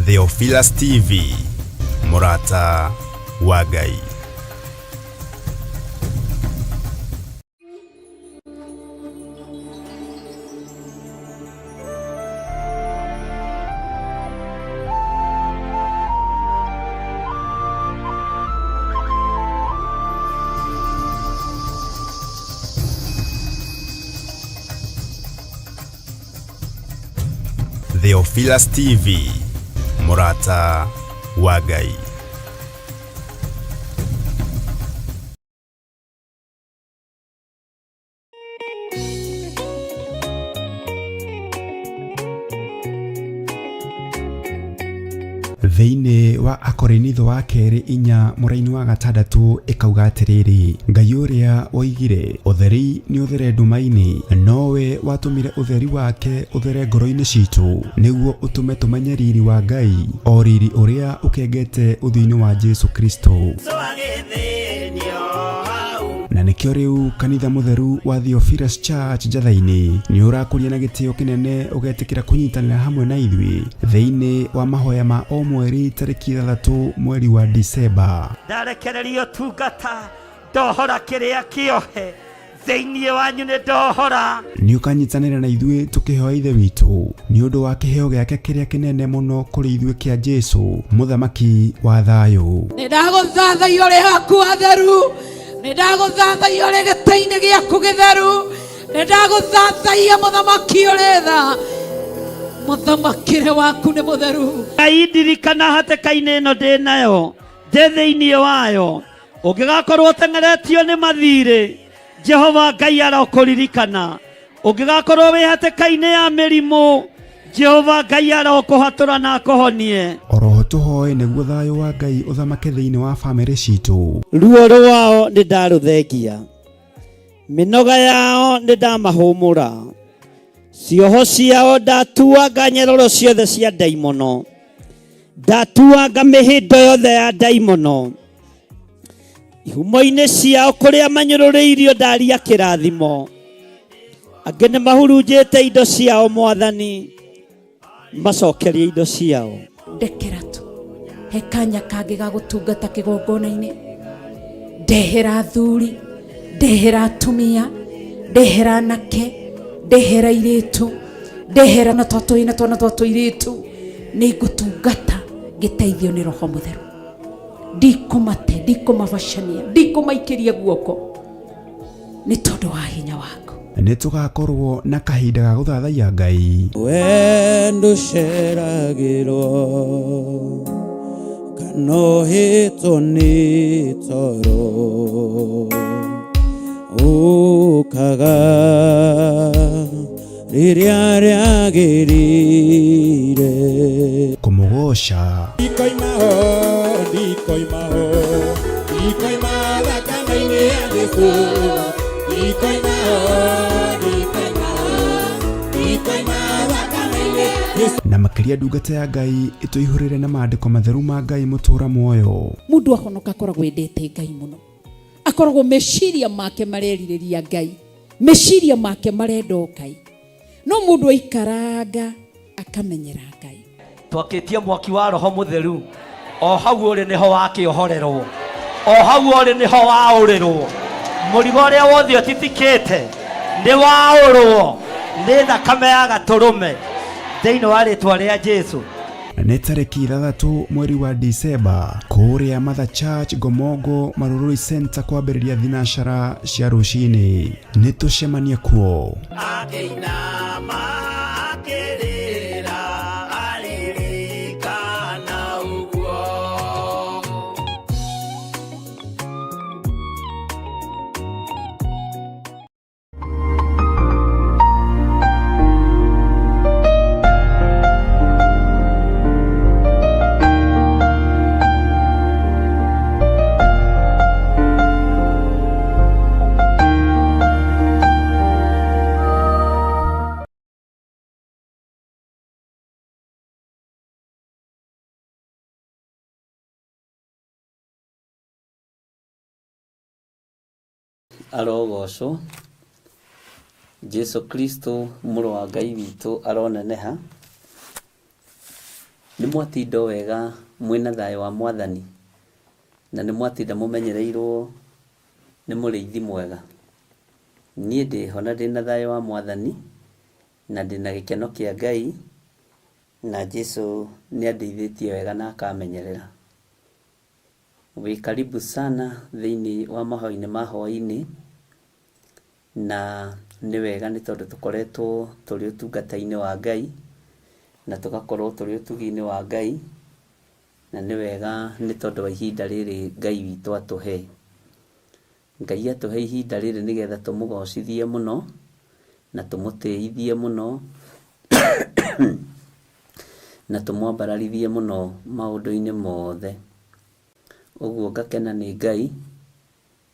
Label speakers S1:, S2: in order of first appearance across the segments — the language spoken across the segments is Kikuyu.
S1: Theophilus TV, mũrata wa Ngai. Theophilus TV, mũrata wa Ngai.
S2: Thĩinĩ wa Akorinitho wa kerĩ 4 mũraini wa 6 ĩkauga atĩrĩrĩ, Ngai ũrĩa woigire ũtheri nĩ ũthere nduma-inĩ, nowe watũmire ũtheri wake ũthere ngoro-inĩ citũ, nĩguo ũtũme tũmenye riri wa Ngai, o riri ũrĩa ũkengete ũthiũ-inĩ wa Jesu Kristo. Na nĩkĩo rĩu kanitha mũtheru wa Theophilus Church Njatha-inĩ nĩ ũrakũria na gĩtĩo kĩnene ũgetĩkĩra kũnyitanĩra hamwe na ithuĩ thĩinĩ wa mahoya ma o mweri tarĩki 6 mweri wa Disemba.
S3: Ndarekereria ũtungata, ndohora kĩrĩa kĩohe thĩinĩ wanyu, nĩ ndohora.
S2: Nĩ ũkanyitanĩra na ithuĩ tũkĩhoya Ithe witũ nĩ ũndũ wa kĩheo gĩake kĩrĩa kĩnene mũno kũrĩ ithuĩ kĩa Jesu, mũthamaki wa thayũ.
S4: Nĩ ndagũthathaiya ũrĩ haku hatheru, nĩ ndagũthathaiya ũrĩ gĩtĩ-inĩ gĩaku gĩtheru, nĩ ndagũthathaiya mũthamaki ũrĩ tha, mũthamakĩre waku nĩ mũtheru.
S3: Ngai ndirikana hatĩka-inĩ ĩno ndĩ nayo, ndĩ thĩinĩ wayo, ũngĩgakorwo ũteng'eretio nĩ mathirĩ, Jehova Ngai arokũririkana. Ũngĩgakorwo wĩ hatĩka-inĩ ya mĩrimũ, Jehova Ngai arokũhatũra na akũhonie.
S2: Oroho tũhoe nĩguo thayũ wa Ngai ũthamake thĩinĩ wa famĩlĩ citũ.
S3: Ruo rwao nĩ ndarũthengia, mĩnoga yao nĩ ndamahũmũra, cioho ciao ndatuanga nyororo ciothe cia ndaimono, ndatuanga mĩhĩndo yothe ya ndaimono, ihumo-inĩ ciao kũrĩa manyũrũrĩirio ndaria kĩrathimo, angĩ nĩ mahurunjĩte indo ciao Mwathani, macokerie indo ciao.
S4: Ndekera tu he kanya kangĩ ga gũtungata kĩgongona-inĩ, ndehera athuri, ndehera atumia, ndehera anake, ndehera airĩtu, ndehera na twatũĩ na twana twa tũirĩtu, nĩ ngũtungata ngĩteithio nĩ Roho Mũtheru. Ndikũmate, ndikũmabacania, ndikũmaikĩria guoko nĩ tondũ wa hinya waku.
S2: Nĩ tũgakorwo na kahinda ga gũthathaiya Ngai.
S5: We ndũceragĩrwo kana ũhĩtwo nĩ toro, ũkaga rĩrĩa rĩagĩrĩire.
S2: Kũmũgoca.
S6: Ndikoima ho, ndikoima ho, ndikoima thakame-inĩ ya Jesũ. Ndikoima ho, ndikoima ho, ndikoima thakame-inĩ ya Jesũ.
S2: Na makĩria ndungata ya Ngai ĩtũihũrĩre na maandĩko matheru ma Ngai mũtũra muoyo.
S4: Mũndũ ahonoka akoragwo endete Ngai mũno, akoragwo meciria make marerirĩria Ngai, meciria make marenda o Ngai. No mũndũ aikaranga akamenyera Ngai.
S3: Twakĩtie mwaki wa Roho Mũtheru, o hau ũrĩ nĩho wakĩohorerwo, o hau ũrĩ nĩho waũrĩrwo. Mũrigo ũrĩa wothe ũtitikĩte nĩ waũrwo nĩ thakame ya Gatũrũme thĩinĩ wa rĩtwa rĩa Jesu.
S2: Nĩ tarĩki 6 mweri wa Disemba kũrĩa Mother Church Ngomongo Marurui Center kwambĩrĩria thinacara cia rũcinĩ. Nĩ tũcemanie kuo.
S3: Akĩinama akĩrĩra aririkana ũguo.
S7: Arogocwo. Jesu Kristo mũrũ wa Ngai witũ aroneneha. Nĩ mwatinda o wega mwĩna thayũ wa Mwathani, na nĩ mwatinda mũmenyereirwo nĩ mũrĩithi mwega. Niĩ ndĩho na ndĩna thayũ wa Mwathani, na ndĩna gĩkeno kĩa Ngai, na Jesu nĩ andeithĩtie wega na akamenyerera. Wĩ karibu sana thĩinĩ wa mahoya-inĩ ma hwaĩ-inĩ, na nĩ wega nĩ tondũ tũkoretwo tũrĩ ũtungata-inĩ wa Ngai, na tũgakorwo tũrĩ ũtugi-inĩ wa Ngai, na nĩ wega nĩ tondũ wa ihinda rĩrĩ Ngai witũ atũhe. Ngai atũhe ihinda rĩrĩ nĩgetha tũmũgocithie mũno, na tũmũtĩithie mũno, na tũmwambararithie mũno maũndũ-inĩ mothe. Ũguo ngakena nĩ Ngai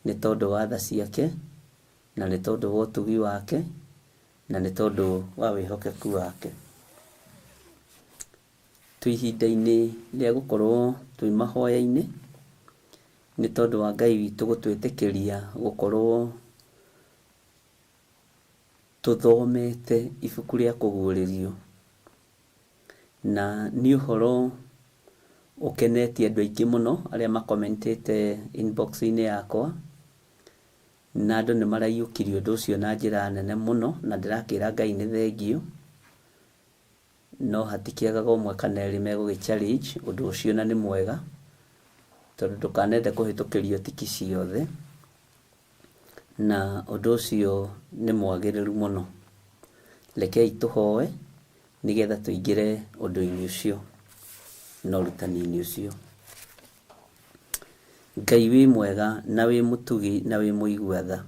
S7: nĩ tondũ wa tha ciake, na nĩ tondũ wa ũtugi wake, na nĩ tondũ wa wĩhokeku wake. Twĩ ihinda-inĩ rĩa gũkorwo twĩ mahoya-inĩ, nĩ tondũ wa Ngai witũ gũtwĩtĩkĩria gũkorwo tũthomete ibuku rĩa kũguũrĩrio. Na nĩ ũhoro ũkenetie andũ aingĩ mũno arĩa makomentĩte inbox-inĩ yakwa, na andũ nĩ maraiyũkirie ũndũ ũcio na njĩra nene mũno, na ndĩrakĩra Ngai nĩ thengiũ, no hatikĩagaga ũmwe kana erĩ megũgĩ challenge ũndũ ũcio, na nĩ mwega, tondũ ndũkanende kũhĩtũkĩrio tiki ciothe, na ũndũ ũcio nĩ mwagĩrĩru mũno. Rekei tũhoe nĩgetha tũingĩre ũndũ-inĩ ũcio na ũrutani-inĩ ũcio. Ngai wĩ mwega na wĩ mũtugi na wĩ mũigua tha.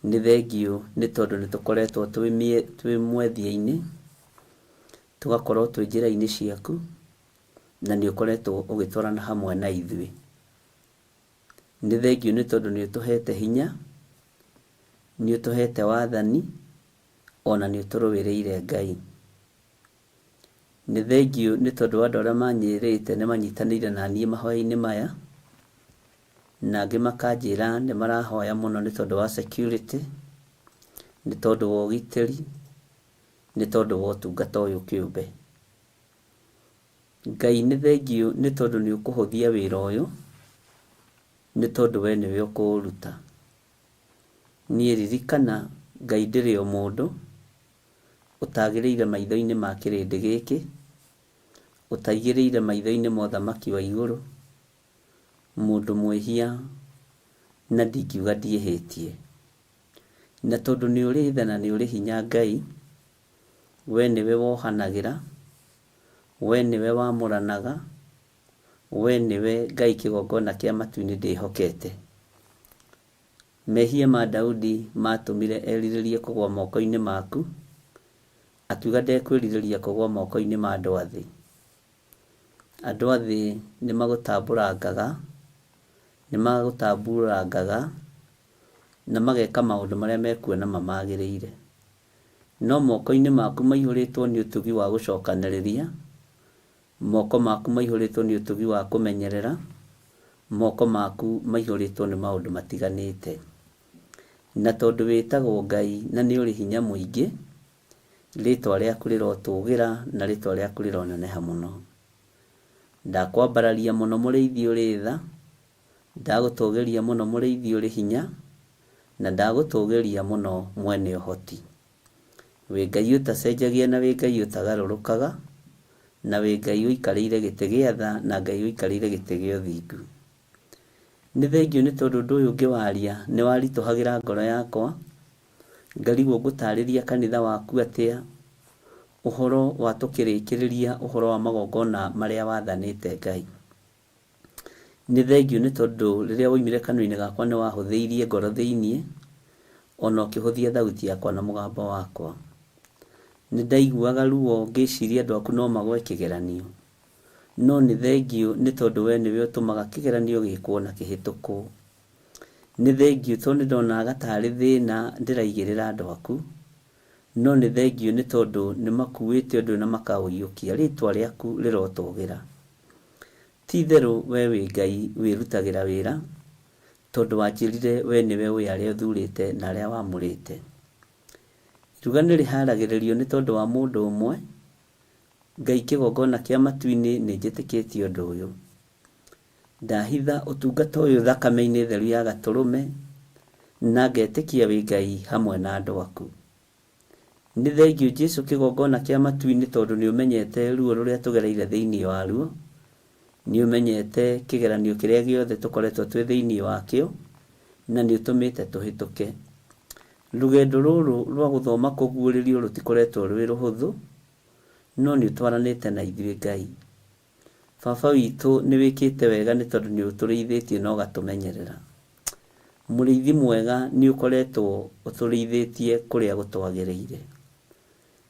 S7: Nĩ thengiũ nĩ tondũ nĩ tũkoretwo twĩ mwethia-inĩ, tũgakorwo twĩ njĩra-inĩ ciaku, na nĩ ũkoretwo ũgĩtwarana hamwe na ithuĩ. Nĩ thengiũ nĩ tondũ nĩ ũtũhete hinya, nĩ ũtũhete wathani, ona nĩ ũtũrũĩrĩire Ngai. Nĩ thengiũ nĩ tondũ wa andũ arĩa manyĩrĩte nĩ manyitanĩire na niĩ mahoya-inĩ maya, na angĩ makanjĩra nĩ marahoya mũno nĩ tondũ wa security, nĩ tondũ wa ũgitĩri, nĩ tondũ wa ũtungata ũyũ kĩũmbe. Ngai nĩ thengiũ nĩ tondũ nĩ ũkũhũthia wĩra ũyũ, nĩ tondũ we nĩwe ũkũũruta. Niĩ ririkana Ngai ndĩrĩ o mũndũ ũtagĩrĩire maitho-inĩ ma kĩrĩndĩ gĩkĩ, ũtaigĩrĩire maitho-inĩ ma ũthamaki wa igũrũ, mũndũ mwĩhia na ndingiuga ndiĩhĩtie. Na tondũ nĩ ũrĩ tha na nĩ ũrĩ hinya Ngai, we nĩwe wohanagĩra, we nĩwe wamũranaga, we nĩwe Ngai kĩgongona kĩa matu-inĩ ndĩhokete. Mehia ma Daudi matũmire erirĩrie kũgũa moko-inĩ maku, akiuga ndekwĩrirĩria kũgũa moko-inĩ ma andũ a thĩ. Andũ a thĩ nĩ magũtamburangaga, nĩ magũtamburangaga na mageka maũndũ marĩa mekuona mamagĩrĩire. No moko-inĩ maku maihũrĩtwo nĩ ũtugi wa gũcokanĩrĩria, moko maku maihũrĩtwo nĩ ũtugi wa kũmenyerera, moko maku maihũrĩtwo nĩ maũndũ matiganĩte. Na tondũ wĩtagwo Ngai na nĩ ũrĩ hinya mũingĩ, rĩtwa rĩaku rĩrotũgĩra na rĩtwa rĩaku rĩroneneha mũno. Ndakwambararia mũno mũrĩithi ũrĩ tha, ndagũtũgĩria mũno mũrĩithi ũrĩ hinya, na ndagũtũgĩria mũno mwene ũhoti. Wĩ Ngai ũtacenjagia na wĩ Ngai ũtagarũrũkaga, na wĩ Ngai ũikarĩire gĩtĩ gĩa tha na Ngai ũikarĩire gĩtĩ gĩa ũthingu. Nĩ thengiũ nĩ tondũ ũndũ ũyũ ngĩwaria nĩ waritũhagĩra ngoro yakwa, ngarigwo ngũtarĩria kanitha waku atĩa ũhoro wa tũkĩrĩkĩrĩria ũhoro wa magongona marĩa wathanĩte Ngai. Nĩ thengiũ nĩ tondũ rĩrĩa woimire kanua-inĩ gakwa nĩ wahũthĩirie ngoro thĩinĩ, ona ũkĩhũthia thauti yakwa na mũgambo wakwa. Nĩ ndaiguaga ruo ngĩciria andũ aku no magwe kĩgeranio, no nĩ thengiũ nĩ tondũ we nĩwe ũtũmaga kĩgeranio gĩkwo na kĩhĩtũkwo. Nĩ thengiũ tondũ nĩ ndonaga tarĩ thĩna ndĩraigĩrĩra andũ aku, no nĩ thengiũ nĩ tondũ nĩ makuĩte ũndũ ũyũ na makaũiyũkia. Rĩtwa rĩaku rĩrotũgĩra. Ti itherũ we wĩ Ngai wĩrutagĩra wĩra, Tondũ wanjĩrire we nĩwe ũĩ arĩa ũthurĩte na arĩa wamũrĩte. Iruga nĩ rĩharagĩrĩrio nĩ tondũ wa mũndũ ũmwe, Ngai kĩgongona kĩa matu-inĩ nĩ njĩtĩkĩtie ũndũ ũyũ. Ndahitha ũtungata ũyũ thakame-inĩ theru ya gatũrũme, na ngetĩkia wĩ Ngai hamwe na andũ aku. Nĩ thengiũ Jesu kĩgongona kĩa matu-inĩ tondũ nĩ ũmenyete ruo rũrĩa tũgereire thĩinĩ waruo, nĩ ũmenyete kĩgeranio kĩrĩa gĩothe tũkoretwo twĩ thĩinĩ wakĩo, na nĩ ũtũmĩte tũhĩtũke. Rũgendo rũrũ rwa gũthoma kũguũrĩrio rũtikoretwo rwĩ rũhũthũ, no nĩ ũtwaranĩte na ithuĩ Ngai. Baba witũ nĩ wĩkĩte wega nĩ tondũ nĩ ũtũrĩithĩtie na ũgatũmenyerera. Mũrĩithi mwega nĩ ũkoretwo ũtũrĩithĩtie kũrĩa gũtwagĩrĩire.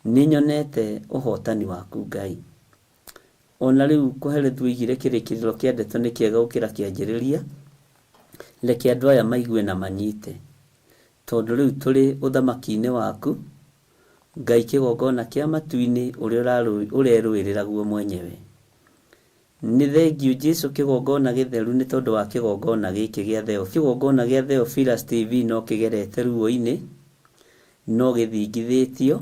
S7: Nĩ nyonete ũhotani waku Ngai. Ona rĩu Kohelethu oigire kĩrĩkĩrĩro kĩa ndeto nĩ kĩega gũkĩra kĩanjĩrĩria, reke andũ aya maigue na manyite. Tondũ rĩu tũrĩ ũthamaki-inĩ waku, Ngai kĩgongona kĩa matu-inĩ ũrĩa ũrerũĩrĩra guo mwenyewe. Nĩ thengiũ Jesu kĩgongona gĩtheru nĩ tondũ wa kĩgongona gĩkĩ gĩa Theo. Kĩgongona gĩa Theophilus TV no kĩgerete ruo-inĩ, no gĩthingithĩtio,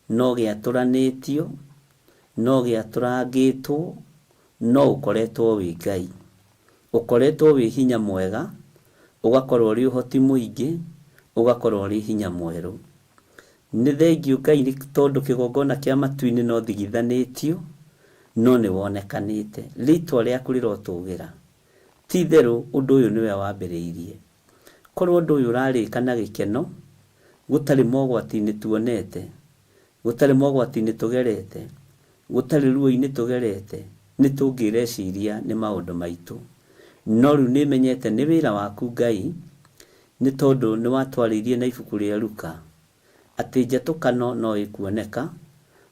S7: no gĩatũranĩtio, no gĩatũrangĩtwo, no ũkoretwo wĩ Ngai. Ũkoretwo wĩ hinya mwega, ũgakorwo ũrĩ ũhoti mũingĩ, ũgakorwo ũrĩ hinya mwerũ. Nĩ thengiũ Ngai nĩ tondũ kĩgongona kĩa matu-inĩ no thigithanĩtio, no nĩ wonekanĩte. Rĩtwa rĩaku rĩrotũgĩra. Ti itherũ ũndũ ũyũ nĩwe wambĩrĩirie. Korwo ũndũ ũyũ ũrarĩka na gĩkeno, gũtarĩ mogwati-inĩ tuonete, gũtarĩ mogwati-inĩ tũgerete, gũtarĩ ruo-inĩ tũgerete, nĩ tũngĩreciria nĩ maũndũ maitũ. No rĩu nĩ menyete nĩ wĩra waku Ngai, nĩ tondũ nĩ watwarĩirie na ibuku rĩa Luka, atĩ njatũkano no ĩkuoneka,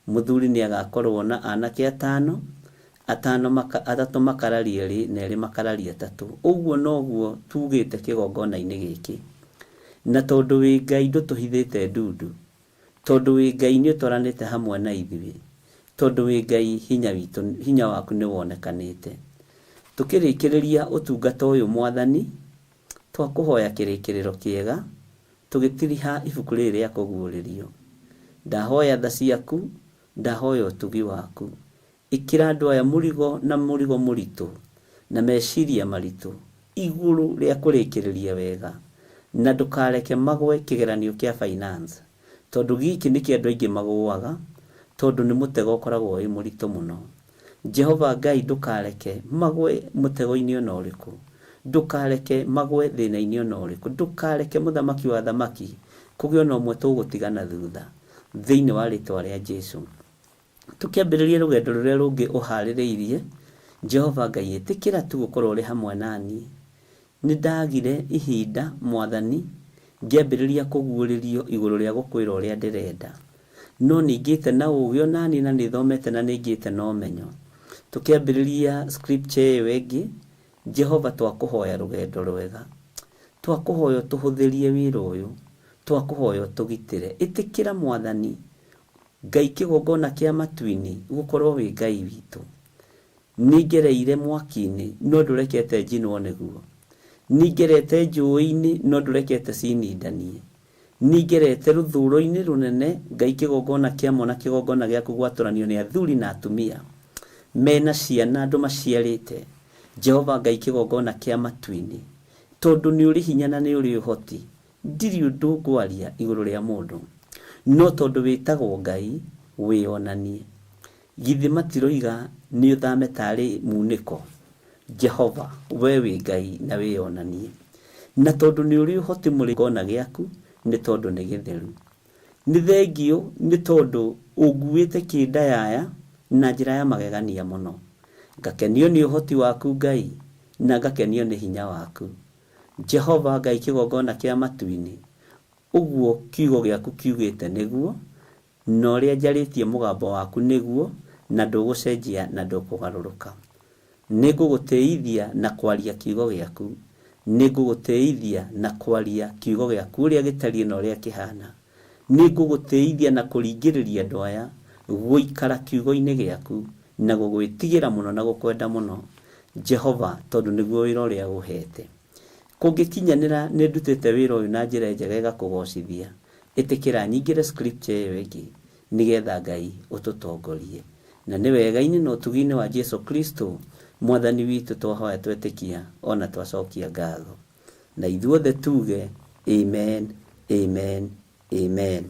S7: mũthuri nĩ agakorwo na anake atano, atano maka, atatũ makararie erĩ na erĩ makararie atatũ. Ũguo noguo tugĩte kĩgongona-inĩ gĩkĩ. Na tondũ wĩ Ngai ndũtũhithĩte ndundu, tondũ wĩ Ngai nĩ ũtwaranĩte hamwe na ithuĩ, tondũ wĩ Ngai hinya witũ, hinya waku nĩ wonekanĩte. Tũkĩrĩkĩrĩria ũtungata ũyũ Mwathani, twakũhoya kĩrĩkĩrĩro kĩega, tũgĩtiriha ibuku rĩrĩ rĩa kũguũrĩrio. Ndahoya tha ciaku, ndahoya ũtugi waku. Ĩkĩra andũ aya mũrigo na mũrigo mũritũ, na meciria maritũ, igũrũ rĩa kũrĩkĩrĩria wega, na ndũkareke magwe kĩgeranio kĩa finance, tondũ gĩkĩ nĩkĩo andũ aingĩ magũaga, tondũ nĩ mũtego ũkoragwo wĩ mũritũ mũno. Jehova Ngai ndũkareke magwe mũtego-inĩ ona ũrĩkũ, ndũkareke magwe thĩna-inĩ ona ũrĩkũ, ndũkareke mũthamaki wa athamaki kũgĩe ona ũmwe tũgũtiga na thutha, thĩinĩ wa rĩtwa rĩa Jesu. Tũkĩambĩrĩria rũgendo rũrĩa rũngĩ ũharĩrĩirie, Jehova Ngai ĩtĩkĩra tu gũkorwo ũrĩ hamwe na niĩ. Nĩ ndagire ihinda, Mwathani, ngĩambĩrĩria kũguũrĩrio igũrũ rĩa gũkwĩra ũrĩa ndĩrenda. No nĩ ngĩte na ũũgĩ o naniĩ na nĩ thomete na nĩ ngĩte na ũmenyo. Tũkĩambĩrĩria scripture ĩyo ĩngĩ, Jehova twakũhoya rũgendo rwega. Twakũhoya ũtũhũthĩrie wĩra ũyũ. Twakũhoya ũtũgitĩre. Ĩtĩkĩra Mwathani, Ngai kĩgongona kĩa matu-inĩ, gũkorwo wĩ Ngai witũ. Nĩngereire mwaki-inĩ, no ndũrekete njinwo nĩguo. Nĩngerete njũĩ-inĩ, no ndũrekete cinindanie. Nĩngerete rũthũũro-inĩ rũnene, Ngai kĩgongona kĩa ma na kĩgongona gĩaku gwatũranio nĩ athuri na atumia mena ciana andũ maciarĩte, Jehova Ngai kĩgongona kĩa matu-inĩ, tondũ nĩ ũrĩ hinya na nĩ ũrĩ ũhoti, ndirĩ ũndũ ngwaria igũrũ rĩa mũndũ, no tondũ wĩtagwo Ngai, wĩonanie. Githĩ matiroiga nĩ ũthame tarĩ munĩko? Jehova, we wĩ Ngai na wĩonanie. Na tondũ nĩ ũrĩ ũhoti mũrĩ gona gĩaku nĩ tondũ nĩ gĩtheru. Nĩ thengiũ nĩ tondũ ũnguĩte kĩndayaya na njĩra ya magegania mũno. Ngakenio nĩ ũhoti waku Ngai, na ngakenio nĩ hinya waku. Jehova Ngai kĩgongona kĩa matu-inĩ, ũguo kiugo gĩaku kiugĩte nĩguo, na ũrĩa njarĩtie mũgambo waku nĩguo, na ndũgũcenjia na ndũkũgarũrũka. Nĩngũgũtĩithia na kwaria kiugo gĩaku, nĩngũgũtĩithia na kwaria kiugo gĩaku ũrĩa gĩtariĩ na ũrĩa kĩhana. Nĩngũgũtĩithia na kũringĩrĩria andũ aya gũikara kiugo-inĩ gĩaku na gũgwĩtigĩra mũno na gũkwenda mũno, Jehova, tondũ nĩguo wĩra ũrĩa ũhete. Kũngĩkinyanĩra nĩ ndutĩte wĩra ũyũ na njĩra njega ĩgakũgocithia, ĩtĩkĩra nyingĩre scripture ĩyo ĩngĩ nĩgetha Ngai ũtũtongorie. Na nĩ wega-inĩ na ũtugi-inĩ wa Jesu Kristo Mwathani witũ twahoya twetĩkia ona twacokia ngatho. Na ithuothe tuge Amen, Amen, Amen.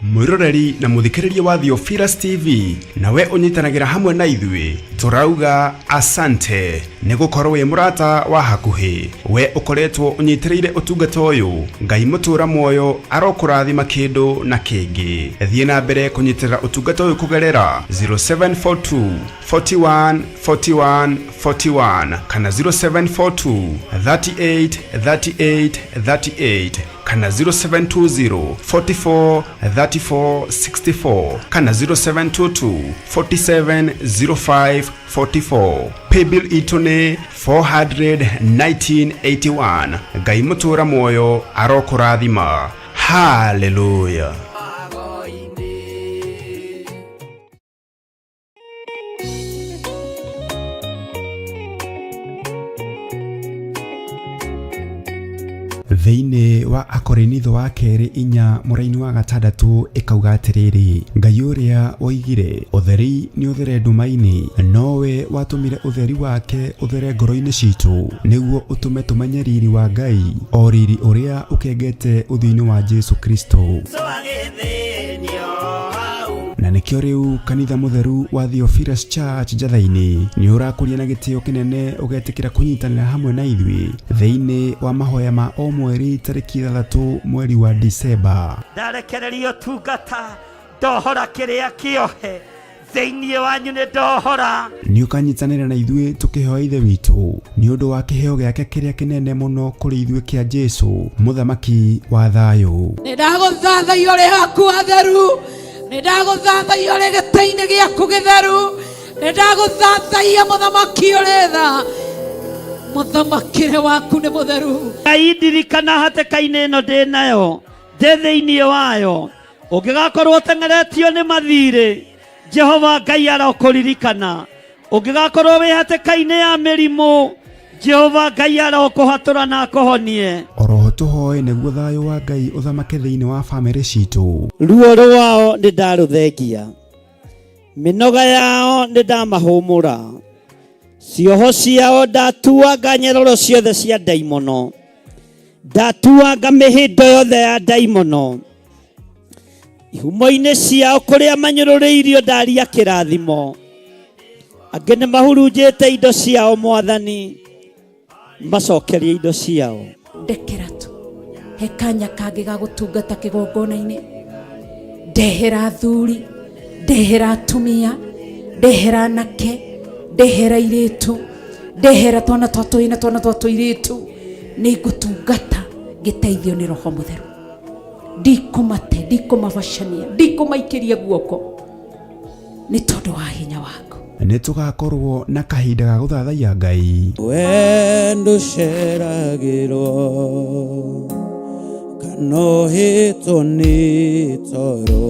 S1: Mwiroreri na muthikiriria wa Theophilus TV, nawe ũnyitanagĩra hamwe na ithuĩ, tũrauga asante nĩ gũkorwo wĩ mũrata wa hakuhĩ. We ũkoretwo ũnyitĩrĩire ũtungata ũyũ, Ngai mũtũra muoyo arokũrathima kĩndũ na kĩngĩ. Thiĩ na mbere kũnyitĩrĩra ũtungata ũyũ kũgerera 0742 41 41 41 kana 0742 38 38 38 kana 0720 44 34 64 kana 0722 47 05 44. Paybill itũ nĩ 41981. Ngai mũtũra muoyo arokũrathima. Haleluya.
S2: Thĩinĩ wa Akorinitho wa kerĩ inya mũraini wa gatandatũ ĩkauga atĩrĩrĩ, Ngai ũrĩa woigire ũtheri nĩ ũthere nduma-inĩ, nowe watũmire ũtheri wake ũthere ngoro-inĩ citũ, nĩguo ũtũme tũmenye riri wa Ngai, o riri ũrĩa ũkengete ũthiũ-inĩ wa Jesu Kristo. Na nĩkĩo rĩu kanitha mũtheru wa Theophilus Church Njatha-inĩ nĩ ũrakũria na gĩtĩo kĩnene ũgetĩkĩra kũnyitanĩra hamwe na ithuĩ thĩinĩ wa mahoya ma o mweri tarĩki 6 mweri wa Disemba.
S3: Ndarekereria ũtungata, ndohora kĩrĩa kĩohe thĩinĩ wanyu, nĩ ndohora.
S2: Nĩ ũkanyitanĩra na ithuĩ tũkĩhoya Ithe witũ nĩ ũndũ wa kĩheo gĩake kĩrĩa kĩnene mũno kũrĩ ithuĩ kĩa Jesu, mũthamaki wa thayũ.
S4: Nĩ ndagũthathaiya ũrĩ haku hatheru, nĩ ndagũthathaiya ũrĩ gĩtĩ-inĩ gĩaku gĩtheru, nĩ ndagũthathaiya mũthamaki ũrĩ tha, mũthamakĩre waku nĩ mũtheru.
S3: Ngai ndirikana hatĩka-inĩ ĩno ndĩ nayo, ndĩ thĩinĩ wayo, ũngĩgakorwo ũteng'eretio nĩ mathirĩ, Jehova Ngai arokũririkana. Ũngĩgakorwo wĩ hatĩka-inĩ ya mĩrimũ, Jehova Ngai arokũhatũra na akũhonie.
S2: Oroho tũhoe nĩguo thayũ wa Ngai ũthamake thĩinĩ wa bamĩrĩ citũ.
S3: Ruo rwao nĩ ndarũthengia, mĩnoga yao nĩ ndamahũmũra, cioho ciao ndatuanga nyeroro ciothe cia ndaimono, ndatuanga mĩhĩndo yothe ya ndaimono, ihumo-inĩ ciao kũrĩa manyũrũrĩirio ndaria kĩrathimo, angĩ nĩ mahurunjĩte indo ciao, Mwathani macokerie indo ciao.
S4: Ndekera tu he kanya kangĩ ga gũtungata kĩgongona-inĩ, ndehera athuri, ndehera atumia, ndehera anake, ndehera airĩtu, ndehera twana twa tũhĩĩ na twana twa tũirĩtu. Nĩ ngũtungata ngĩteithio nĩ Roho Mũtheru. Ndikũmate, ndikũmabacania, ndikũmaikĩria guoko nĩ tondũ wa hinya waku.
S2: Nĩ tũgakorwo na kahinda ga gũthathaiya Ngai.
S5: Wendo ũceragĩrwo kana ũhĩtwo nĩ toro,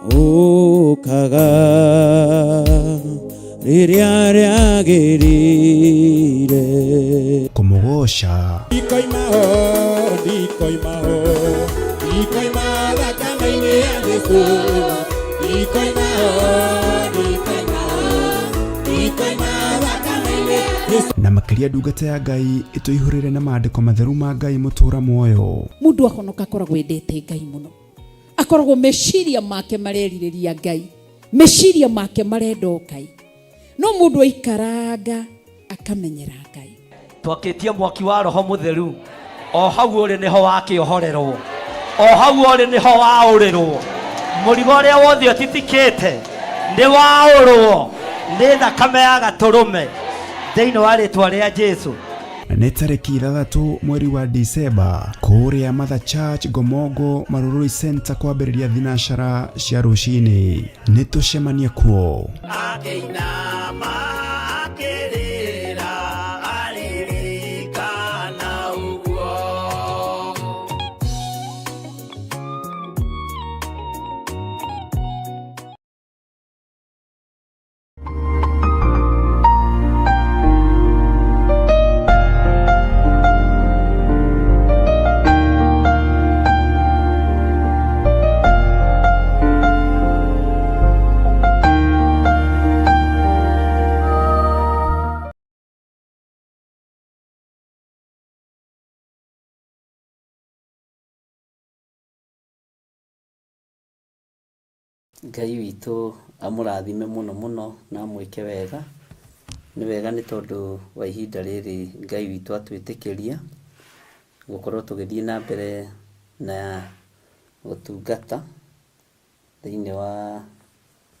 S5: ũkaga rĩrĩa rĩagĩrĩire.
S2: Kũmũgoca.
S6: Ndikoima ho, ndikoima ho, ndikoima thakame-inĩ ya Jesũ. Ndikoima ho, ndikoima ho, ndikoima thakame-inĩ ya Jesũ.
S2: Na makĩria ndungata ya Ngai ĩtũihũrĩre na maandĩko matheru ma Ngai mũtũra muoyo.
S4: Mũndũ ahonoka akoragwo endete Ngai mũno, akoragwo meciria make marerirĩria Ngai, meciria make marenda o Ngai. No mũndũ aikaranga akamenyera Ngai.
S3: Twakĩtie mwaki wa Roho Mũtheru. O hau ũrĩ nĩho wakĩohorerwo, o hau ũrĩ nĩho waũrĩrwo. Mũrigo ũrĩa wothe ũtitikĩte nĩ waũrwo nĩ thakame ya gatũrũme thĩinĩ wa rĩtwa rĩa Jesu.
S2: Nĩ tarĩki 6 mweri wa Dicemba kũrĩa Mother Church Ngomongo Marurui Center kwambĩrĩria thinacara cia rũcinĩ. Nĩ tũcemanie kuo.
S8: Akĩinama akĩrĩra aririkana ũguo.
S7: Ngai witũ amũrathime mũno mũno na amwĩke wega. Nĩ wega nĩ tondũ wa ihinda rĩrĩ Ngai witũ atwĩtĩkĩria gũkorwo tũgĩthiĩ na mbere na ũtungata thĩinĩ wa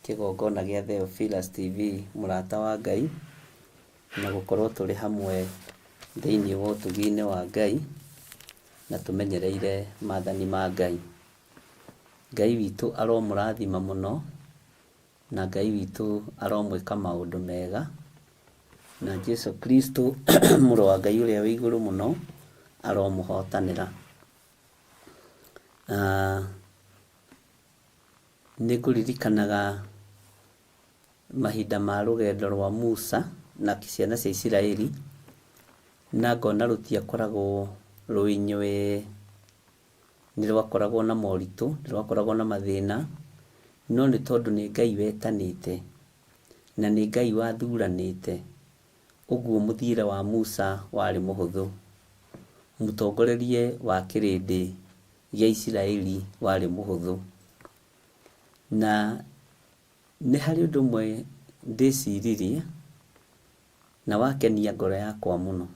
S7: kĩgongona gĩa Theophilus TV mũrata wa Ngai, na gũkorwo tũrĩ hamwe thĩinĩ wa ũtugi-inĩ wa Ngai na tũmenyereire mathani ma Ngai. Ngai witũ aromũrathima mũno, na Ngai witũ aromwĩka maũndũ mega, na Jesu Kristo mũrũ wa Ngai ũrĩa wĩ igũrũ mũno aromũhotanĩra. Nĩ ngũririkanaga mahinda ma rũgendo rwa Musa na ciana cia Isiraeli, na ngona rũtiakoragwo rwĩ inywee. Nĩ rwakoragwo na moritũ, nĩ rwakoragwo na mathĩna, no nĩ tondũ nĩ Ngai wetanĩte, na nĩ Ngai wathuranĩte, ũguo mũthiĩre wa Musa warĩ mũhũthũ. Mũtongorerie wa kĩrĩndĩ gĩa Isiraeli warĩ mũhũthũ. Na nĩ harĩ ũndũ ũmwe ndĩciririe, na wakenia ngoro yakwa mũno.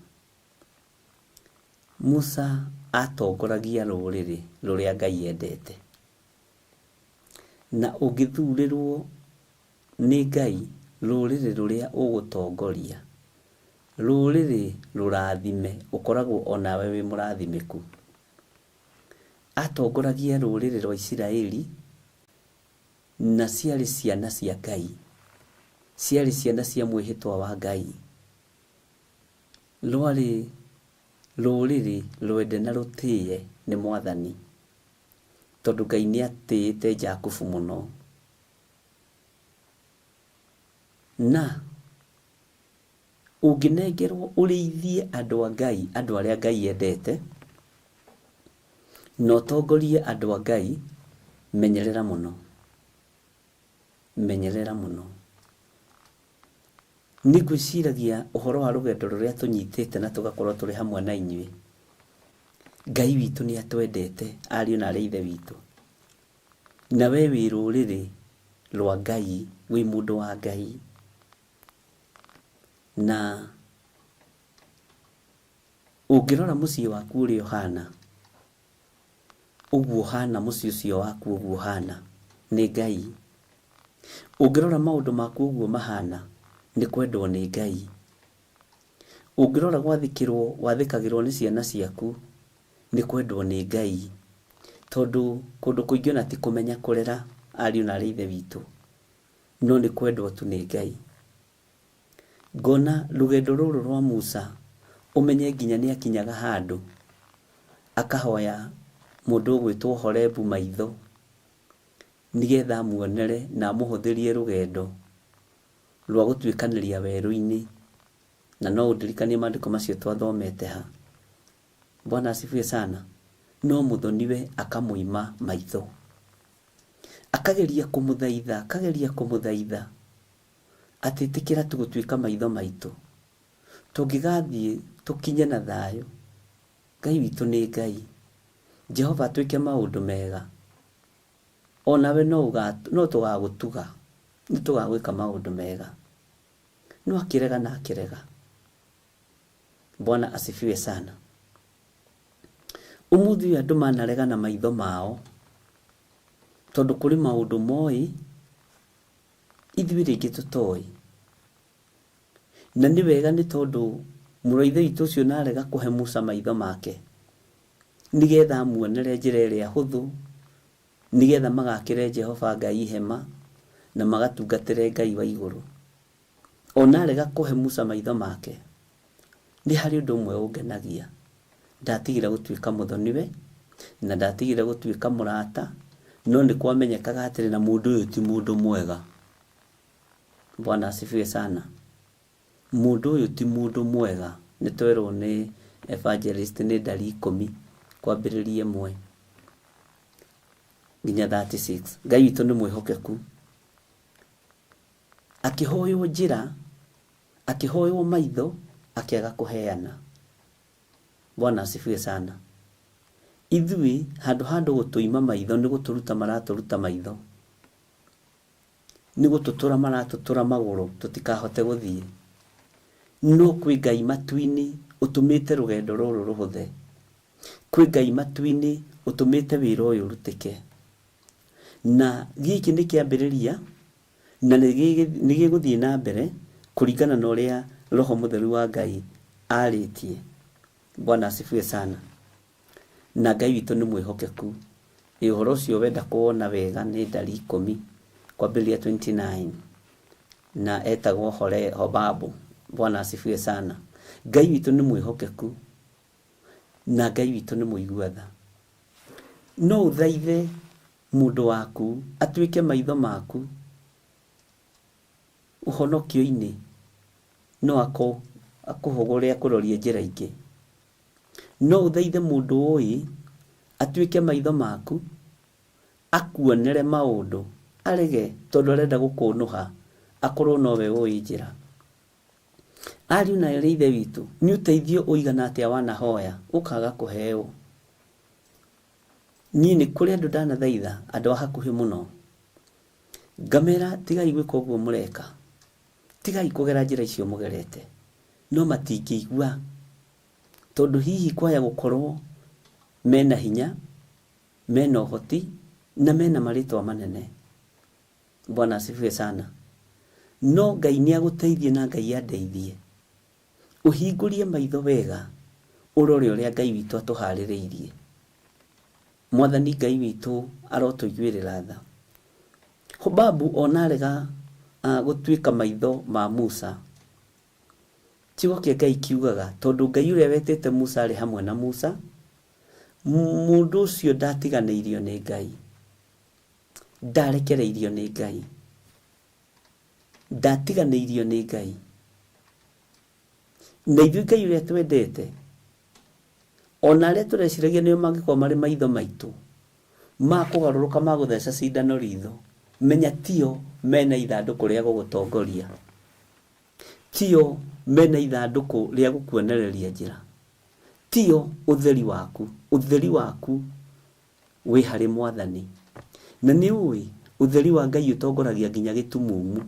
S7: Musa atongoragia rũrĩrĩ rũrĩa Ngai endete. Na ũngĩthurĩrwo nĩ Ngai rũrĩrĩ rũrĩa ũgũtongoria, rũrĩrĩ rũrathime, ũkoragwo onawe wĩ mũrathimĩku. Atongoragia rũrĩrĩ rwa Isiraeli na ciarĩ ciana cia Ngai, ciarĩ ciana cia mwĩhĩtwa wa Ngai. Rwarĩ rũrĩrĩ rwende na rũtĩe nĩ Mwathani, tondũ Ngai nĩ atĩĩte Jakubu mũno. Na ũngĩnengerwo ũrĩithie andũ a Ngai, andũ arĩa Ngai endete, na ũtongorie andũ a Ngai, menyerera mũno, menyerera mũno. Nĩ ngwĩciragia ũhoro wa rũgendo rũrĩa tũnyitĩte na tũgakorwo tũrĩ hamwe na inyuĩ. Ngai witũ nĩ atwendete ariũ na arĩ ithe witũ. Na we wĩ rũrĩrĩ rwa Ngai, wĩ mũndũ wa Ngai. Na ũngĩrora mũciĩ waku ũrĩa ũhana, ũguo ũhana mũciĩ ũcio waku ũguo ũhana, nĩ Ngai. Ũngĩrora maũndũ maku ũguo mahana, nĩ kwendwo nĩ Ngai. Ũngĩrora gwathĩkĩrwo wathĩkagĩrwo nĩ ciana ciaku, nĩ kwendwo nĩ Ngai. Tondũ kũndũ kũingĩ ona ti kũmenya kũrera ariũ na arĩ ithe witũ, no nĩ kwendwo tu nĩ Ngai. Ngona rũgendo rũrũ rwa Musa, ũmenye nginya nĩ akinyaga handũ, akahoya mũndũ ũgwĩtwo Horebu maitho, nĩgetha amuonere na amũhũthĩrie rũgendo rwa gũtuĩkanĩria werũ-inĩ. Na no ũndirikanie maandĩko macio twathomete ha. Bwana asifiwe sana. No mũthoniwe akamũima maitho. Akageria kũmũthaitha, akageria kũmũthaitha, atĩ ĩtĩkĩra tu gũtuĩka maitho maitũ. Tũngĩgathiĩ tũkinye na thayũ, Ngai witũ nĩ Ngai. Jehova atwĩke maũndũ mega. Onawe no no tũgagũtuga, nĩ tũgagwĩka maũndũ mega. No akĩrega na akĩrega. Bwana asifiwe sana. Ũmũthĩ ũyũ andũ manarega na maitho mao tondũ kũrĩ maũndũ moĩ ithuĩ rĩngĩ tũtoĩ. Na nĩ wega nĩ tondũ mũrũ wa ithe witũ ũcio narega kũhe Musa maitho make nĩgetha amuonere njĩra ĩrĩa hũthũ nĩgetha magakĩre Jehova Ngai hema na magatungatĩre Ngai wa igũrũ. Ona arega kũhe Musa maitho make, nĩ harĩ ũndũ ũmwe ũngenagia. Ndatigire gũtuĩka mũthoniwe na ndatigire gũtuĩka mũrata, no nĩ kwamenyekaga atĩrĩ na mũndũ ũyũ ti mũndũ mwega. Bwana asifiwe sana. Mũndũ ũyũ ti mũndũ mwega. Nĩ twerwo nĩ evangelist nĩ ndari ikũmi kwambĩrĩria ĩmwe nginya 36. Ngai witũ nĩ mwĩhokeku. Akĩhoywo njĩra, akĩhoywo maitho, akĩaga kũheana. Bwana asifiwe sana. Ithuĩ handũ ha andũ gũtũima maitho nĩ gũtũruta maratũruta maitho. Nĩ gũtũtũra maratũtũra magũrũ tũtikahote gũthiĩ. No kwĩ Ngai matu-inĩ ũtũmĩte rũgendo rũrũ rũhũthe. Kwĩ Ngai matu-inĩ ũtũmĩte wĩra ũyũ ũrutĩke. Na gĩkĩ nĩ kĩambĩrĩria na nĩ gĩgũthiĩ na mbere kũringana na ũrĩa Roho Mũtheru wa Ngai arĩtie. Bwana asifiwe sana. Na Ngai witũ nĩ mwĩhokeku. Ĩ ũhoro ũcio wenda kũwona wega nĩ ndari ikũmi kwambĩrĩria 29 na etagwo Hore Hobabu. Bwana asifiwe sana. Ngai witũ nĩ mwĩhokeku na Ngai witũ nĩ mũigua tha. No ũthaithe mũndũ waku atuĩke maitho maku ũhonokio-inĩ, no akũhũgũre akũrorie njĩra ingĩ. No ũthaithe mũndũ ũĩ atuĩke maitho maku, akuonere maũndũ, arege tondũ arenda gũkũnũha, akorwo nowe ũĩ njĩra. Ariũ na aarĩ a Ithe witũ, nĩ ũteithio ũigana atĩa wanahoya ũkaga kũheo? Niĩ nĩ kũrĩ andũ ndanathaitha, andũ a hakuhĩ mũno, ngamera tigai gwĩka ũguo mũreka, tigai kũgera njĩra icio mũgerete, no matingĩigua tondũ hihi kwaya gũkorwo mena hinya, mena ũhoti na mena marĩtwa manene. Bwana asifiwe sana. No Ngai nĩ agũteithie na Ngai andeithie. Ũhingũrie maitho wega ũrore ũrĩa Ngai witũ atũharĩrĩirie. Mwathani Ngai witũ arotũiguĩrĩra tha. Hobabu ona arega gũtuĩka maitho ma Musa, Kiugo kĩa Ngai kiugaga, tondũ Ngai ũrĩa wetĩte Musa arĩ hamwe na Musa, mũndũ ũcio ndatiganĩirio nĩ Ngai. Ndarekereirio nĩ Ngai. Ndatiganĩirio nĩ Ngai. Na ithuĩ Ngai ũrĩa twendete, ona arĩa tũreciragia nĩo mangĩkorwo marĩ maitho maitũ, ma kũgarũrũka ma gũtheca cindano ritho, menya tio mena ithandũkũ rĩa gũgũtongoria. Tio mena ithandũkũ rĩa gũkuonereria njĩra. Tio ũtheri waku. Ũtheri waku wĩ harĩ Mwathani. Na nĩ ũĩ, ũtheri wa Ngai ũtongoragia nginya gĩtumumu.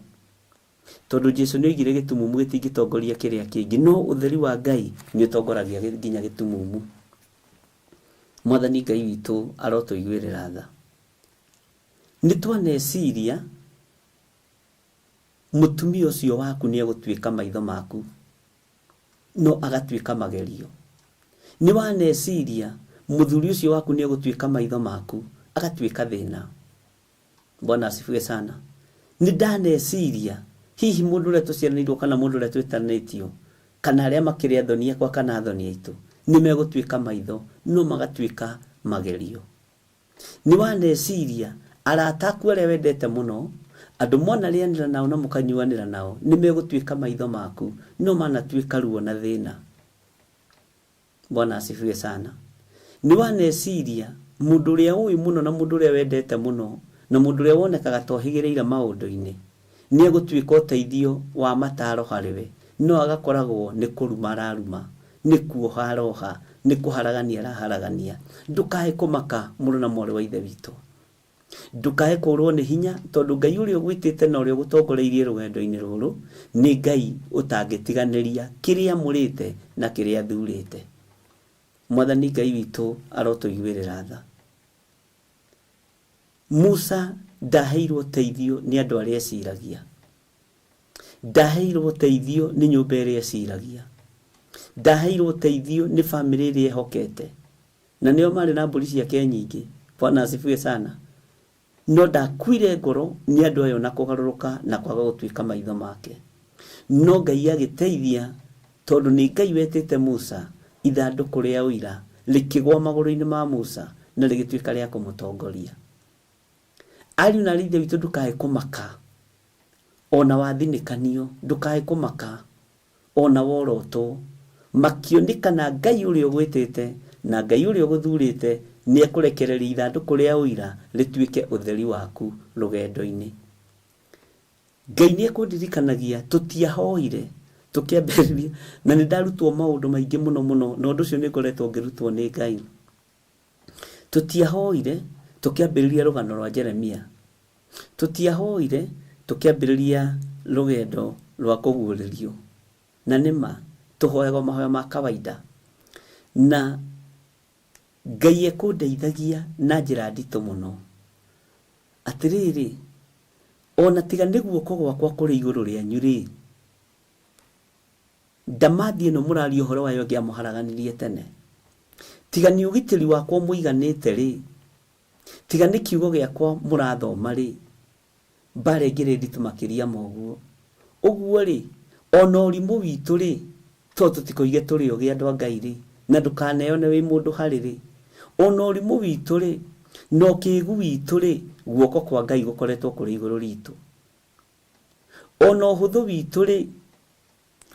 S7: Tondũ Jesu nĩ oigire gĩtumumu gĩtingĩtongoria kĩrĩa kĩngĩ, no ũtheri wa Ngai nĩ ũtongoragia nginya gĩtumumu. Mwathani Ngai witũ arotũiguĩrĩra tha. Nĩ twaneciria Mũtumia ũcio waku nĩ egũtuĩka maitho maku, no agatuĩka magerio. Nĩ waneciria mũthuri ũcio waku nĩ egũtuĩka maitho maku, agatuĩka thĩna. Bwana asifiwe sana. Nĩ ndaneciria hihi mũndũ ũrĩa tũciaranĩirwo kana mũndũ ũrĩa twĩtanĩtio kana arĩa makĩrĩ athoni akwa kana athoni aitũ nĩ megũtuĩka maitho, no magatuĩka magerio. Nĩ waneciria arata aku arĩa wendete mũno, andũ mwanarĩanĩra nao na mũkanyuanĩra nao, nĩ megũtuĩka maitho maku, no manatuĩka ruo na thĩna. Bwana asifiwe sana. Nĩ waneciria mũndũ ũrĩa ũĩ mũno na mũndũ ũrĩa wendete mũno na mũndũ ũrĩa wonekaga ta ũhĩgĩrĩire maũndũ-inĩ, nĩ egũtuĩka ũteithio wa mataaro harĩ we, no agakoragwo nĩ kũruma araruma, nĩ kuoha aroha, nĩ kũharagania araharagania. Ndũkae kũmaka mũrũ na mwarĩ wa Ithe witũ. Ndũkae kũũrwo nĩ hinya, tondũ Ngai ũrĩa ũgwĩtĩte na ũrĩa ũgũtongoreirie rũgendo-inĩ rũrũ, nĩ Ngai ũtangĩtiganĩria kĩrĩa amũrĩte na kĩrĩa athurĩte. Mwathani Ngai witũ arotũiguĩrĩra tha. Musa ndaheirwo ũteithio nĩ andũ arĩa eciragia. Ndaheirwo ũteithio nĩ nyũmba ĩrĩa eciragia. Ndaheirwo ũteithio nĩ bamĩrĩ ĩrĩa ehokete. Na nĩo marĩ na mbũri ciake nyingĩ. Bwana asifiwe sana. No ndakuire ngoro nĩ andũ ayo na kũgarũrũka na kwaga gũtuĩka maitho make. No Ngai agĩteithia tondũ nĩ Ngai wetĩte Musa, ithandũkũ rĩa ũira rĩkĩgwa magũrũ-inĩ ma Musa na rĩgĩtuĩka rĩa kũmũtongoria. Ariũ na aarĩ a Ithe witũ ndũkae kũmaka ona wathinĩkanio, ndũkae kũmaka ona worotwo. Makio nĩ kana Ngai ũrĩa ũgwĩtĩte na Ngai ũrĩa ũgũthurĩte nĩ ekũrekereria ithandũkũ rĩa ũira rĩtuĩke ũtheri waku rũgendo-inĩ. Ngai nĩ ekũndirikanagia tũtiahoire tũkĩambĩrĩria na nĩ ndarutwo maũndũ maingĩ mũno mũno na ũndũ ũcio nĩ ngoretwo ngĩrutwo nĩ Ngai. Tũtiahoire tũkĩambĩrĩria rũgano rwa Jeremia. Tũtiahoire tũkĩambĩrĩria rũgendo rwa kũguũrĩrio. Na nĩ ma, tũhoyaga o mahoya ma kawaida. Na Ngai ekũndeithagia na njĩra nditũ mũno. Atĩrĩrĩ, o na tiga nĩ guoko gwakwa kũrĩ igũrũ rĩanyu-rĩ, Ndamathi ĩno mũraria ũhoro wayo ĩngĩamũharaganirie tene. Tiga nĩ ũgitĩri wakwa ũmũiganĩte-rĩ, tiga nĩ kiugo gĩakwa mũrathoma-rĩ, mbaara ĩngĩrĩ nditũ makĩria ma ũguo. Ũguo-rĩ, o na ũrimũ witũ-rĩ, to tũtikoige tũrĩ ogĩ andũ a Ngai-rĩ, na ndũkaneyone wĩ mũndũ harĩ-rĩ, o na ũrimũ witũ-rĩ, na ũkĩgu witũ-rĩ, guoko kwa Ngai gũkoretwo kũrĩ igũrũ ritũ. O na ũhũthũ witũ-rĩ,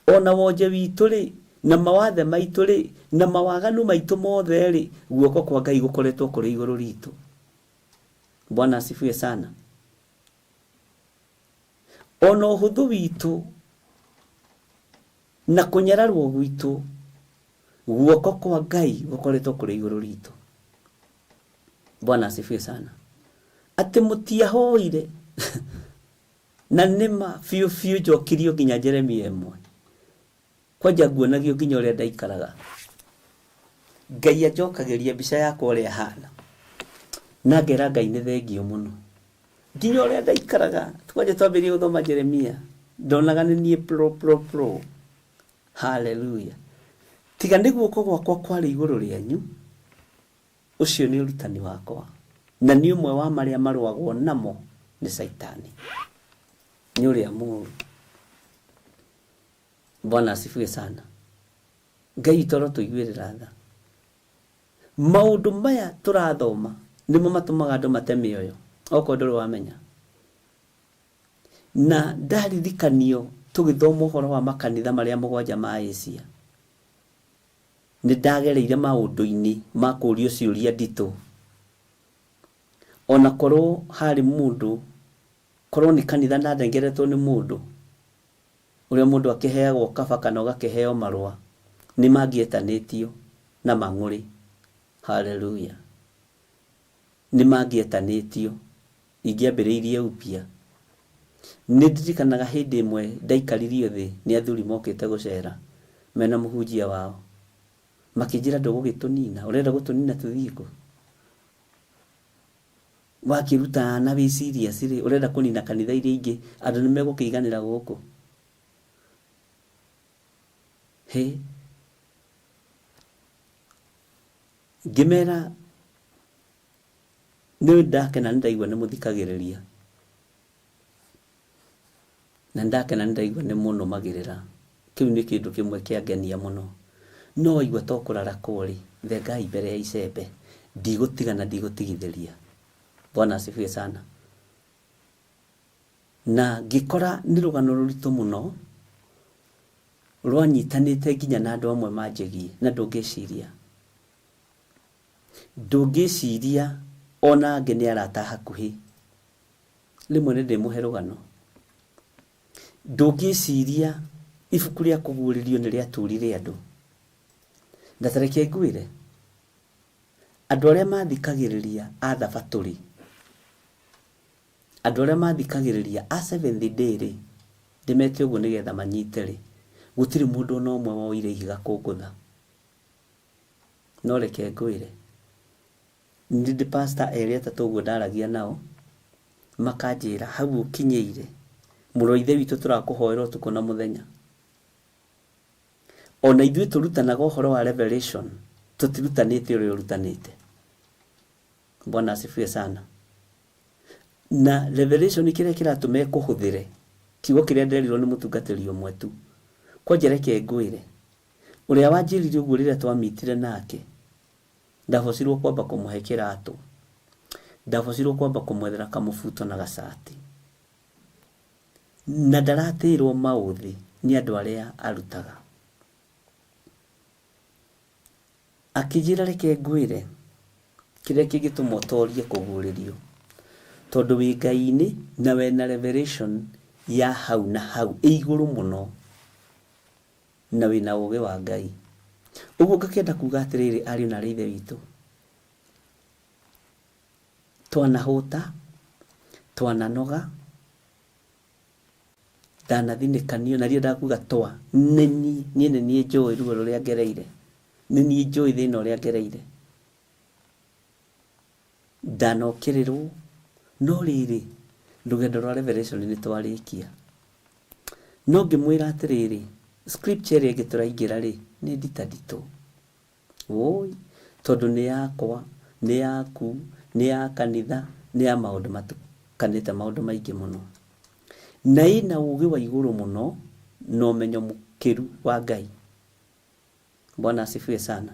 S7: o na wonje witũ-rĩ, na mawathe maitũ-rĩ, na mawaganu maitũ mothe-rĩ, guoko kwa Ngai gũkoretwo kũrĩ igũrũ ritũ. Bwana asifiwe sana. O na ũhũthũ witũ na kũnyararwo gwitũ, guoko kwa Ngai gũkoretwo kũrĩ igũrũ ritũ. Bwana asifiwe sana. Atĩ mũtiahoire na nĩma biũ biũ njokirio nginya Jeremia ĩmwe. Kwanja nguonagio nginya ũrĩa ndaikaraga. Ngai anjokagĩria mbica yakwa ũrĩa hana. Na ngera Ngai nĩ thengio mũno. Nginya ũrĩa ndaikaraga, kwanja twambĩrĩria gũthoma Jeremia, ndonaga nĩ niĩ pro pro pro. Haleluya. Tiga nĩ guoko gwakwa kwarĩ igũrũ rĩanyu, ũcio nĩ ũrutani wakwa, na nĩ ũmwe wa marĩa marũagwo namo nĩ Caitani, nĩ ũrĩa mũũru. Bwana asifiwe sana. Ngai witũ arotũiguĩrĩra tha. Maũndũ maya tũrathoma nĩmo matũmaga andũ mate mĩoyo, okorwo ndũrĩ wamenya. Na ndaririkanio tũgĩthoma ũhoro wa makanitha marĩa mũgwanja ma Asia, nĩ ndagereire maũndũ-inĩ ma kũrio ciũria nditũ. Ona korwo harĩ mũndũ, korwo nĩ kanitha ndanengeretwo nĩ mũndũ, ũrĩa mũndũ akĩheagwo kaba kana ũgakĩheo marũa, nĩ mangĩetanĩtio na mang'ũrĩ. Haleluya. Nĩ mangĩetanĩtio. Ingĩambĩrĩirie upya. Nĩ ndirikanaga hĩndĩ ĩmwe ndaikaririo thĩ nĩ athuri mokĩte gũcera mena mũhunjia wao. Makĩnjĩra ndũgũgĩtũnina, ũrenda gũtũnina tũthiĩ kũ? Wakĩruta na wĩ serious rĩ, ũrenda kũnina kanitha iria ingĩ, andũ nĩ megũkĩiganĩra gũkũ? Hĩ! Ngĩmera nĩ ndakena nĩ ndaigua nĩ mũthikagĩrĩria, na nĩ ndakena nĩ ndaigua nĩ mũnũmagĩrĩra. Kĩu nĩ kĩndũ kĩmwe kĩangenia mũno. No waigua ta ũkũrarakwo rĩ, thengai mbere ya icembe. Ndigũtiga na ndigũtigithĩria. Bwana asifiwe sana. Na ngĩkora nĩ rũgano rũritũ mũno, rwanyitanĩte nginya na andũ amwe manjĩgiĩ, na ndũngĩciria. Ndũngĩciria ona angĩ nĩ arata a hakuhĩ. Rĩmwe nĩ ndĩmũhe rũgano. Ndũngĩciria ibuku rĩa kũguũrĩrio nĩ rĩaturire andũ. Na ta reke ngwĩre, andũ arĩa mathikagĩrĩria a thabatũ-rĩ, andũ arĩa mathikagĩrĩria a Seventh Day-rĩ, ndĩmete ũguo nĩgetha manyite-rĩ, gũtirĩ mũndũ ona ũmwe woire ihiga kũngũtha. No reke ngwĩre, nĩ ndĩ pastor erĩ atatũ ũguo ndaragia nao, makanjĩra hau ũkinyĩire, mũrũ wa ithe witũ tũrakũhoera ũtukũ na mũthenya. Ona ithuĩ tũrutanaga ũhoro wa revelation, tũtirutanĩte ũrĩa ũrutanĩte. Bwana asifiwe sana. Na revelation kĩrĩa kĩratũma ĩkũhũthĩre, kiugo kĩrĩa nderirwo nĩ mũtungatĩri ũmwe tu. Kwanja reke ngwĩre, ũrĩa wanjĩrire ũguo rĩrĩa twamitire nake, ndabocirwo kwamba kũmũhe kĩratũ, ndabocirwo kwamba kũmwethera kamũbuto na gacati, na ndaratĩrwo maũthĩ nĩ andũ arĩa arutaga. Akĩnjĩra reke ngwĩre kĩrĩa kĩngĩtũma ũtorie kũguũrĩrio, tondũ wĩ Ngai-inĩ na wena revelation ya hau na hau ĩ igũrũ mũno, na wĩna ũgĩ wa Ngai. Ũguo ngakĩenda kuga atĩrĩrĩ, ariũ na aarĩ a Ithe witũ, twanahũta, twananoga, Ndanathinĩkanio, na ndiendaga kuga twa, nĩ niĩ, niĩ nĩ niĩ njũĩ ruo rũrĩa ngereire, nĩ niĩ njũĩ thĩna ũrĩa ngereire. Ndanokĩrĩrwo, no rĩrĩ, rũgendo rwa Revelation nĩ twarĩkia. No ngĩmwĩra atĩrĩrĩ, scripture ĩrĩa ĩngĩ tũraingĩra rĩ, nĩ nditanditũ. Wũi, tondũ nĩ yakwa, nĩ yaku, nĩ ya kanitha, nĩ ya maũndũ matukanĩte maũndũ maingĩ mũno. Na ĩna ũgĩ wa igũrũ mũno na ũmenyo mũkĩru wa Ngai. Bwana asifiwe sana.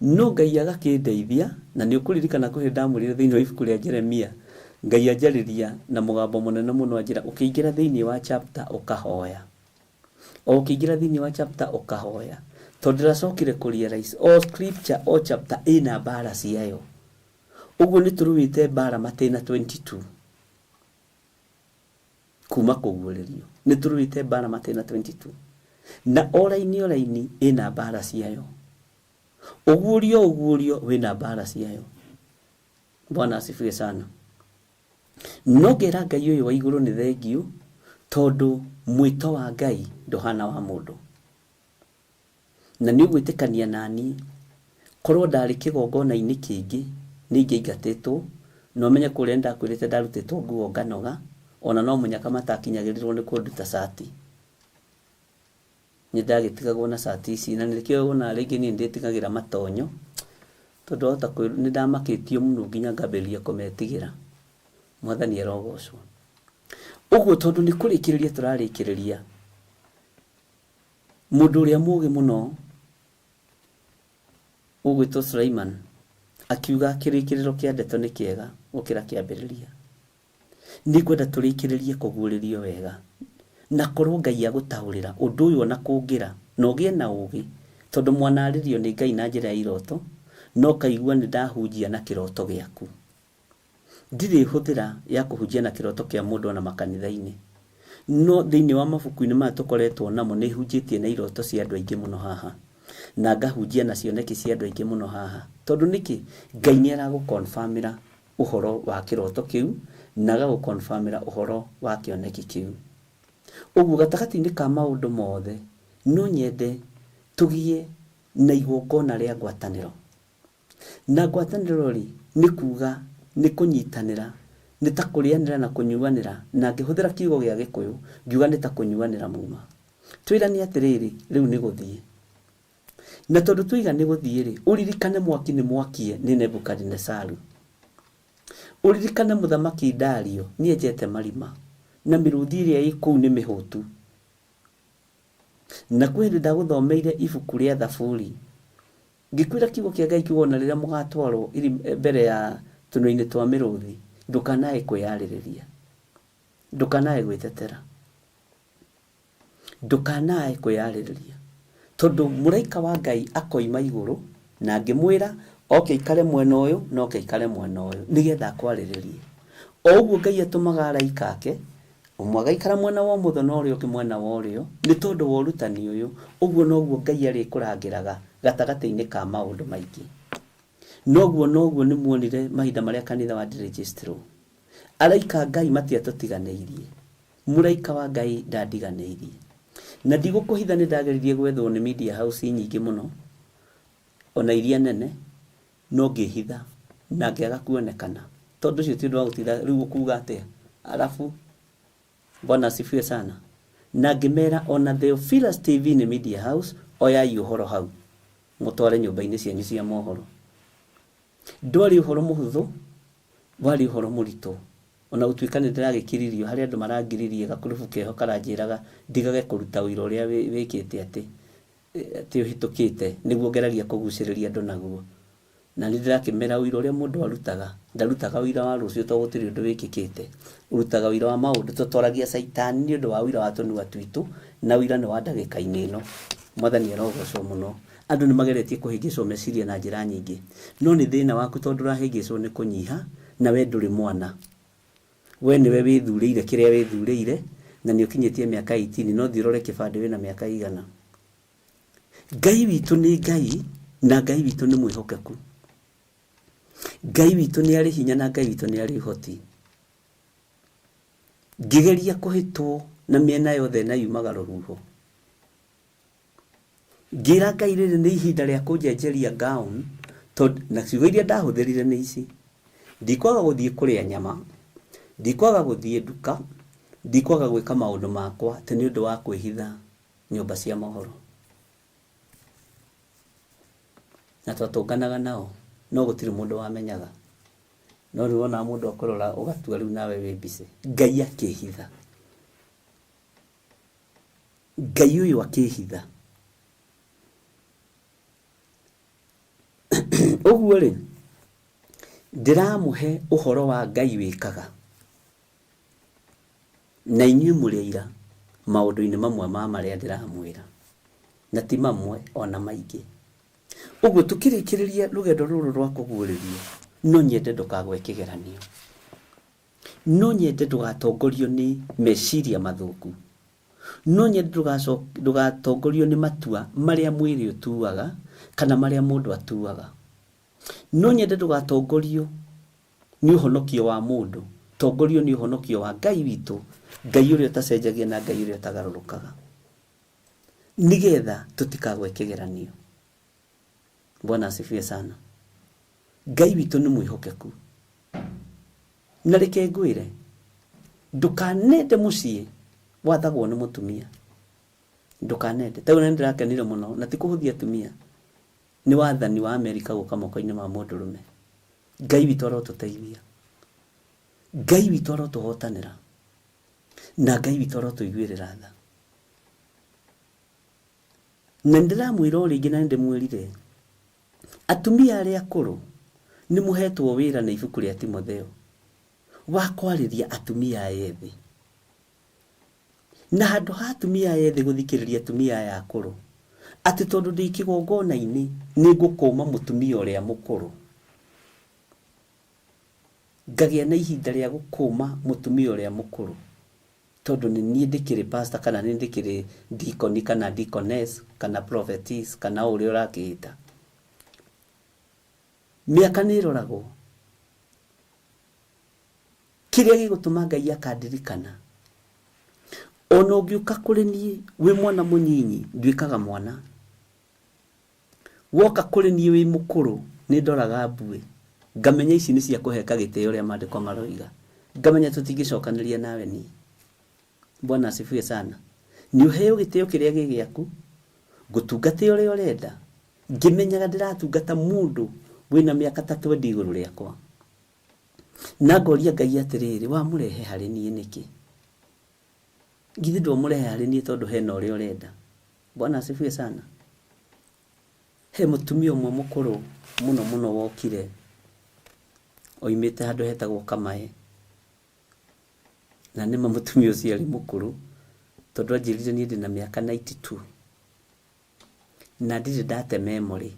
S7: No Ngai agakĩndeithia, na nĩ ũkũririkana kwĩ hĩndĩ ndamwĩrire thĩinĩ wa ibuku rĩa Jeremia, Ngai anjarĩria na mũgambo mũnene mũno anjĩra ũkĩingĩra thĩinĩ wa chapter ũkahoya. O ũkĩingĩra thĩinĩ wa chapter ũkahoya. Tondũ ndĩracokire kũ realize o scripture o chapter ĩna mbara ciayo. Ũguo nĩ tũrũĩte mbara matĩna 22 kuma kũguũrĩrio. Nĩ tũrũĩte mbara matĩna 22. Na o raini o raini ĩna mbara ciayo. Ũguũrio ũguũrio wĩna mbara ciayo. Bwana asifiwe sana. No ngera Ngai ũyũ wa igũrũ nĩ thengiũ tondũ mwĩto wa Ngai ndũhana wa mũndũ. Na nĩ ũgwĩtĩkania naniĩ, korwo ndarĩ kĩgongona-inĩ kĩngĩ nĩ ingĩaingatĩtwo, na ũmenye kũrĩa nĩndakwĩrĩte ndarutĩtwo nguo nganoga, ona no mũnyaka matakinyagĩrĩrwo nĩ kũnduta cati. Nĩ ndagĩtigagwo na cati ici, na nĩkĩo wonaga rĩngĩ niĩ nĩndĩtigagĩra matonyo, tondũ wahota nĩ ndamakĩtio mũno nginya ngambĩrĩria kũmetigĩra. Mwathani arogocwo. Ũguo tondũ nĩ kũrĩkĩrĩria tũrarĩkĩrĩria, mũndũ ũrĩa mũgĩ mũno ũgwĩtwo Sulaiman akiuga kĩrĩkĩrĩro kĩa ndeto nĩ kĩega gũkĩra kĩambĩrĩria. Nĩngwenda tũrĩkĩrĩrie kũguũrĩrio wega, na korwo Ngai agũtaũrĩra ũndũ ũyũ ona kũngĩra, na ũgĩe na ũgĩ, tondũ mwanarĩrio nĩ Ngai na njĩra ya iroto, na ũkaigua nĩ ndahunjia na kĩroto gĩaku. Ndirĩ hũthĩra ya kũhunjia na kĩroto kĩa mũndũ ona makanitha-inĩ. No thĩinĩ wa mabuku-inĩ maya tũkoretwo namo nĩ hunjĩtie na iroto cia andũ aingĩ mũno haha. Na ngahunjia na cioneki cia andũ aingĩ mũno haha. Tondũ nĩkĩ? Ngai nĩ aragũ confirm ĩra ũhoro wa kĩroto kĩu na agagũ confirm ĩra ũhoro wa kĩoneki kĩu. Ũguo gatagatĩ-inĩ ka maũndũ mothe no nyende tũgĩe na igongona rĩa ngwatanĩro. Na ngwatanĩro-rĩ, nĩ kuuga nĩ kũnyitanĩra, nĩ ta kũrĩanĩra na kũnyuanĩra, na ngĩhũthĩra kiugo gĩa Gĩkũyũ, ngiuga nĩ ta kũnyuanĩra muma. Twĩrane atĩrĩrĩ, rĩu nĩ gũthiĩ. Na tondũ twoiga nĩ gũthiĩ-rĩ, ũririkane mwaki nĩ mwakie nĩ Nebukadinesaru. Ũririkane mũthamaki Dario nĩenjete marima, na mĩrũthi ĩrĩa ĩ kũu nĩ mĩhũtu. Na kwĩ hĩndĩ ndagũthomeire ibuku rĩa Thaburi, Ngĩkwĩra kiugo kĩa Ngai kiuga ona rĩrĩa mũgatwarwo mbere ya tũnua-inĩ twa mĩrũthi, ndũkanae kwĩyarĩrĩria. Ndũkanae gwĩtetera. Ndũkanae kwĩyarĩrĩria. Tondũ mũraika wa Ngai akoima igũrũ na ngĩmwĩra oke aikare mwena ũyũ na oke aikare mwena ũyũ nĩgetha akwarĩrĩrie. O ũguo Ngai atũmaga araika ake, Ũmwe agaikara mwena wa ũmotho na ũrĩa ũngĩ mwena wa ũrĩo, nĩ tondũ wa ũrutani ũyũ, ũguo noguo Ngai arĩkũrangĩraga gatagatĩ-inĩ ka maũndũ maingĩ. Noguo noguo nĩ muonire mahinda marĩa kanitha wa ndirĩnjĩcitirwo. Araika a Ngai matiatũtiganĩirie. Mũraika wa Ngai ndandiganĩirie. Na ndigũkũhitha nĩ ndageririe gwethwo nĩ media house nyingĩ mũno, ona iria nene, no ngĩhitha na ngĩaga kuonekana. Tondũ ũcio ti ũndũ wa gũtinda rĩu ũkuga atĩa. Arabu, Bwana asifiwe sana. Na ngĩmera ona Theophilus TV nĩ media house, oyai ũhoro hau mũtware nyũmba-inĩ cianyu cia mohoro. Ndwarĩ ũhoro mũhũthũ, warĩ ũhoro mũritũ. Ona gũtuĩka nĩ ndĩragĩkiririo, harĩ andũ marangiririe gakurubu keho karanjĩraga ndigage kũruta ũira ũrĩa wĩkĩte atĩ, atĩ ũhĩtũkĩte, nĩguo ngeragia kũgucĩrĩria andũ naguo. Na nĩ ndĩrakĩmera ũira ũrĩa mũndũ arutaga, ndarutaga ũira wa rũciũ tondũ gũtirĩ ũndũ wĩkĩkĩte. Ũrutaga ũira wa maũndũ, tũtoragia caitani nĩ ũndũ wa ũira wa tũnua twitũ, na ũira nĩ wa ndagĩka-inĩ ĩno. Mwathani arogocwo mũno. Andũ nĩ mageretie kũhĩngĩcwo meciria na njĩra nyingĩ, no nĩ thĩna waku tondũ ũrahĩngĩcwo nĩ kũnyiha, na we ndũrĩ mwana. We nĩwe wĩthurĩire kĩrĩa wĩthurĩire, na nĩ ũkinyĩtie mĩaka 18, no thiĩ ũrore kĩbandĩ wĩna mĩaka ĩigana. Ngai witũ nĩ Ngai, na Ngai witũ nĩ mwĩhokeku. Ngai witũ nĩ arĩ hinya na Ngai witũ nĩ arĩ ũhoti. Ngĩgeria kũhĩtwo na mĩena yothe na yumaga rũhuho. Ngĩra Ngai rĩrĩ nĩ ihinda rĩa kũnjenjeria gown, tondũ na ciugo iria ndahũthĩrire nĩ ici, ndikwaga gũthiĩ kũrĩa nyama, ndikwaga gũthiĩ nduka, ndikwaga gwĩka maũndũ makwa atĩ nĩ ũndũ wa kwĩhitha nyũmba cia mohoro. Na twatũnganaga nao, no gũtirĩ mũndũ wamenyaga. No rĩu wonaga mũndũ akũrora ũgatua rĩu nawe wĩ busy. Ngai akĩhitha. Ngai ũyũ akĩhitha. Ũguo rĩ, ndĩramũhe ũhoro wa Ngai wĩkaga, na inyuĩ mũrĩ aira maũndũ-inĩ mamwe ma marĩa ndĩramwĩra, na ti mamwe ona maingĩ. Ũguo tũkĩrĩkĩrĩria rũgendo rũrũ rwa kũguũrĩrio, no nyende ndũkagwe kĩgeranio. No nyende ndũgatongorio nĩ meciria mathũku. No nyende ndũgatongorio nĩ matua marĩa mwĩrĩ ũtuaga kana marĩa mũndũ atuaga. No nyende ndũgatongorio nĩ ũhonokio wa mũndũ, tongorio nĩ ũhonokio wa Ngai witũ, Ngai ũrĩa ũtacenjagia na Ngai ũrĩa ũtagarũrũkaga, nĩgetha tũtikagwe kĩgeranio. Bwana asifiwe sana. Ngai witũ nĩ mwĩhokeku. Na reke ngwĩre, ndũkanende mũciĩ wathagwo nĩ mũtumia. Ndũkanende. Ta rĩu nĩ ndĩrakenire mũno, na ti kũhũthia atumia, nĩ wathani wa Amerika gũka moko-inĩ ma mũndũrũme. Ngai witũ arotũteithia. Ngai witũ arotũhotanĩra. Na Ngai witũ arotũiguĩrĩra tha. Na nĩ ndĩramwĩra o rĩngĩ na nĩ ndĩmwĩrire, atumia arĩa akũrũ nĩ mũhetwo wĩra nĩ ibuku rĩa Timotheo wa kwarĩria atumia aya ethĩ. Na handũ ha atumia aya ethĩ gũthikĩrĩria atumia aya akũrũ, atĩ tondũ ndĩ kĩgongona-inĩ nĩ ngũkũma mũtumia ũrĩa mũkũrũ, ngagĩa na ihinda rĩa gũkũma mũtumia ũrĩa mũkũrũ, tondũ nĩ niĩ ndĩkĩrĩ pastor kana nĩ ndĩkĩrĩ deacon kana deaconess kana prophetess kana o ũrĩa ũrakĩĩta. Mĩaka nĩ ĩroragwo. Kĩrĩa gĩgũtũma Ngai akandirikana, ona ũngĩũka kũrĩ niĩ wĩ mwana mũnyinyi, nduĩkaga mwana. Woka kũrĩ niĩ wĩ mũkũrũ, nĩ ndoraga mbuĩ, ngamenya ici nĩ cia kũheka gĩtĩo ũrĩa maandĩko maroiga, ngamenya tũtingĩcokanĩria nawe niĩ. Bwana asifiwe sana. Nĩ ũheo gĩtĩo kĩrĩa gĩ gĩaku, ngũtungate ũrĩa ũrenda, ngĩmenyaga ndĩratungata mũndũ wĩna mĩaka ta twendi igũrũ rĩakwa. Na ngoria Ngai atĩrĩrĩ, wamũrehe harĩ niĩ nĩkĩ? Githĩ ndwamũrehe harĩ niĩ tondũ hena ũrĩa ũrenda? Bwana asifiwe sana. He mũtumia ũmwe mũkũrũ mũno mũno wokire oimĩte handũ hetagwo Kamae. Na nĩma mũtumia ũcio arĩ mũkũrũ tondũ anjĩrire niĩ ndĩna mĩaka 92 na ndirĩ ndate memory.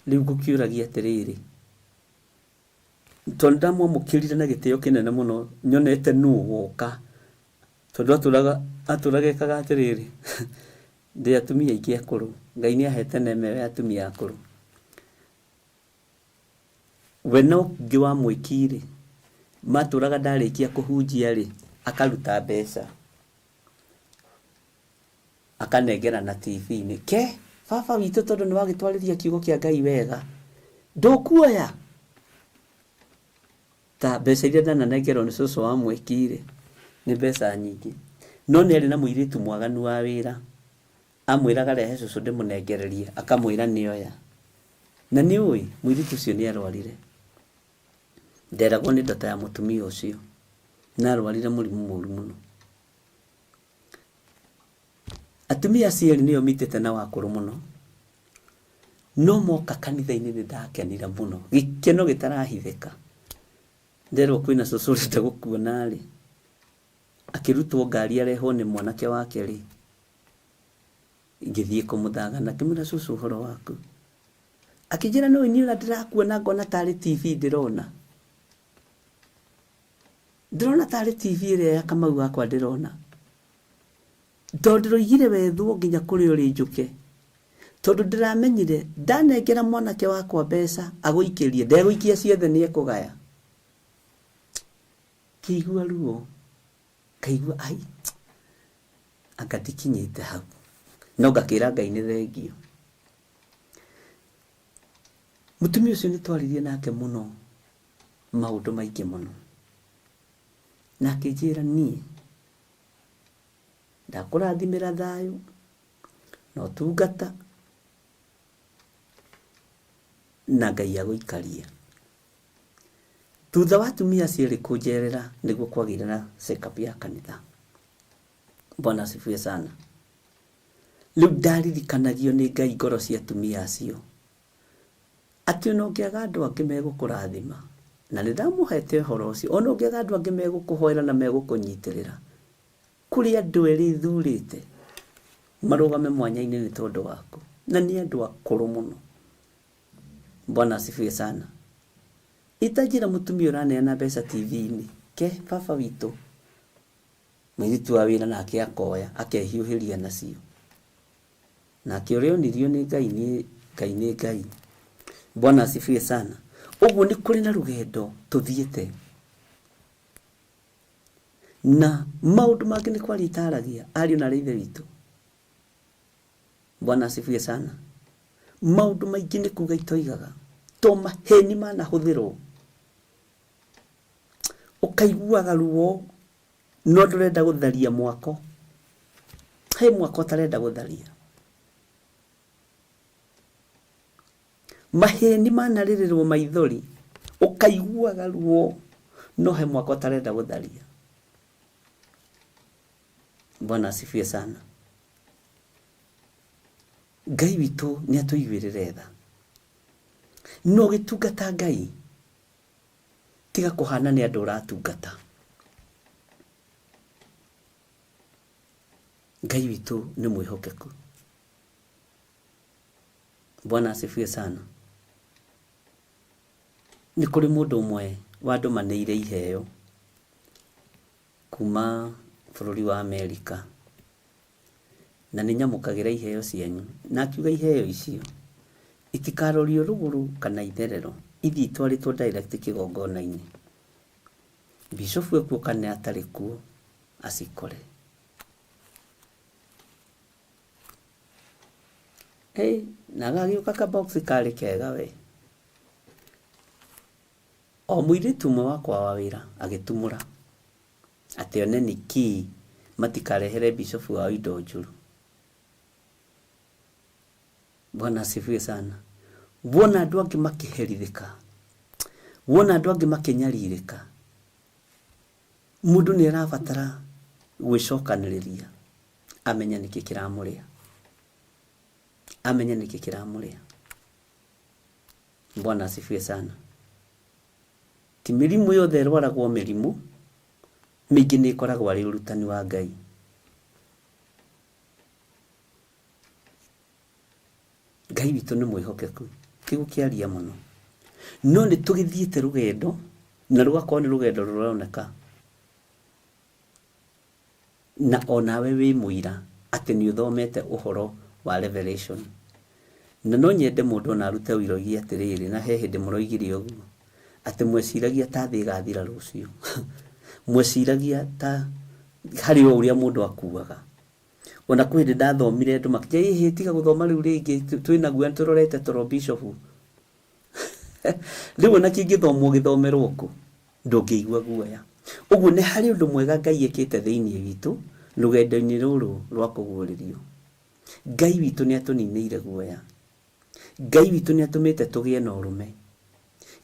S7: Rĩu ngũkĩũragia atĩrĩrĩ, tondũ ndamwamũkĩrire na gĩtĩo kĩnene mũno nyonete nũ woka, tondũ atũraga atũraga ekaga atĩrĩrĩ, ndĩ atumia aingĩ akũrũ, Ngai nĩ ahete neema ĩyo ya atumia akũrũ. We na ũngĩ wa mwĩki-rĩ, matũraga ndarĩkia kũhunjia-rĩ, akaruta mbeca. Akanengerana TV-inĩ ke baba witũ, tondũ nĩ wagĩtwarĩria kiugo kĩa Ngai wega, ndũkuoya ta mbeca iria ndananengerwo nĩ cũcũ wa mwĩki-rĩ, nĩ mbeca nyingĩ. No nĩ arĩ na mũirĩtu mwaganu wa wĩra, amwĩraga rehe cũcũ ndĩmũnengererie, akamwĩra nĩoya. Na nĩ ũĩ, mũirĩtu ũcio nĩ arwarire. Nderagwo nĩ ndota ya mũtumia ũcio, na arwarire mũrimũ mũru mũno. Atumia acio erĩ nĩo mitĩte na wakũrũ mũno, no moka kanitha-inĩ nĩ ndakenire mũno, gĩkeno gĩtarahithĩka. Nderwo kwĩna cũcũ ũrenda gũkuona-rĩ, akĩrutwo ngari arehwo nĩ mwanake wake-rĩ, ngĩthiĩ kũmũthagana, ngĩmwĩra cũcũ ũhoro waku. Akĩnjĩra no niĩ ona ndĩrakuona ngona tarĩ TV ndĩrona. Ndĩrona tarĩ TV ĩrĩa ya Kamau wakwa ndĩrona. Tondũ ndĩroigire wethwo nginya kũrĩa ũrĩ njũke. Tondũ ndĩramenyire ndanengera mwanake wakwa mbeca agũikĩrie, ndegũikia ciothe nĩ ekũgaya. Ngĩigua ruo, ngaigua ai, anga ndikinyĩte hau. No ngakĩra Ngai nĩ thengiũ. Mũtumia ũcio nĩ twaririe nake mũno maũndũ maingĩ mũno. Na akĩnjĩra niĩ ndakũrathimĩra thayũ na ũtungata na Ngai agũikarie. Thutha wa atumia acio erĩ kũnjerera nĩguo kwagĩire na check up ya kanitha. Bwana asifiwe sana. Rĩu ndaririkanagio nĩ Ngai ngoro cia atumia acio atĩ ona ũngĩaga andũ angĩ megũkũrathima, na nĩ ndamũhete ũhoro ũcio, ona ũngĩaga andũ angĩ megũkũhoera na megũkũnyitĩrĩra, kũrĩ andũ erĩ thurĩte marũgame mwanya-inĩ nĩ tondũ waku, na nĩ andũ akũrũ mũno. Bwana asifiwe sana. Itanjĩra mũtumia ũraneana mbeca TV-inĩ, ke baba witũ, mũirĩtu wa wĩra nake akoya akehiũhĩria nacio. Nake ũrĩa onirio nĩ Ngai nĩ Ngai nĩ Ngai. Bwana asifiwe sana. Ũguo nĩ kũrĩ na rũgendo tũthiĩte. Na maũndũ mangĩ nĩ kwaria itaragia, ariũ na arĩ ithe witũ. Bwana asifiwe sana. Maũndũ maingĩ nĩ kuga itoigaga, to maheni manahũthĩrwo. Ũkaiguaga ruo no ndũrenda gũtharia mwako. He mwako ũtarenda gũtharia. Maheni manarĩrĩrwo maithori, ũkaiguaga ruo no he mwako ũtarenda gũtharia. Bwana asifiwe sana. Ngai witũ nĩ atũiguĩrĩre tha. No ũgĩtungata Ngai, tiga kũhana nĩ andũ ũratungata. Ngai witũ nĩ mwĩhokeku. Bwana asifiwe sana. Nĩ kũrĩ mũndũ ũmwe wandũmanĩire iheo kuma bũrũri wa Amerika, na nĩ nyamũkagĩra iheo cianyu, na akiuga iheo icio itikarorio rũgũrũ kana itherero, ithiĩ itwarĩtwo direct kĩgongona-inĩ. Bishofu ekuo kana atarĩ kuo acikore. Hey, na gagĩũka ka box karĩ kega we. O mũirĩtu ũmwe wakwa wa wĩra agĩtumũra atĩ one nĩ kĩĩ matikarehere bishofu wao indo njũru. Bwana asifiwe sana. Wona andũ angĩ makĩherithĩka, wona andũ angĩ makĩnyarirĩka, mũndũ nĩ arabatara gwĩcokanĩrĩria amenye nĩkĩ kĩramũrĩa, amenye nĩkĩ kĩramũrĩa. Bwana asifiwe sana. Ti mĩrimũ yothe ĩrwaragwo mĩrimũ, mĩingĩ nĩ ĩkoragwo arĩ ũrutani wa Ngai. Ngai witũ nĩ mwĩhokeku, ti gũkĩaria mũno. No nĩ tũgĩthiĩte rũgendo, na rũgakorwo nĩ rũgendo rũroneka. Na onawe wĩ mũira atĩ nĩ ũthomete ũhoro wa Revelation. Na no nyende mũndũ ona arute ũira oige atĩrĩrĩ, na he hĩndĩ mũroigire ũguo, atĩ mweciragia ta thĩ ĩgathira rũciũ. Mweciragia ta harĩ o ũrĩa mũndũ akuaga. Ona kwĩ hĩndĩ ndathomire andũ makĩnjĩra ĩhĩ tiga gũthoma rĩu rĩngĩ twĩna guoya tũrorete toro bishop. Rĩu ona kĩngĩthomwo gĩthomerwo kũ ndũngĩigua guoya. Ũguo nĩ harĩ ũndũ mwega Ngai ekĩte thĩinĩ witũ rũgendo-inĩ rũrũ rwa kũguũrĩrio. Ngai witũ nĩ atũninĩire guoya. Ngai witũ nĩ atũmĩte tũgĩe na ũrũme.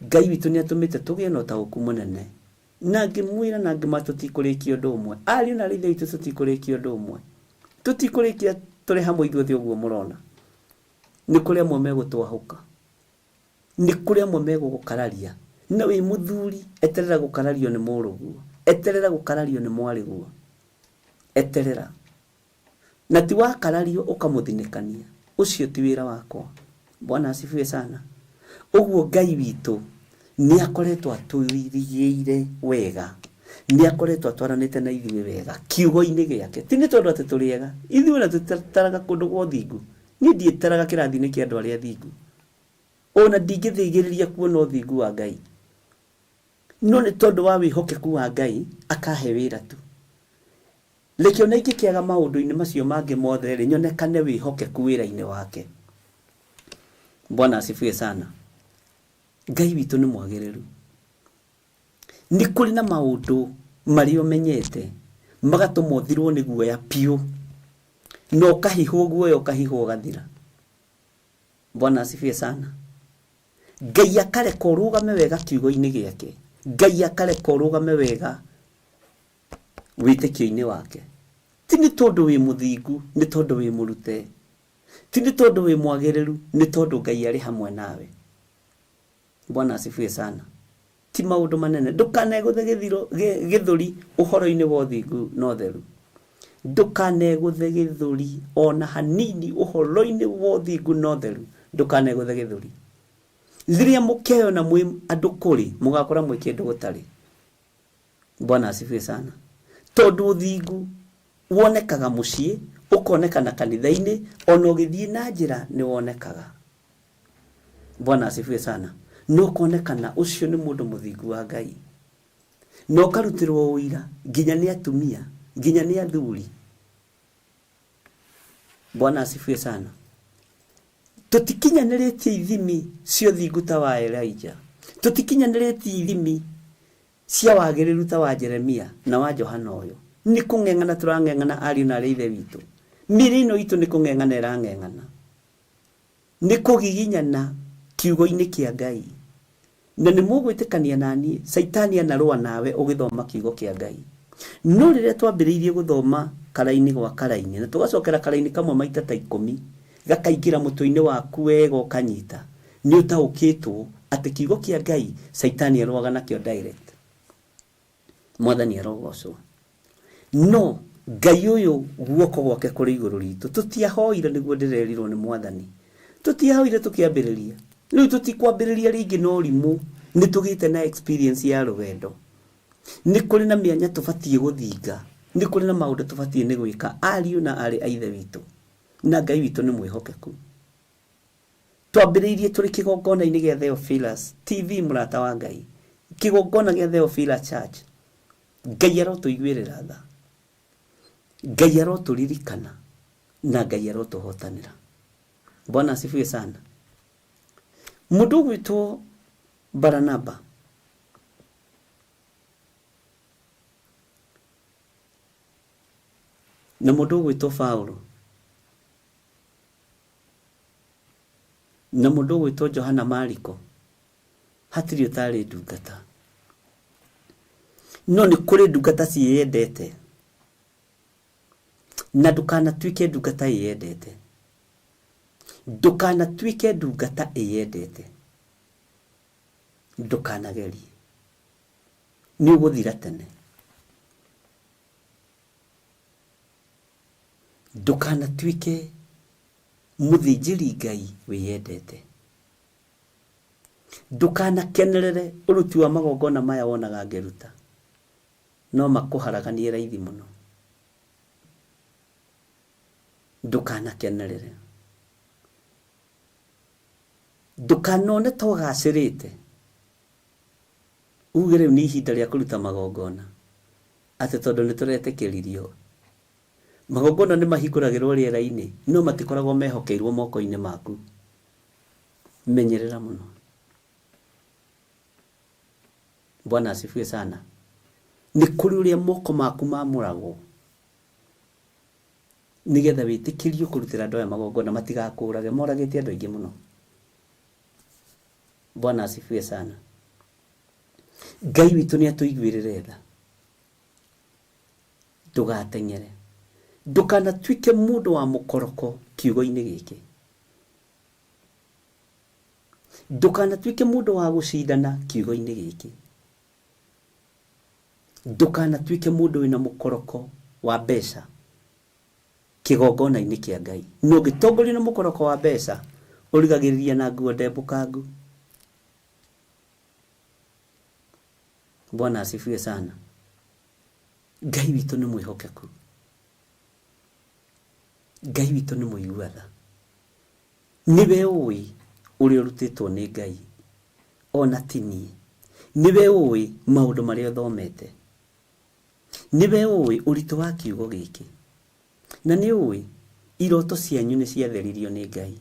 S7: Ngai witũ nĩ atũmĩte tũgĩe na ũtaũku mũnene. Na ngĩmwĩra na ngĩma tũtikũrĩkia ũndũ ũmwe. Ariũ na aarĩ a Ithe witũ tũtikũrĩkia ũndũ ũmwe. Tũtikũrĩkia tũrĩ hamwe ithuothe ũguo mũrona. Nĩ kũrĩ amwe megũtwahũka. Nĩ kũrĩ amwe megũgũkararia. Na wĩ mũthuri, eterera gũkarario nĩ mũrũguo. Eterera gũkarario nĩ mwarĩguo. Eterera. Na ti wakarario ũkamũthinĩkania. Ũcio ti wĩra wakwa. Bwana asifiwe sana. Ũguo Ngai witũ nĩ akoretwo atũirigĩire wega. Nĩ akoretwo atwaranĩte na ithuĩ wega kiugo-inĩ gĩake. Ti nĩ tondũ atĩ tũrĩ ega. Ithuĩ ona tũtitaraga kũndũ gwa ũthingu. Niĩ ndiĩtaraga kĩrathi-inĩ kĩa andũ arĩa athingu. Ona ndingĩthĩgĩrĩria kuona ũthingu wa Ngai. No nĩ tondũ wa wĩhokeku wa Ngai akahe wĩra tu. Reke o na ingĩkĩaga maũndũ-inĩ macio mangĩ mothe-rĩ, nyonekane wĩhokeku wĩra-inĩ wake. Bwana asifiwe sana. Ngai witũ nĩ mwagĩrĩru. Nĩ kũrĩ na maũndũ marĩa ũmenyete magatũma ũthirwo nĩ guoya piũ, na ũkahihwo guoya ũkahihwo ũgathira. Bwana asifiwe sana. Ngai akareka ũrũgame wega kiugo-inĩ gĩake. Ngai akareka ũrũgame wega wĩtĩkio-inĩ wake. Ti nĩ tondũ wĩ mũthingu, nĩ tondũ wĩ mũrute. Ti nĩ tondũ wĩ mwagĩrĩru, nĩ tondũ Ngai arĩ hamwe nawe. Bwana asifiwe sana. Ti maũndũ manene. Ndũkanegũthe gĩthiro, gĩthũri ũhoro-inĩ wa ũthingu na ũtheru. Ndũkanegũthe gĩthũri o na hanini ũhoro-inĩ wa ũthingu na ũtheru. Ndũkanegũthe gĩthũri. Rĩrĩa mũkeyona mwĩ andũ kũrĩ, mũgakora mwĩ kĩndũ gũtarĩ. Bwana asifiwe sana. Tondũ ũthingu wonekaga mũciĩ, ũkonekana kanitha-inĩ, ona ũgĩthiĩ na njĩra nĩ wonekaga. Bwana asifiwe sana. Na ũkonekana ũcio nĩ mũndũ mũthingu wa Ngai. Na ũkarutĩrwo ũira nginya nĩ atumia, nginya nĩ athuri. Bwana asifiwe sana. Tũtikinyanĩrĩtie ithimi cia ũthingu ta wa Elijah. Tũtikinyanĩrĩtie ithimi cia wagĩrĩru ta wa Jeremia na wa Johana ũyũ. Nĩ kũng'eng'ana tũrang'eng'ana ariũ na aarĩ a Ithe witũ. Mĩĩrĩ ĩno itũ nĩ kũng'eng'ana ĩrang'eng'ana. Nĩ kũgiginyana kiugo-inĩ kĩa Ngai. Na nĩ mũgwĩtĩkania na niĩ, Caitani anarũa nawe ũgĩthoma kiugo kĩa Ngai. No rĩrĩa twambĩrĩirie gũthoma karaini gwa karaini, na tũgacokera karaini kamwe maita ta ikũmi, gakaingĩra mũtwe-inĩ waku wega ũkanyita, nĩ ũtaũkĩtwo atĩ kiugo kĩa Ngai, Caitani arũaga nakĩo direct. Mwathani arogocwo. No Ngai ũyũ guoko gwake kũrĩ igũrũ ritũ. Tũtiahoire nĩguo ndĩrerirwo nĩ Mwathani. Tũtiahoire tũkĩambĩrĩria. Rĩu tũtikwambĩrĩria rĩngĩ na ũrimũ. Nĩ tũgĩte na experience ya rũgendo. Nĩ kũrĩ na mĩanya tũbatiĩ gũthinga. Nĩ kũrĩ na maũndũ tũbatiĩ nĩ gwĩka ariũ na aarĩ a Ithe witũ. Na Ngai witũ nĩ mwĩhokeku. Twambĩrĩirie tũrĩ kĩgongona-inĩ gĩa Theophilus TV mũrata wa Ngai. Kĩgongona gĩa Theophilus Church. Ngai arotũiguĩrĩra tha. Ngai arotũririkana na Ngai arotũhotanĩra. Bwana asifiwe sana. Mũndũ ũgwĩtwo Baranaba na mũndũ ũgwĩtwo Paulo na mũndũ ũgwĩtwo Johana Mariko hatirĩ ũtarĩ ndungata. No nĩ kũrĩ ndungata ciĩyendete, na ndũkanatuĩke ndungata ĩyendete. Ndũkanatuĩke ndungata ĩyendete. Ndũkanagerie. Nĩ ũgũthira tene. Ndũkanatuĩke mũthĩnjĩri Ngai wĩyendete. Ndũkanakenerere ũruti wa magongona maya wonaga ngĩruta, no makũharaganie raithi mũno. Ndũkanakenerere. Ndũkanone ta ũgacĩrĩte, uge rĩu nĩ ihinda rĩa kũruta magongona, atĩ tondũ nĩ tũretĩkĩririo. Magongona nĩ mahingũragĩrwo rĩera-inĩ, no matikoragwo mehokeirwo moko-inĩ maku. Menyerera mũno. Bwana asifiwe sana. Nĩ kũrĩ ũrĩa moko maku mamũragwo nĩgetha wĩtĩkĩrio kũrutĩra andũ aya magongona matigakũrage. Moragĩte andũ aingĩ mũno. Bwana asifiwe sana. Ngai witũ nĩ atũiguĩrĩre tha. Ndũgateng'ere. Ndũkanatuĩke mũndũ wa mũkoroko kiugo-inĩ gĩkĩ. Ndũkanatuĩke mũndũ wa gũcindana kiugo-inĩ gĩkĩ. Ndũkanatuĩke mũndũ wĩna mũkoroko wa mbeca kĩgongona-inĩ kĩa Ngai. Na ũngĩtongorio nĩ mũkoroko wa mbeca, ũrigagĩrĩria na nguo ndembũkangu. Bwana asifiwe sana. Ngai witũ nĩ mwĩhokeku. Ngai witũ nĩ mũigua tha. Nĩwe ũĩ ũrĩa ũrutĩtwo nĩ Ngai, ona ti niĩ. Nĩwe ũĩ maũndũ marĩa ũthomete. Nĩwe ũĩ ũritũ wa kiugo gĩkĩ. Na nĩ ũĩ iroto cianyu nĩ ciatheririo nĩ Ngai.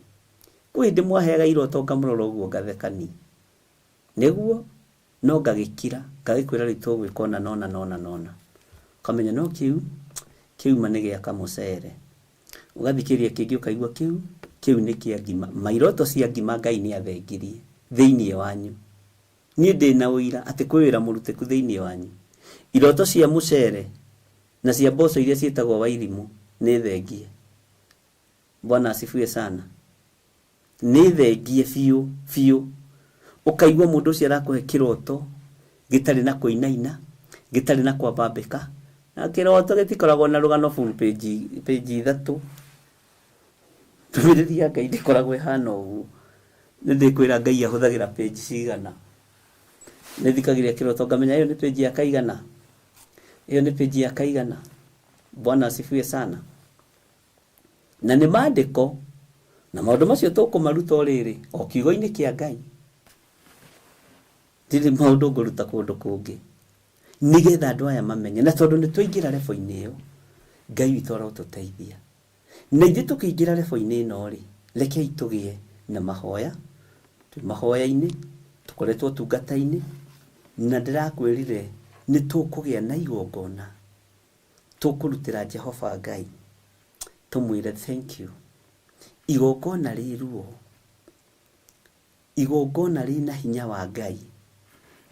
S7: Kwĩ hĩndĩ mwaheaga iroto ngamũrora ũguo ngatheka niĩ. Nĩguo, no ngagĩkira, ngagĩkwĩra rĩu tũgwĩka ũna na ũna na ũna na ũna. Ũkamenya no kĩu, kĩuma nĩ gĩa kamũcere. Ũgathikĩrĩria kĩngĩ ũkaigua kĩu, kĩu nĩ kĩa ngima. Ma iroto cia ngima Ngai nĩ athengirie thĩinĩ wanyu. Niĩ ndĩna ũira atĩ kwĩ wĩra mũrutĩku thĩinĩ wanyu. Iroto cia mũcere na cia mboco iria ciĩtagwo wairimũ nĩ thengie. Bwana asifiwe sana. Nĩ thengie biũ biũ. Ũkaigua mũndũ ũcio arakũhe kĩroto gĩtarĩ na kũinaina, gĩtarĩ na kwambambĩka. Na kĩroto gĩtikoragwo na rũgano full page, page ithatũ. Ndũmĩrĩri ya Ngai ndĩkoragwo ĩhana ũguo. Nĩ ndĩkwĩra Ngai ahũthagĩra page cigana. Nĩ thikagĩrĩria kĩroto ngamenya ĩyo nĩ page ya kaigana. Ĩyo nĩ page ya kaigana. Bwana asifiwe sana. Na nĩ maandĩko, na maũndũ macio tũkũmaruta o rĩrĩ, o kiugo-inĩ kĩa Ngai. Ndirĩ maũndũ ngũruta kũndũ kũngĩ. Nĩgetha andũ aya mamenye. Na tondũ nĩ twaingĩra rebo-inĩ ĩyo, Ngai witũ arotũteithia. Na ithuĩ tũkĩingĩra rebo-inĩ ĩno rĩ, rekei tũgĩe na mahoya, twĩ mahoya-inĩ, tũkoretwo ũtungata-inĩ, na ndĩrakwĩrire nĩ tũkũgĩa na igongona tũkũrutĩra Jehova Ngai, tũmwĩre thank you. Igongona rĩ ruo, igongona rĩna hinya wa Ngai,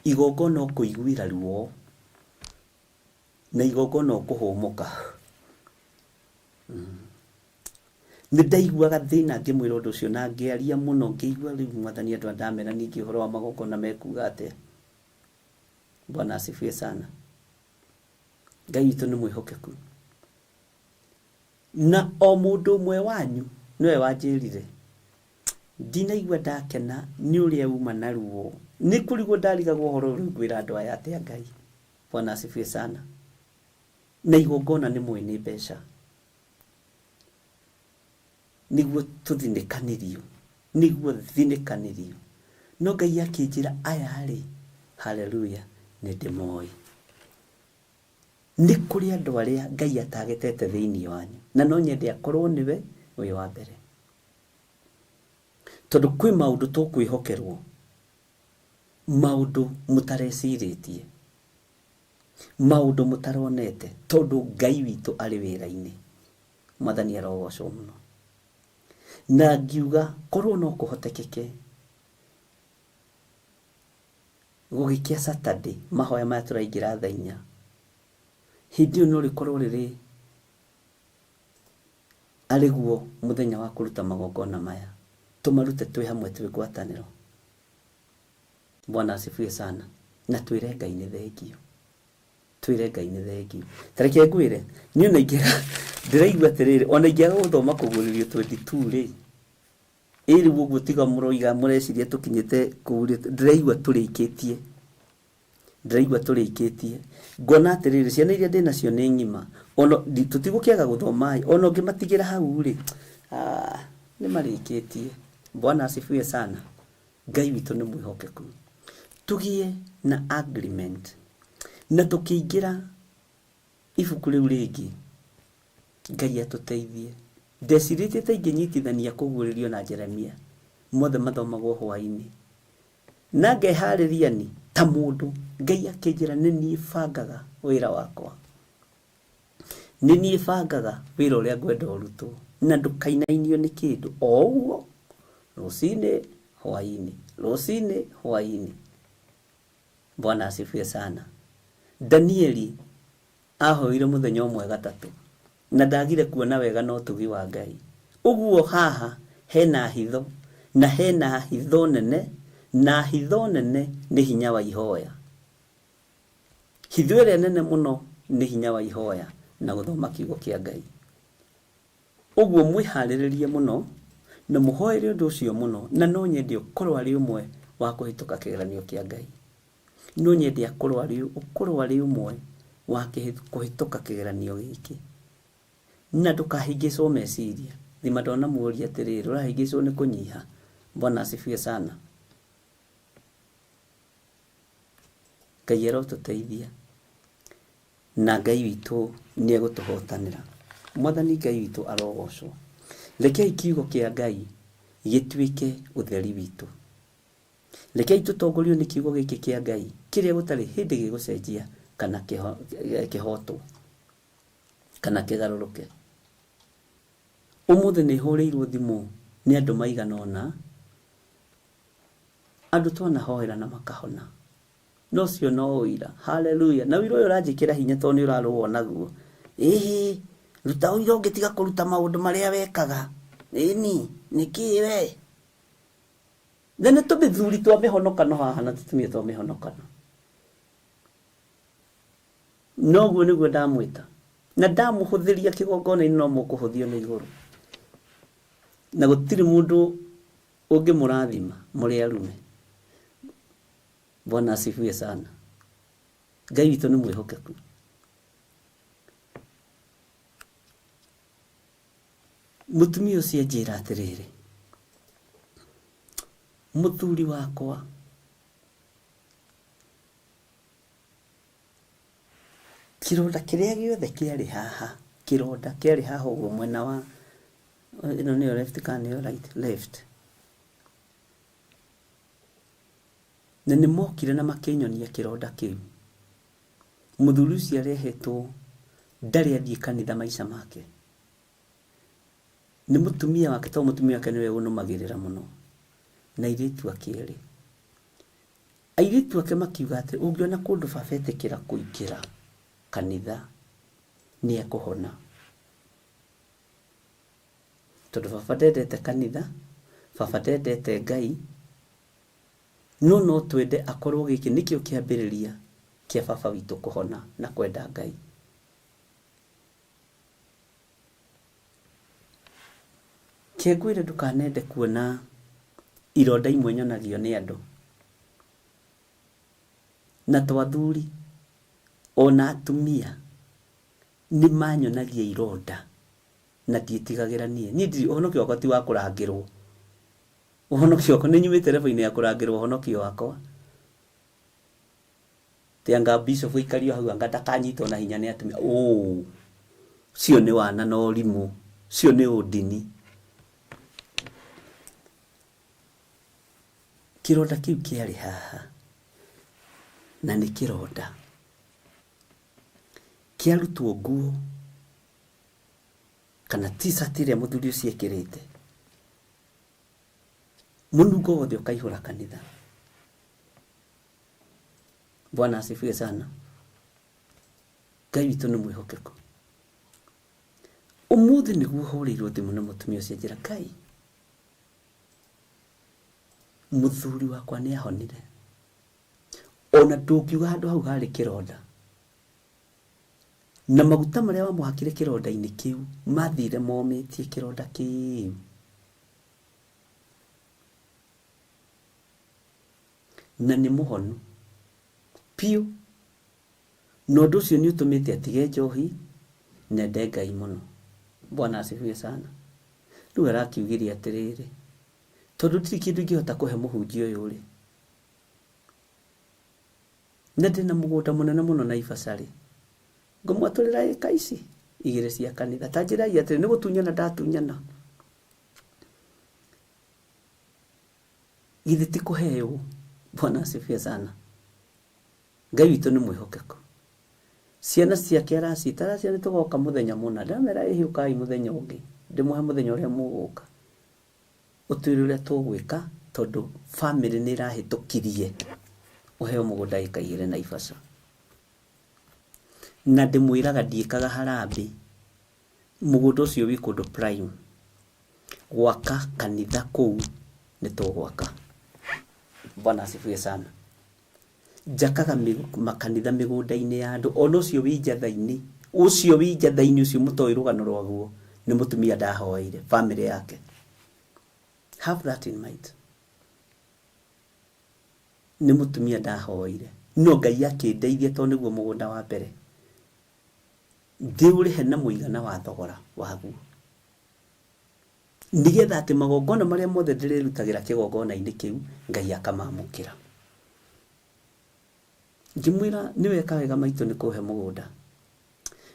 S7: igongona ũkũiguĩra ruo, na igongona ũkũhũmũka. Nĩ ndaiguaga thĩna ngĩmwĩra ũndũ ũcio na ngĩaria mũno ngĩigua rĩu mwathani andũ aya ndamera ningĩ ũhoro wa magongona mekuga atĩa. Bwana asifiwe sana. Ngai witũ nĩ mwĩhokeku. Na o mũndũ ũmwe wanyu nĩwe wanjĩrire, ndinaigua ndakena nĩ ũrĩa uma na ruo. Nĩ kũrigwo ndarigagwo ũhoro ũyũ rĩu ngwĩra andũ aya atĩa Ngai. Bwana asifiwe sana. Na igongona nĩ mũĩ nĩ mbeca. Nĩguo tũthinĩkanĩrio. Nĩguo thinĩkanĩrio. No Ngai akĩnjĩra aya rĩ, haleluya, nĩ ndĩmoĩ. Nĩ kũrĩ andũ arĩa Ngai atagetete thĩinĩ wanyu, na no nyende akorwo nĩwe wĩ wa mbere. Tondũ kwĩ maũndũ tũkwĩhokerwo, maũndũ mũtarecirĩtie, maũndũ mũtaronete, tondũ Ngai witũ arĩ wĩra-inĩ. Mwathani arogocwo mũno. Na ngiuga korwo no kũhotekeke gũgĩkĩa Saturday, mahoya maya tũraingĩra thaa inya, hĩndĩ ĩyo no rĩkorwo rĩrĩ arĩguo mũthenya wa kũruta magongona maya, tũmarute twĩ hamwe twĩ ngwatanĩro. Bwana asifiwe sana. Na twĩre Ngai nĩ thengiũ. Twĩre Ngai nĩ thengiũ. Ta reke ngwĩre, niĩ ona ingĩaga, ndĩraigua atĩrĩrĩ, ona ingĩaga gũthoma kũguũrĩrio 22 rĩ, ĩ rĩu ũguo tiga mũroiga mũreciria tũkinyĩte kũu rĩ, ndĩraigua tũrĩkĩtie. Ndĩraigua tũrĩkĩtie. Ngona atĩrĩrĩ, ciana iria ndĩnacio nĩ ng'ima, ona tũtigũkĩaga gũthoma ĩ, ona ũngĩmatigĩra hau rĩ, ah, nĩ marĩkĩtie. Bwana asifiwe sana. Ngai witũ nĩ mwĩhokeku. Tũgĩe na agreement. Na tũkĩingĩra ibuku rĩu rĩngĩ, Ngai atũteithie. Ndecirĩtie ta ingĩnyitithania kũguũrĩrio na Jeremia, mothe mathomagwo hwaĩ-inĩ. Na ngeharĩria ni ta mũndũ, Ngai akĩnjĩra nĩ niĩ bangaga wĩra wakwa. Nĩ niĩ bangaga wĩra ũrĩa ngwenda ũrutwo, na ndũkainainio nĩ kĩndũ. O ũguo, rũcinĩ, hwaĩ-inĩ, rũcinĩ, hwaĩ-inĩ. Bwana asifiwe sana. Danieli ahoire mũthenya ũmwe gatatũ, na ndagire kuona wega na ũtugi wa Ngai. Ũguo haha hena hitho, na hena hitho nene, na hitho nene nĩ hinya wa ihoya. Hitho ĩrĩa nene mũno nĩ hinya wa ihoya na gũthoma kiugo kĩa Ngai. Ũguo mwĩharĩrĩrie mũno na mũhoere ũndũ ũcio mũno, na no nyende ũkorwo arĩ ũmwe wa kũhĩtũka kĩgeranio kĩa Ngai. No nyende akorwo arĩ, ũkorwo arĩ ũmwe wa kũhĩtũka kĩgeranio gĩkĩ. Na ndũkahĩngĩcwo meciria. Thima ndonamũria atĩrĩrĩ, ũrahĩngĩcwo nĩ kũnyiha? Bwana asifiwe sana. Ngai arotũteithia na Ngai witũ nĩ egũtũhotanĩra. Mwathani Ngai witũ arogocwo. Rekei kiugo kĩa Ngai gĩtuĩke ũtheri witũ. Rekei tũtongorio nĩ kiugo gĩkĩ kĩa Ngai kĩrĩa gũtarĩ hĩndĩ gĩgũcenjia kana kĩhotwo kana kĩgarũrũke. Ũmũthĩ nĩ hũrĩirwo thimũ nĩ andũ maigana ũna, andũ twanahoera na makahona. No ũcio no ũira. Haleluya. Na ũira ũyũ ũranjĩkĩra hinya tondũ nĩ ũrarũo naguo. Ĩhĩ, ruta ũira ũngĩtiga kũruta maũndũ marĩa wekaga. Ĩni, nĩkĩ we? Na nĩ tũmĩthuri twa mĩhonokano haha na tũtumia twa mĩhonokano. Noguo nĩguo ndamwĩta. Na ndamũhũthĩria kĩgongona-inĩ no mũkũhũthio nĩ igũrũ. Na gũtirĩ mũndũ ũngĩmũrathima mũrĩ arume. Bwana asifiwe sana. Ngai witũ nĩ mwĩhokeku. Mũtumia ũcio anjĩra atĩrĩrĩ, mũthuri wakwa kĩronda kĩrĩa gĩothe kĩarĩ haha, kĩronda kĩarĩ haha ũguo mwena wa ĩno nĩyo left kana nĩyo right? Left. Na nĩ mokire na makĩnyonia kĩronda kĩu. Mũthuri ũcio arehetwo ndarĩ athiĩ kanitha maica make. Nĩ mũtumia wake tondũ mũtumia wake nĩwe ũnũmagĩrĩra mũno. Na airĩtu ake erĩ. Airĩtu ake makiuga atĩ ũngĩona kũndũ baba etĩkĩra kũingĩra kanitha nĩ ekũhona. Tondũ baba ndendete kanitha, baba ndendete Ngai, no no twende akorwo gĩkĩ nĩkĩo kĩambĩrĩria kĩa baba witũ kũhona na kwenda Ngai. Ke ngwĩre ndũkanende kuona ironda imwe nyonagio nĩ andũ. Na to athuri, ona atumia nĩ manyonagia ironda na ndiĩtigagĩra niĩ. Niĩ ndirĩ, ũhonokio wakwa ti wa kũrangĩrwo. Ũhonokio wakwa, nĩ nyumĩte level-inĩ ya kũrangĩrwo ũhonokio wakwa. Ti anga bishop aikario hau anga ndakanyitwo na hinya nĩ atumia. Ũũ, ũcio nĩ wana na ũrimũ, ũcio nĩ ũndini. Kĩronda kĩu kĩarĩ haha, na nĩ kĩronda. Kĩarutwo nguo, kana t-shirt ĩrĩa mũthuri ũcio ekĩrĩte, mũnungo wothe ũkaihũra kanitha. Bwana asifiwe sana. Ngai witũ nĩ mwĩhokeku. Ũmũthĩ nĩguo hũrĩirwo thimũ nĩ mũtumia ũcio anjĩra, Ngai, mũthuri wakwa nĩ ahonire. Ona ndũngiuga handũ hau harĩ kĩronda. Na maguta marĩa wamũhakire kĩronda-inĩ kĩu mathire momĩtie kĩronda kĩu. Na nĩ mũhonu biũ. Na ũndũ ũcio nĩ ũtũmĩte atige njohi na ende Ngai mũno. Bwana asifiwe sana. Rĩu arakiugire atĩrĩrĩ, tondũ ndirĩ kĩndũ ingĩhota kũhe mũhunjia ũyũ rĩ, na ndĩna mũgũnda mũnene mũno Naivasha rĩ, ngũmwatũrĩra ĩka ici? Igĩrĩ cia kanitha. Ta njĩrai atĩrĩ, nĩ gũtunyana ndatunyana? Githĩ ti kũheo? Bwana asifiwe sana. Ngai witũ nĩ mwĩhokeku. Ciana ciake araciĩta, araciĩra nĩ tũgoka mũthenya mũna. Ndamera ĩhĩ ũkai mũthenya ũngĩ, ndĩmũhe mũthenya ũrĩa mũgũka. Ũtwĩre ũrĩa tũgwĩka tondũ famĩlĩ nĩ ĩrahĩtũkirie ũheo mũgũnda ĩka igĩrĩ Naivasha. Na ndĩmwĩraga ndiĩkaga harambĩ, mũgũnda ũcio wĩ kũndũ prime. Gwaka kanitha kũu nĩ tũgwaka. Bwana asifiwe sana. Njakaga makanitha mĩgũnda-inĩ ya andũ, ona ũcio wĩ Njatha-inĩ, ũcio wĩ Njatha-inĩ ũcio mũtoĩ rũgano rwaguo, nĩ mũtumia ndahoeire famĩlĩ yake. Have that in mind. Nĩ mũtumia ndahoeire, no Ngai akĩndeithia tondũ nĩguo mũgũnda wa mbere. Ndĩũrĩhe na mũigana wa thogora waguo. Nĩgetha atĩ magongona marĩa mothe ndĩrĩrutagĩra kĩgongona-inĩ kĩu, Ngai akamamũkĩra. Ngĩmwĩra nĩ weka wega maitũ nĩ kũhe mũgũnda.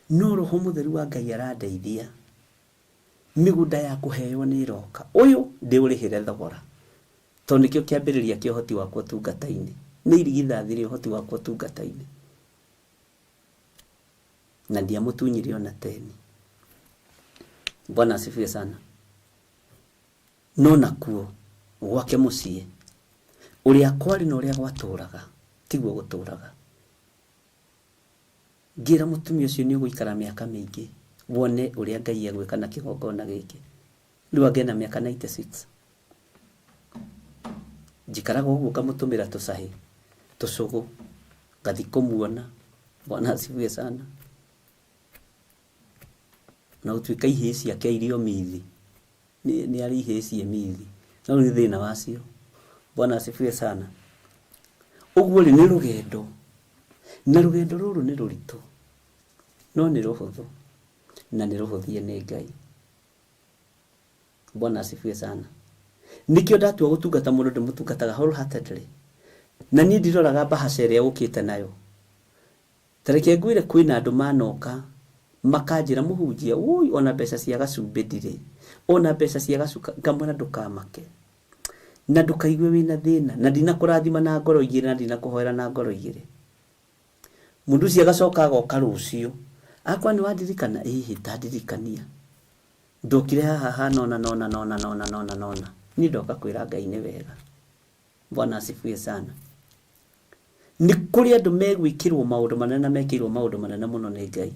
S7: No Roho Mũtheru wa Ngai arandeithia. Mĩgũnda ya kũheo nĩ ĩroka. Ũyũ ndĩũrĩhĩre thogora. Tondũ nĩkĩo kĩambĩrĩria kĩa ũhoti wakwa ũtungata-inĩ. Nĩ irigithathi rĩa ũhoti wakwa ũtungata-inĩ. Na ndiamũtunyire ona teni. Bwana asifiwe sana. No nakuo gwake mũciĩ, ũrĩa kwarĩ na ũrĩa gwatũraga, tiguo gũtũraga. Ngĩra mũtumia ũcio nĩ ũgũikara mĩaka mĩingĩ wone ũrĩa Ngai egwĩka na kĩgongona gĩkĩ. Rĩu anga ena mĩaka 96. Njikaraga ũguo ngamũtũmĩra tũcahĩ, tũcũgũ, ngathiĩ kũmuona. Bwana asifiwe sana. Na gũtuĩka ihĩĩ ciake irĩ o mithi, nĩ arĩ ihĩĩ ciĩ mithi, no rĩu nĩ thĩna wacio. Bwana asifiwe sana. Ũguo rĩ, nĩ rũgendo, na rũgendo rũrũ nĩ rũritũ, no nĩ rũhũthũ, na nĩ rũhũthie nĩ Ngai. Bwana asifiwe sana. Nĩkĩo ndatua gũtungata mũndũ ndĩmũtungataga wholeheartedly. Na niĩ ndiroraga mbahaca ĩrĩa ũkĩte nayo. Ta reke ngwĩre kwĩna andũ manoka makanjĩra mũhunjia woi ona mbeca cia gacumbĩ ndirĩ, ona mbeca cia gacuka, ngamwĩra ndũkamake na ndũkaigue wĩna thĩna na ndinakũrathima na ngoro igĩrĩ na ndinakũhoera na ngoro igĩrĩ. Mũndũ ũcio agacoka agoka rũciũ akwa nĩ wandirikana, ĩhĩ tandirikania ndokire haha hana ũna na ũna na ũna na ũna na ũna na ũna, niĩ ndoka kwĩra Ngai nĩ wega. Bwana asifiwe sana. Nĩ kũrĩ andũ megwĩkĩrwo maũndũ manene na mekĩirwo maũndũ manene mũno nĩ Ngai.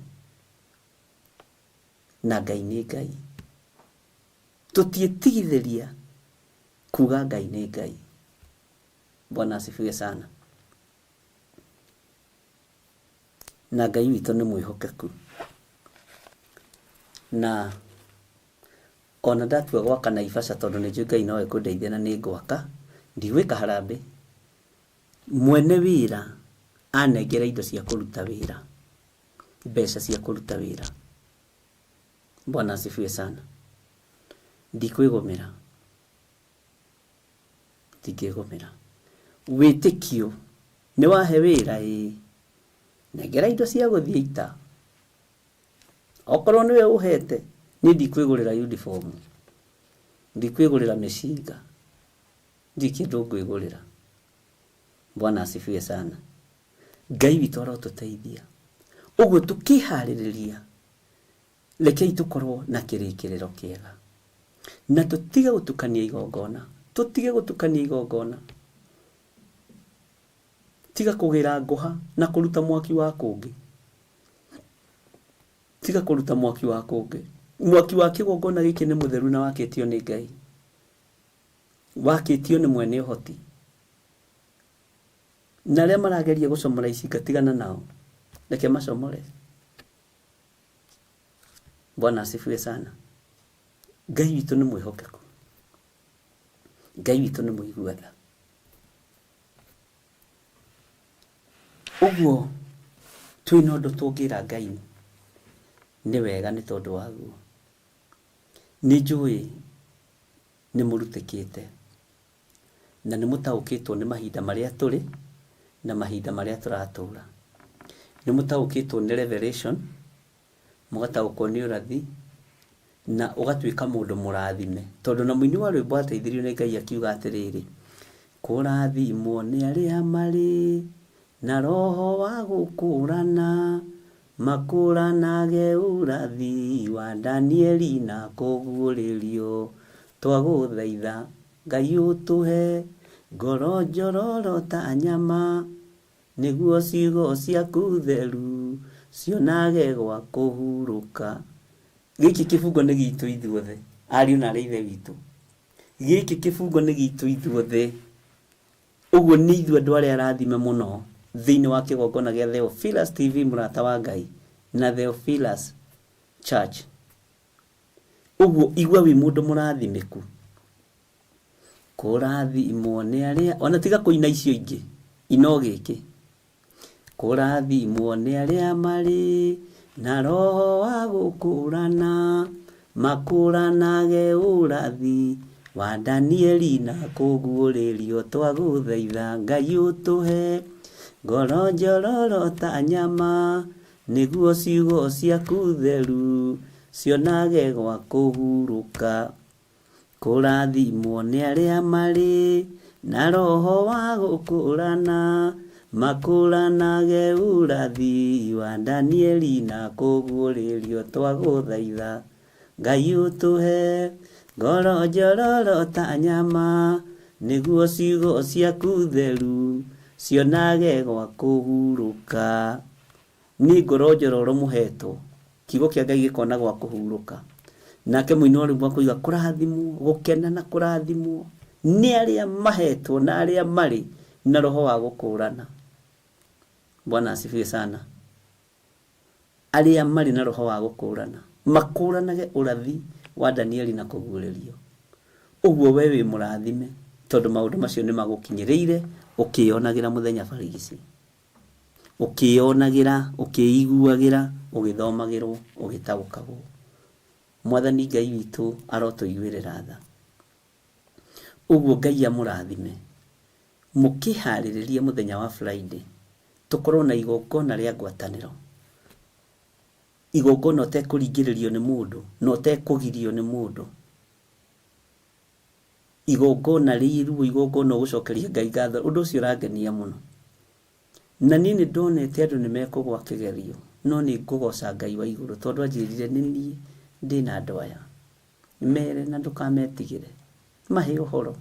S7: Na Ngai nĩ Ngai. Tũtiĩtigithĩria kuga Ngai nĩ Ngai. Bwana asifiwe sana. Na Ngai witũ nĩ mwĩhokeku. Na ona ndatua gwaka Naivasha tondũ nĩ njũĩ Ngai no ekũndeithia na nĩ ngwaka, ndigwĩka harambĩ. Mwene wĩra anengera indo cia kũruta wĩra, mbeca cia kũruta wĩra. Bwana asifiwe sana. Ndikwĩgũmĩra, ndingĩgũmĩra. Wĩtĩkio nĩ wahe wĩra ĩĩ, nengera indo cia gũthiĩ ita. Okorwo nĩwe ũhete, niĩ ndikwĩgũrĩra uniform, ndikwĩgũrĩra mĩcinga, ndirĩ kĩndũ ngwĩgũrĩra. Bwana asifiwe sana. Ngai witũ arotũteithia. Ũguo tũkĩharĩrĩria, rekei tũkorwo na kĩrĩkĩrĩro kĩega. Na tũtige gũtukania igongona, tũtige gũtukania igongona. Tiga kũgĩra ngũha na kũruta mwaki wa kũngĩ. Tiga kũruta mwaki wa kũngĩ. Mwaki wa kĩgongona gĩkĩ nĩ mũtheru na wakĩtio nĩ Ngai. Wakĩtio nĩ mwene ũhoti. Na arĩa marageria gũcomora icinga tigana nao. Reke macomore. Bwana asifiwe sana. Ngai witũ nĩ mwĩhokeku. Ngai witũ nĩ mũigua tha. Ũguo twĩna ũndũ tũngĩra Ngai nĩ wega nĩ tondũ waguo. Nĩ njũĩ nĩ mũrutĩkĩte na nĩ mũtaũkĩtwo nĩ mahinda marĩa tũrĩ na mahinda marĩa tũratũra. Nĩ mũtaũkĩtwo nĩ revelation Mũgataũkwo nĩ ũrathi na ũgatuĩka mũndũ mũrathime. Tondũ na mũini wa rwĩmbo ateithirio nĩ Ngai akiuga atĩrĩrĩ, kũrathimwo nĩ arĩa marĩ na roho wa gũkũrana, makũranage ũrathi wa Danieli na kũguũrĩrio. Twagũthaitha Ngai ũtũhe ngoro njororo ta nyama, nĩguo ciugo ciaku theru cionage gwa kũhurũka. Gĩkĩ kĩbungo nĩ gitũ ithuothe, ariũ na aarĩ a Ithe witũ. Gĩkĩ kĩbungo nĩ gitũ ithuothe. Ũguo nĩ ithuĩ andũ arĩa arathime mũno thĩinĩ wa kĩgongona gĩa Theophilus TV mũrata wa Ngai na Theophilus Church. Ũguo igua wĩ mũndũ mũrathimĩku. Kũrathimwo nĩ arĩa, ona tiga kũina icio ingĩ, ina o gĩkĩ. Kũrathimwo nĩ arĩa marĩ na roho wa gũkũrana, makũranage ũrathi wa Danieli na kũguũrĩrio. Twagũthaitha Ngai ũtũhe ngoro njororo ta nyama, nĩguo ciugo ciaku theru cionage gwa kũhurũka. Kũrathimwo nĩ arĩa marĩ na roho wa gũkũrana, makũranage ũrathi wa Danieli na kũguũrĩrio. Twagũthaitha Ngai ũtũhe ngoro njororo ta nyama, nĩguo ciugo ciaku theru cionage gwa kũhurũka. Nĩ ngoro njororo mũhetwo, kiugo kĩa Ngai gĩkona gwa kũhurũka. Nake mũini wa rwĩmbo akoiga kũrathimwo, gũkena na kũrathimwo nĩ arĩa mahetwo na arĩa marĩ na roho wa gũkũrana. Bwana asifiwe sana. Arĩa marĩ na roho wa gũkũrana, makũranage ũrathi wa Danieli na kũguũrĩrio. Ũguo we wĩ mũrathime tondũ maũndũ macio nĩ magũkinyĩrĩire ũkĩyonagĩra mũthenya barigici. Ũkĩyonagĩra, ũkĩiguagĩra, ũgĩthomagĩrwo, ũgĩtaũkagwo. Mwathani Ngai witũ arotũiguĩrĩra tha. Ũguo Ngai amũrathime. Mũkĩharĩrĩrie mũthenya wa Friday, tũkorwo na igongona rĩa ngwatanĩro. Igongona ũtekũringĩrĩrio nĩ mũndũ, na ũtekũgirio nĩ mũndũ. Igongona rĩruo, igongona ũgũcokeria Ngai ngatho. Ũndũ ũcio ũrangenia mũno. Na niĩ nĩ ndonete andũ nĩ mekũgwa kĩgerio, no nĩ ngũgoca Ngai wa igũrũ tondũ anjĩrire nĩ niĩ ndĩna andũ aya. Mere na ndũkametigĩre. Mahe ũhoro.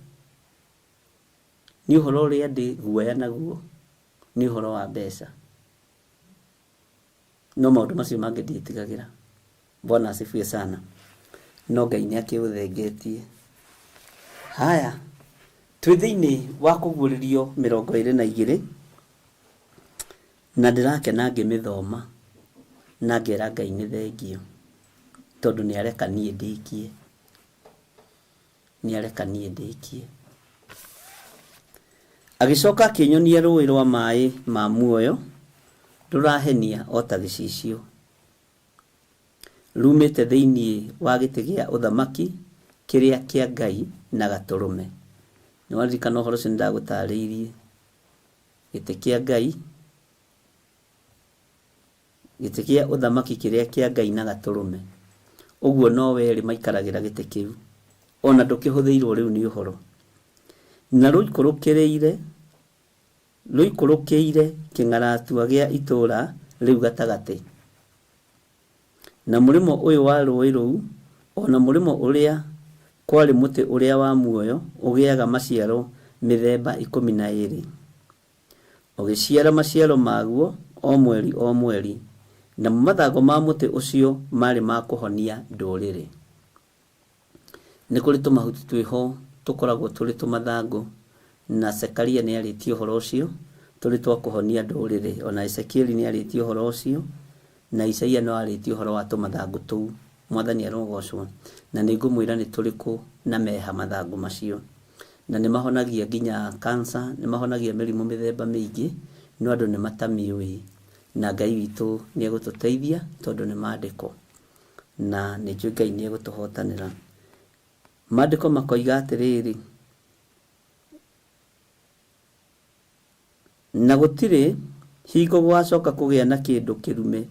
S7: Nĩ ũhoro ũrĩa ndĩ guoya naguo nĩ ũhoro wa mbeca. No maũndũ macio mangĩ ndiĩtigagĩra. Bwana asifiwe sana. No Ngai nĩ akĩũthengetie. Haya, twĩ thĩinĩ wa kũguũrĩrio 22 na ndĩrakena ngĩmĩthoma na ngera Ngai nĩ thengio tondũ nĩ areka niĩ ndĩkie. Nĩ areka niĩ ndĩkie. Agĩcoka akĩnyonia rũũĩ rwa maĩ ma muoyo rũrahenia o ta gĩcicio, rumĩte thĩinĩ wa gĩtĩ gĩa ũthamaki kĩrĩa kĩa Ngai na Gatũrũme. Nĩ waririkana ũhoro ũcio nĩ ndagũtarĩirie. Gĩtĩ kĩa Ngai, gĩtĩ kĩa ũthamaki kĩrĩa kĩa Ngai na Gatũrũme. Ũguo no werĩ maikaragĩra gĩtĩ kĩu. Ona ndũkĩhũthĩirwo rĩu nĩ ũhoro. Na rũikũrũkĩrĩire, rũikũrũkĩire kĩng'aratua gĩa itũũra rĩu gatagatĩ. Na mũrĩmo ũyũ wa rũũĩ rũu, o na mũrĩmo ũrĩa, kwarĩ mũtĩ ũrĩa wa muoyo ũgĩaga maciaro mĩthemba 12, ũgĩciara maciaro maguo o mweri o mweri, namo mathangũ ma mũtĩ ũcio maarĩ ma kũhonia ndũrĩrĩ. Nĩ kũrĩ tũmahuti twĩho tũkoragwo tũrĩ tũmathangũ, na Zekaria nĩ arĩtie ũhoro ũcio, tũrĩ twa kũhonia ndũrĩrĩ. O na Ezekieli nĩ arĩtie ũhoro ũcio, na Isaia no arĩtie ũhoro wa tũmathangũ tũu. Mwathani arogocwo. Na nĩ ngũmwĩra nĩ tũrĩkũ na meha mathangũ macio. Na nĩ mahonagia nginya cancer, nĩ mahonagia mĩrimũ mĩthemba mĩingĩ, no andũ nĩ matamĩũĩ. Na Ngai witũ nĩ egũtũteithia tondũ nĩ maandĩko. Na nĩ njũĩ Ngai nĩ egũtũhotanĩra. Maandĩko makoiga atĩrĩrĩ, na gũtirĩ hingo gũgacoka kũgĩa na kĩndũ kĩrume,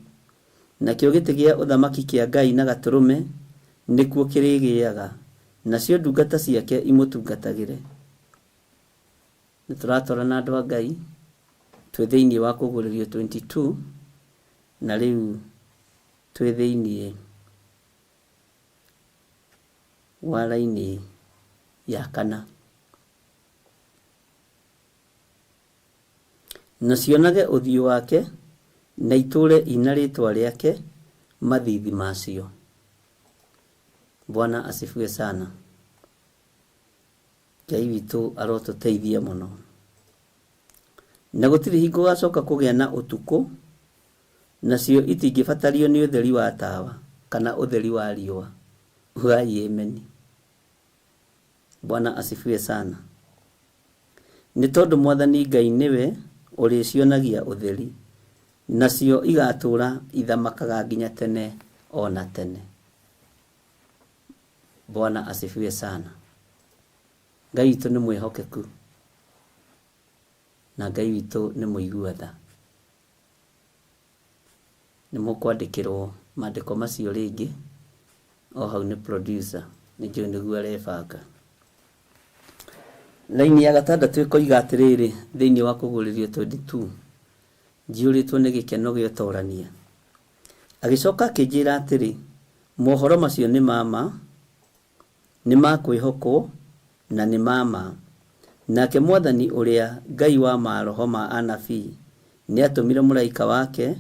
S7: Nakĩo gĩtĩ gĩa ũthamaki kĩa Ngai na Gatũrũme nĩkuo kĩrĩgĩaga, nacio ndungata ciake imũtungatagĩre. Nĩ tũratwarana andũ a Ngai, twĩ thĩinĩ wa kũguũrĩrio 22, na rĩu twĩ thĩinĩ wa raini ya kana. Na cionage ũthiũ wake, na itũũre i na rĩĩtwa rĩake mathiithi macio. Bwana asifiwe sana. Ngai witũ arotũteithia mũno. Na gũtirĩ hingo gũgacoka kũgĩa na ũtukũ, nacio itingĩbatario nĩ ũtheri wa tawa kana ũtheri wa riũa. Ugai ameni. Bwana asifiwe sana. Nĩ tondũ Mwathani Ngai nĩwe ũrĩcionagia ũtheri, nacio igatũũra ithamakaga nginya tene o na tene. Bwana asifiwe sana. Ngai witũ nĩ mwĩhokeku na Ngai witũ nĩ mũigua tha. Nĩ mũkwandĩkĩrwo mandĩko macio rĩngĩ o hau nĩ producer, nĩ njũĩ nĩguo arebanga. Raini ya gatandatũ ĩkoiga atĩrĩrĩ, thĩinĩ wa kũguũrĩrio 22, njiyũrĩtwo nĩ gĩkeno gĩa ũtorania. Agĩcoka akĩnjĩra atĩrĩ, mohoro macio nĩ ma ma, nĩ ma kwĩhokwo, na nĩ ma ma. Nake Mwathani ũrĩa Ngai wa maroho ma anabii nĩatũmire mũraika wake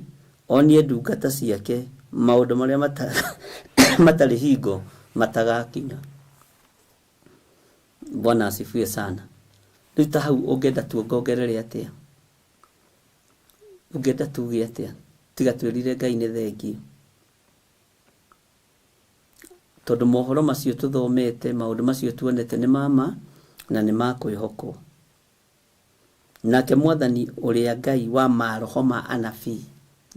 S7: onie ndungata ciake maũndũ marĩa matarĩ hingo matagakinya. Bwana asifiwe sana. Rĩu ta hau ũngĩenda tuongongerere atĩa? Ũngĩenda tuge atĩa? Tiga twĩrire Ngai nĩ thengiũ. Tondũ mohoro macio tũthomete, maũndũ macio tuonete nĩ ma ma na nĩ ma kwĩhokwo. Nake Mwathani ũrĩa Ngai wa maroho ma anabii,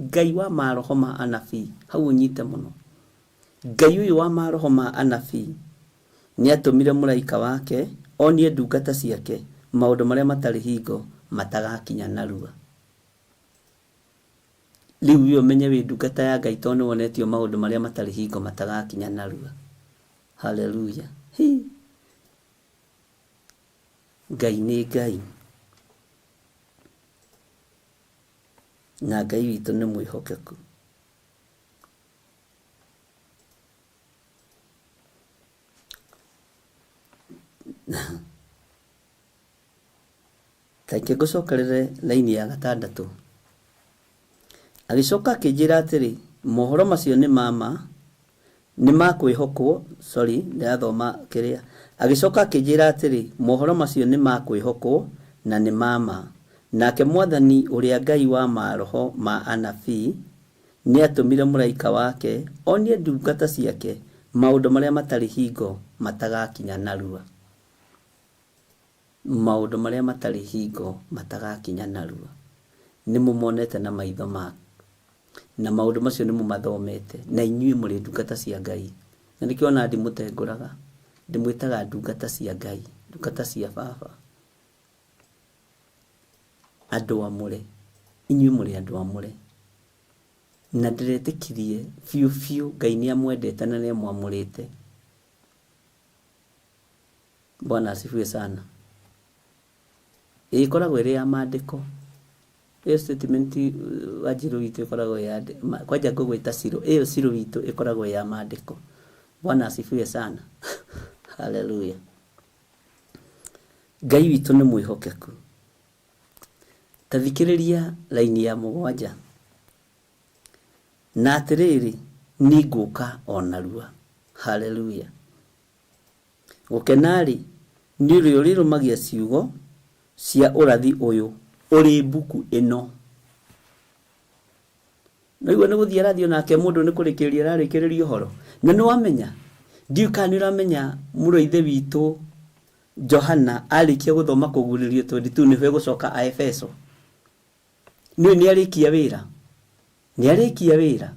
S7: Ngai wa maroho ma anabii, hau ũnyite mũno. Ngai ũyũ wa maroho ma anabii nĩatũmire mũraika wake onie ndungata ciake maũndũ marĩa matarĩ hingo matagakinya narua. Rĩu we ũmenye wĩ ndungata ya Ngai tondũ nĩwonetio maũndũ marĩa matarĩ hingo matagakinya narua. Haleluya. Hi. Ngai nĩ Ngai. Na Ngai witũ nĩ mwĩhokeku. Ta reke ngũcokerere raini ya gatandatũ. Agĩcoka akĩnjĩra atĩrĩ, mohoro macio nĩ ma ma, nĩ ma kwĩhokwo, sorry, ndĩrathoma kĩrĩa. Agĩcoka akĩnjĩra atĩrĩ, mohoro macio nĩ ma kwĩhokwo na nĩ ma ma. Nake Mwathani ũrĩa Ngai wa maroho ma anabii nĩatũmire mũraika wake onie ndungata ciake maũndũ marĩa matarĩ hingo matagakinya narua. Maũndũ marĩa matarĩ hingo matagakinya narua. Nĩ mũmonete na maitho ma na maũndũ macio nĩ mũmathomete, na inyuĩ mũrĩ ndungata cia Ngai. Na nĩkĩo ona ndimũtengũraga, ndĩmwĩtaga ndungata cia Ngai, ndungata cia Baba. Andũ amũre, inyuĩ mũrĩ andũ amũre. Na ndĩretĩkirie biũ biũ Ngai nĩ amwendete na nĩ amwamũrĩte. Bwana asifiwe sana. Ĩkoragwo ĩrĩ ya maandĩko. Ĩyo statement Wanjirũ witũ ĩkoragwo ya kwanja ngũgwĩta Ciro, ĩyo Ciro witũ ĩkoragwo ya maandĩko. Bwana asifiwe sana. Haleluya. Ngai witũ nĩ mwĩhokeku. Ta thikĩrĩria raini ya mũgwanja. Na atĩrĩrĩ, niĩ ngũka o narua. Haleluya. Gũkena-rĩ, nĩ ũrĩa ũrĩrũmagia ciugo cia ũrathi ũyũ ũrĩ mbuku ĩno. Naigua nĩ gũthiĩ arathiĩ onake mũndũ nĩ kũrĩkĩrĩria ararĩkĩrĩria ũhoro. Na nĩ wamenya, ndiũĩ kana nĩ ũramenya mũrũ wa ithe witũ Johana arĩkia gũthoma kũguũrĩrio 22 nĩho egũcoka Aefeso. Nĩũĩ nĩ arĩkia wĩra? Nĩ arĩkia wĩra.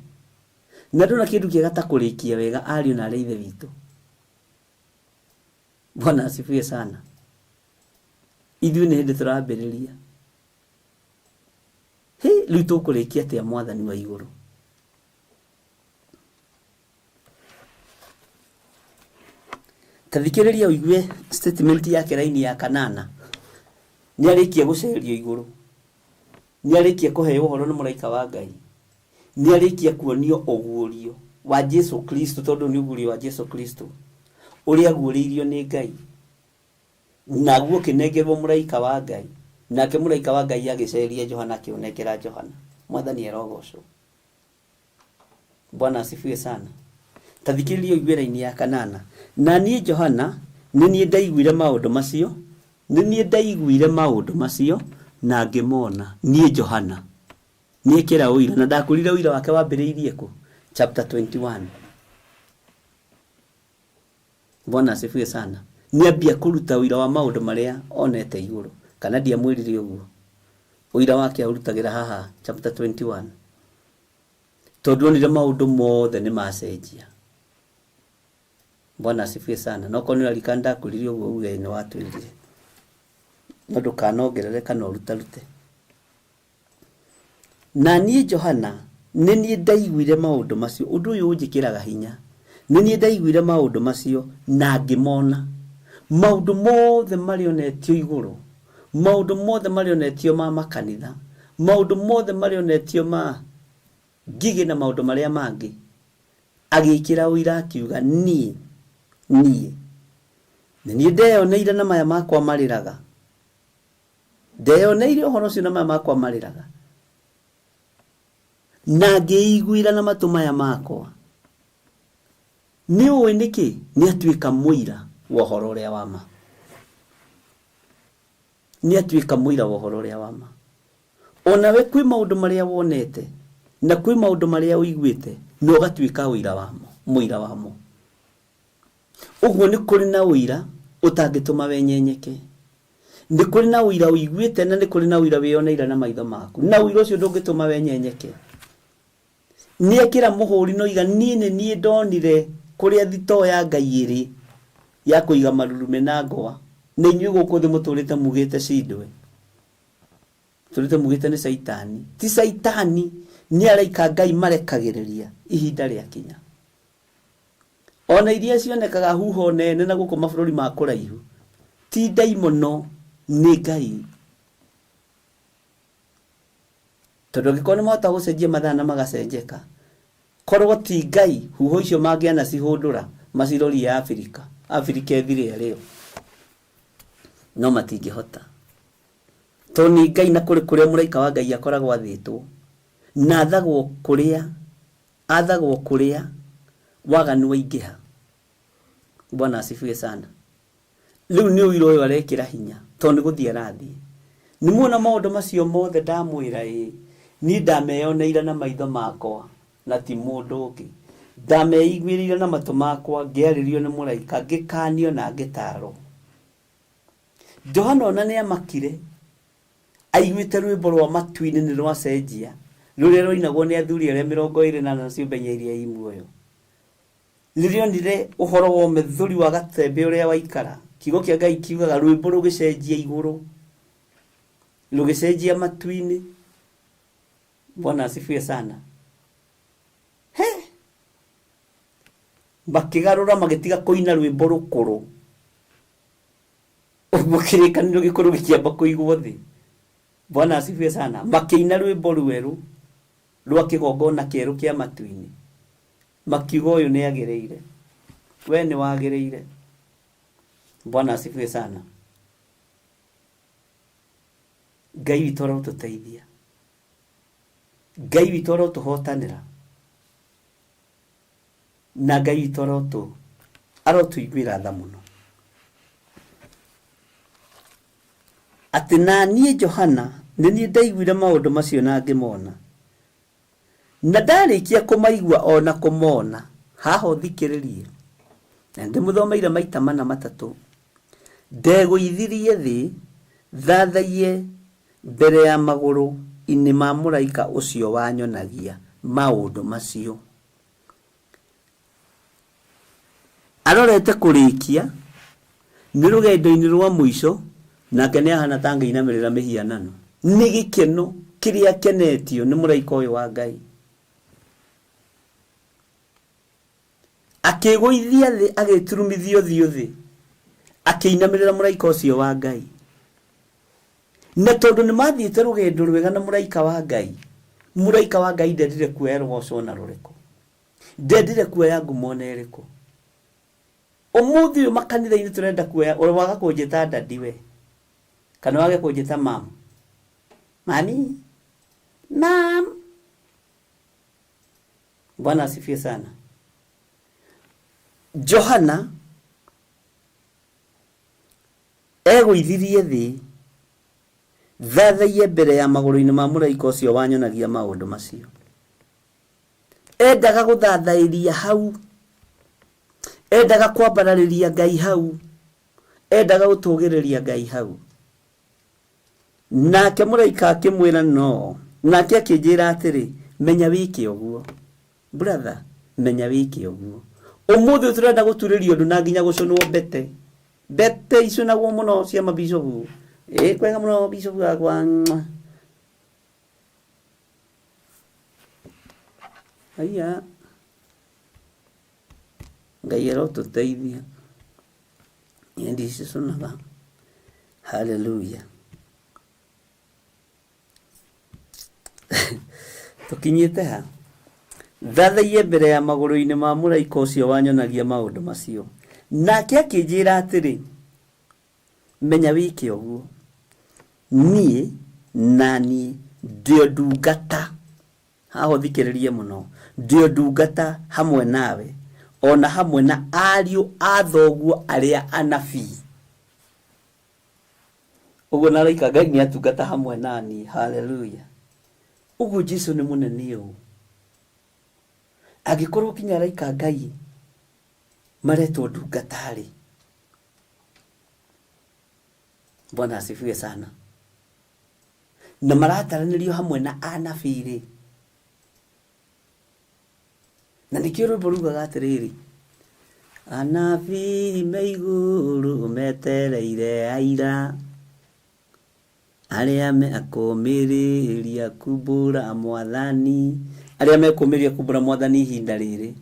S7: Na ndona kĩndũ kĩega ta kũrĩkia wega ariũ na arĩ ithe witũ. Bwana asifiwe sana. Ithuĩ nĩ hĩndĩ tũrambĩrĩria. Hĩ, rĩu tũkũrĩkia atĩa mwathani wa igũrũ? Ta thikĩrĩria ũigue statement yake raini ya kanana. Nĩ arĩkia gũcerio igũrũ, nĩ arĩkia kũheo ũhoro nĩ mũraika wa Ngai, nĩ arĩkia kuonio ũguũrio wa Jesu Kristo, tondũ nĩ ũguũrio wa Jesu Kristo ũrĩa aguũrĩirio nĩ Ngai, naguo ũkĩnengerwo mũraika wa Ngai, nake mũraika wa Ngai agĩceria Johana akĩũnengera Johana. Mwathani arogocwo. Bwana asifiwe sana. Ta thikĩrĩria ũigue raini ya kanana. Na niĩ Johana nĩ niĩ ndaiguire maũndũ macio, nĩ niĩ ndaiguire maũndũ macio na ngĩmona, niĩ Johana. Nĩekĩra ũira, na ndakwĩrire ũira wake wambĩrĩirie kũ? Chapter 21. Bwana asifiwe sana. Nĩambia kũruta ũira wa maũndũ marĩa onete igũrũ. Kana ndiamwĩrire ũguo? Ũira wake aũrutagĩra haha chapter 21. Tondũ onire maũndũ mothe nĩ macenjia. Bwana asifiwe sana. No korwo nĩ ũraririkana ndakwĩrire ũguo uge nĩ watwĩrire. No ndũkanongerere kana ũrutarute. Na niĩ Johana nĩ niĩ ndaiguire maũndũ macio. Ũndũ ũyũ ũnjĩkĩraga hinya. Nĩ niĩ ndaiguire maũndũ macio na ngĩmona. Maũndũ mothe marĩa onetio igũrũ, maũndũ mothe marĩa onetio ma makanitha, maũndũ mothe marĩa onetio ma ngigĩ na maũndũ marĩa mangĩ, agĩkĩra ũira akiuga niĩ, niĩ nĩ niĩ ndeyoneire na maya makwa marĩraga. Ndeyoneire ũhoro ũcio na maya makwa marĩraga. Na ngĩiguĩra na matũ maya makwa. Nĩ ũĩ nĩkĩ? Nĩ atuĩka mũira wa ũhoro ũrĩa wa ma. Nĩ atuĩka mũira wa ũhoro ũrĩa wa ma. Onawe kwĩ maũndũ marĩa wonete na kwĩ maũndũ marĩa ũiguĩte na ũgatuĩka ũira wamo, mũira wamo. Ũguo nĩ kũrĩ na ũira ũtangĩtũma wenyenyeke. Nĩ kũrĩ na ũira ũiguĩte na nĩ kũrĩ na ũira wĩyoneire na maitho maku. Na ũira ũcio ndũngĩtũma wenyenyeke. Nĩ ekĩra mũhũri no iga niĩ nĩ niĩ ndonire kũrĩa thitoo ya Ngai ĩrĩ ya kũiga marurume na ngwa. Na inyuĩ gũkũ thĩ mũtũrĩte mugĩte cindwe. Tũrĩte mugĩte nĩ Caitani. Ti Caitani, nĩ araika Ngai marekagĩrĩria ihinda rĩakinya. Ona iria cionekaga huho nene na gũkũ mabũrũri ma kũraihu, ti ndaimono, nĩ Ngai. Tondũ angĩkorwo nĩ mahota gũcenjia mathaa na magacenjeka, korwo ti Ngai, huho icio mangĩana cihũndũra macirorie Afrika, Afrika ĩthire ĩrĩo. No matingĩhota. Tondũ nĩ Ngai na kũrĩ kũrĩa mũraika wa Ngai akoragwo athĩtwo, na athagwo kũrĩa, athagwo kũrĩa waganu waingĩha. Bwana asifiwe sana. Rĩu nĩ ũira ũyũ arekĩra hinya, tondũ nĩ gũthiĩ arathiĩ. Nĩ muona maũndũ macio mothe ndamwĩra ĩ, niĩ ndameyoneire na maitho makwa na ti mũndũ ũngĩ. Ndameiguĩrĩire na matũ makwa, ngĩarĩrio nĩ mũraika, ngĩkanio na ngĩtaarwo. Johana ona nĩ amakire, aiguĩte rwĩmbo rwa matu-inĩ nĩ rwacenjia, rũrĩa rwainagwo nĩ athuri arĩa mĩrongo ĩrĩ na ana ciũmbe inya iria i muoyo. Rĩrĩa onire ũhoro wa ũmethũri wa gatembe ũrĩa waikara, kiugo kĩa Ngai kiugaga rwĩmbo rũgĩcenjia igũrũ, rũgĩcenjia matu-inĩ. Bwana asifiwe sana. He! Makĩgarũra magĩtiga kũina rwĩmbo rũkũrũ. Ũguo kĩrĩkanĩro gĩkũrũ gĩkĩamba kũigwo thĩ. Bwana asifiwe sana. Makĩina rwĩmbo rwerũ rwa kĩgongona kĩerũ kĩa matu-inĩ. Makiuga ũyũ nĩ agĩrĩire. We nĩ wagĩrĩire. Bwana asifiwe sana. Ngai witũ arotũteithia. Ngai witũ arotũhotanĩra. Na Ngai witũ arotũiguĩra tha mũno. Atĩ na niĩ Johana nĩ niĩ ndaiguire maũndũ macio na ngĩmona. Na ndarĩkia kũmaigua ona kũmona, haha ũthikĩrĩrie. Na ndĩmũthomeire maita mana matatũ. Ndegũithirie thĩ thathaiye mbere ya magũrũ-inĩ ma mũraika ũcio wanyonagia maũndũ macio. Arorete kũrĩkia nĩ rũgendo-inĩ rwa mũico, nake nĩ ahana ta angĩinamĩrĩra mĩhianano. Nĩ gĩkeno kĩrĩa akenetio nĩ mũraika ũyũ wa Ngai. Akĩgũithia thĩ, agĩturumithia ũthiũ thĩ. Akĩinamĩrĩra mũraika ũcio wa Ngai. Na tondũ nĩ mathiĩte rũgendo rwega na mũraika wa Ngai, mũraika wa Ngai ndendire kuoya rũgoco ona rũrĩkũ. Ndendire kuoya ngumo ona ĩrĩkũ. Ũmũthĩ ũyũ makanitha-inĩ tũrenda kuoya, ũrĩ waga kũnjĩta daddy we, kana wage kũnjĩta mam. Mami, mam. Bwana asifiwe sana. Johana egũithirie thĩ thathaiye mbere ya magũrũ-inĩ ma mũraika ũcio wanyonagia maũndũ macio. Endaga gũthathaĩria hau, endaga kwambararĩria Ngai hau, endaga gũtũgĩrĩria Ngai hau. Nake mũraika akĩmwĩra no, nake akĩnjĩra atĩrĩ, menya wĩke ũguo. Brother, menya wĩke ũguo. Ũmũthĩ ũyũ tũrenda gũturĩrio ndu na nginya gũcũnwo mbete. Mbete icũnagwo mũno cia mabicobu. Ĩ kwega mũno bicobu wakwa. Haiya. Ngai arotũteithia. Niĩ ndicicũnaga. Hallelujah. Tũkinyĩte ha? Thathaiye mbere ya magũrũ-inĩ ma mũraika ũcio wanyonagia maũndũ macio. Nake akĩnjĩra atĩrĩ, Menya wĩke ũguo, niĩ na niĩ ndĩ o ndungata, haha ũthikĩrĩrie mũno, ndĩ o ndungata hamwe nawe, o na hamwe na ariũ a thoguo arĩa anabii. Ũguo na araika Ngai nĩ atungata hamwe na niĩ. Haleluya. Ũguo Jesu nĩ mũnene ũũ. Angĩkorwo kinya araika Ngai maretwo ndungata-rĩ, Bwana asifiwe sana. Na marataranĩrio hamwe na anabii-rĩ, Na nĩkĩo rwĩmbo rugaga atĩrĩrĩ, anabii me igũrũ metereire aira, arĩa mekũmĩrĩria kumbũra mwathani, arĩa mekũmĩrĩria kumbũra mwathani ihinda rĩrĩ,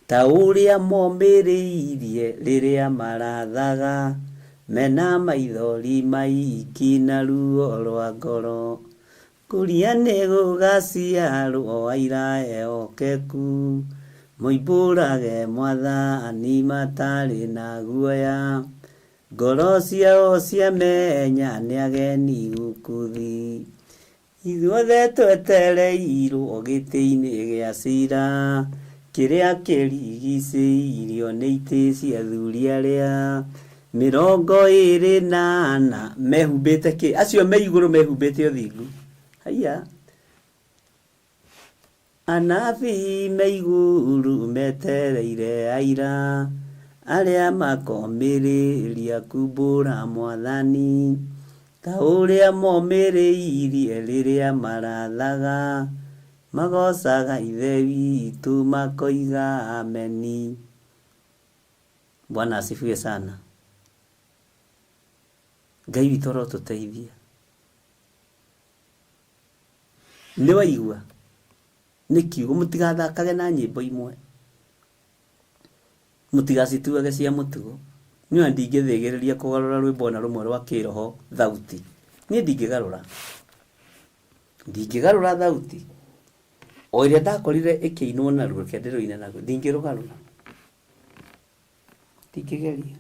S7: ta ũrĩa momĩrĩirie rĩrĩa marathaga, mena maithori maingĩ na ruo rwa ngoro. Kũria nĩ gũgaciarwo aira ehokeku, moimbũrage Mwathani matarĩ na guoya, ngoro ciao ciamenya nĩ ageni gũkũ thĩ. Ithuothe twetereirwo gĩtĩ-inĩ gĩa cira, kĩrĩa kĩrigicĩirio nĩ itĩ cia athuri arĩa 24 mehumbĩte kĩ? Acio me igũrũ mehumbĩte ũthingu. Haiya. Anabii me igũrũ metereire aira arĩa makomĩrĩria kumbũra Mwathani ta ũrĩa momĩrĩirie rĩrĩa marathaga, magocaga Ithe witũ makoiga ameni. Bwana asifiwe sana. Ngai witũ arotũteithia. Nĩ waigua? Nĩ kiugo. Mũtigathakage na nyĩmbo imwe. Mũtigacituage cia mũtugo. Niĩ ona ndingĩthĩgĩrĩria kũgarũra rwĩmbo ona rũmwe rwa kĩroho thauti. Niĩ ndingĩgarũra. Ndingĩgarũra thauti. O ĩrĩa ndakorire ĩkĩinwo naruo, reke ndĩrũine naguo. Ndingĩrũgarũra. Ndingĩgeria.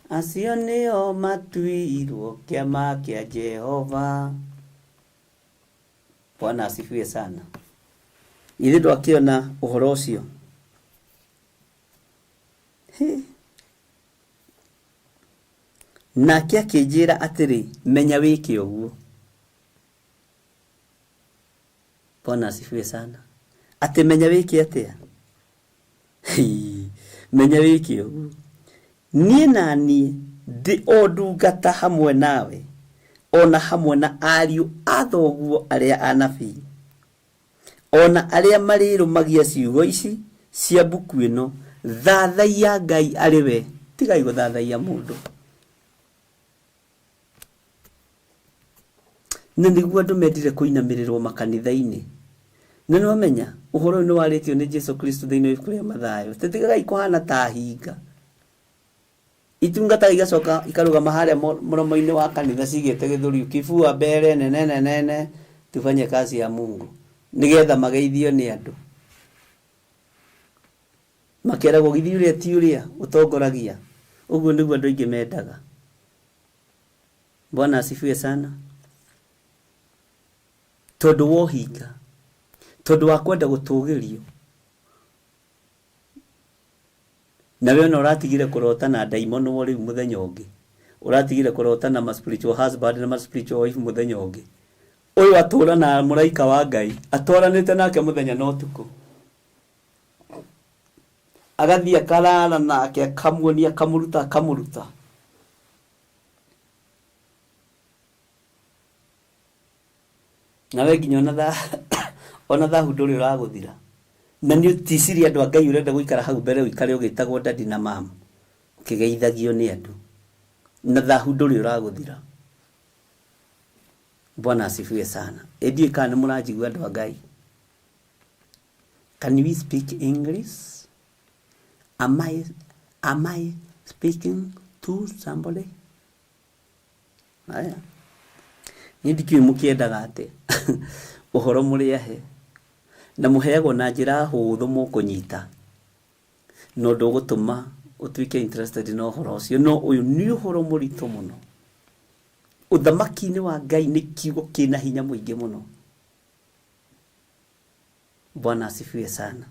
S7: Acio nĩo matuirwo kĩama kĩa Jehova. Bwana asifiwe sana. Ithe ndwakĩona ũhoro ũcio? Hĩ. Nake akĩnjĩra atĩrĩ, menya wĩke ũguo. Bwana asifiwe sana. Atĩ menya wĩke atĩa? Hii, menya wĩke ũguo. Niĩ na niĩ ndĩ o ndungata hamwe nawe, o na hamwe na ariũ a thoguo arĩa anabii, o na arĩa marĩrũmagia ciugo ici cia mbuku ĩno, thathaiya Ngai arĩ we, tigai gũthathaiya mũndũ. Na nĩguo andũ mendire kũinamĩrĩrwo makanitha-inĩ. Na nĩ wamenya, ũhoro ũyũ nĩ warĩtio nĩ Jesu Kristo thĩinĩ wa ibuku rĩa Mathayo, atĩ tigagai kũhana ta hinga. Itungataga igacoka ikarũgama harĩa mũromo-inĩ wa kanitha cigĩte gĩthũri kibua mbere nene nene tufanye kazi ya Mungu nĩgetha mageithio nĩ andũ makeragwo githĩ ũrĩa ti ũrĩa ũtongoragia. Ũguo nĩguo andũ aingĩ mendaga. Bwana asifiwe sana. Tondũ wa ũhinga, tondũ wa kwenda gũtũgĩrio, nawe ona ũratigire kũrota na ndaimonwo rĩu mũthenya ũngĩ, ũratigire kũrota na ma spiritual husband na ma spiritual wife mũthenya ũngĩ. Ũyũ atũra na mũraika wa Ngai, atwaranĩte nake mũthenya na ũtukũ, agathiĩ akarara nake, akamuonia, akamũruta, akamũruta. Nawe nginya ona thahu ndũrĩ ũragũthira. Na nĩ ũticirie andũ a Ngai ũrenda gũikara hau mbere ũikare ũgĩtagwo daddy na mom, ũkĩgeithagio nĩ andũ. Na thahu ndũrĩ ũragũthira. Bwana asifiwe sana. Ĩ ndiũĩ kana nĩ mũranjigua andũ a Ngai. Can we speak English? Am I speaking to somebody? Aya. Niĩ ndikĩũĩ mũkĩendaga atĩa. Ũhoro mũrĩ ahe. Na mũheagwo na njĩra hũthũ mũkũnyita. Na ũndũ ũgũtũma ũtuĩke interested na ũhoro ũcio. No ũyũ nĩ ũhoro mũritũ mũno. Ũthamaki-inĩ wa Ngai nĩ kiugo kĩna hinya mũingĩ mũno. Bwana asifiwe sana.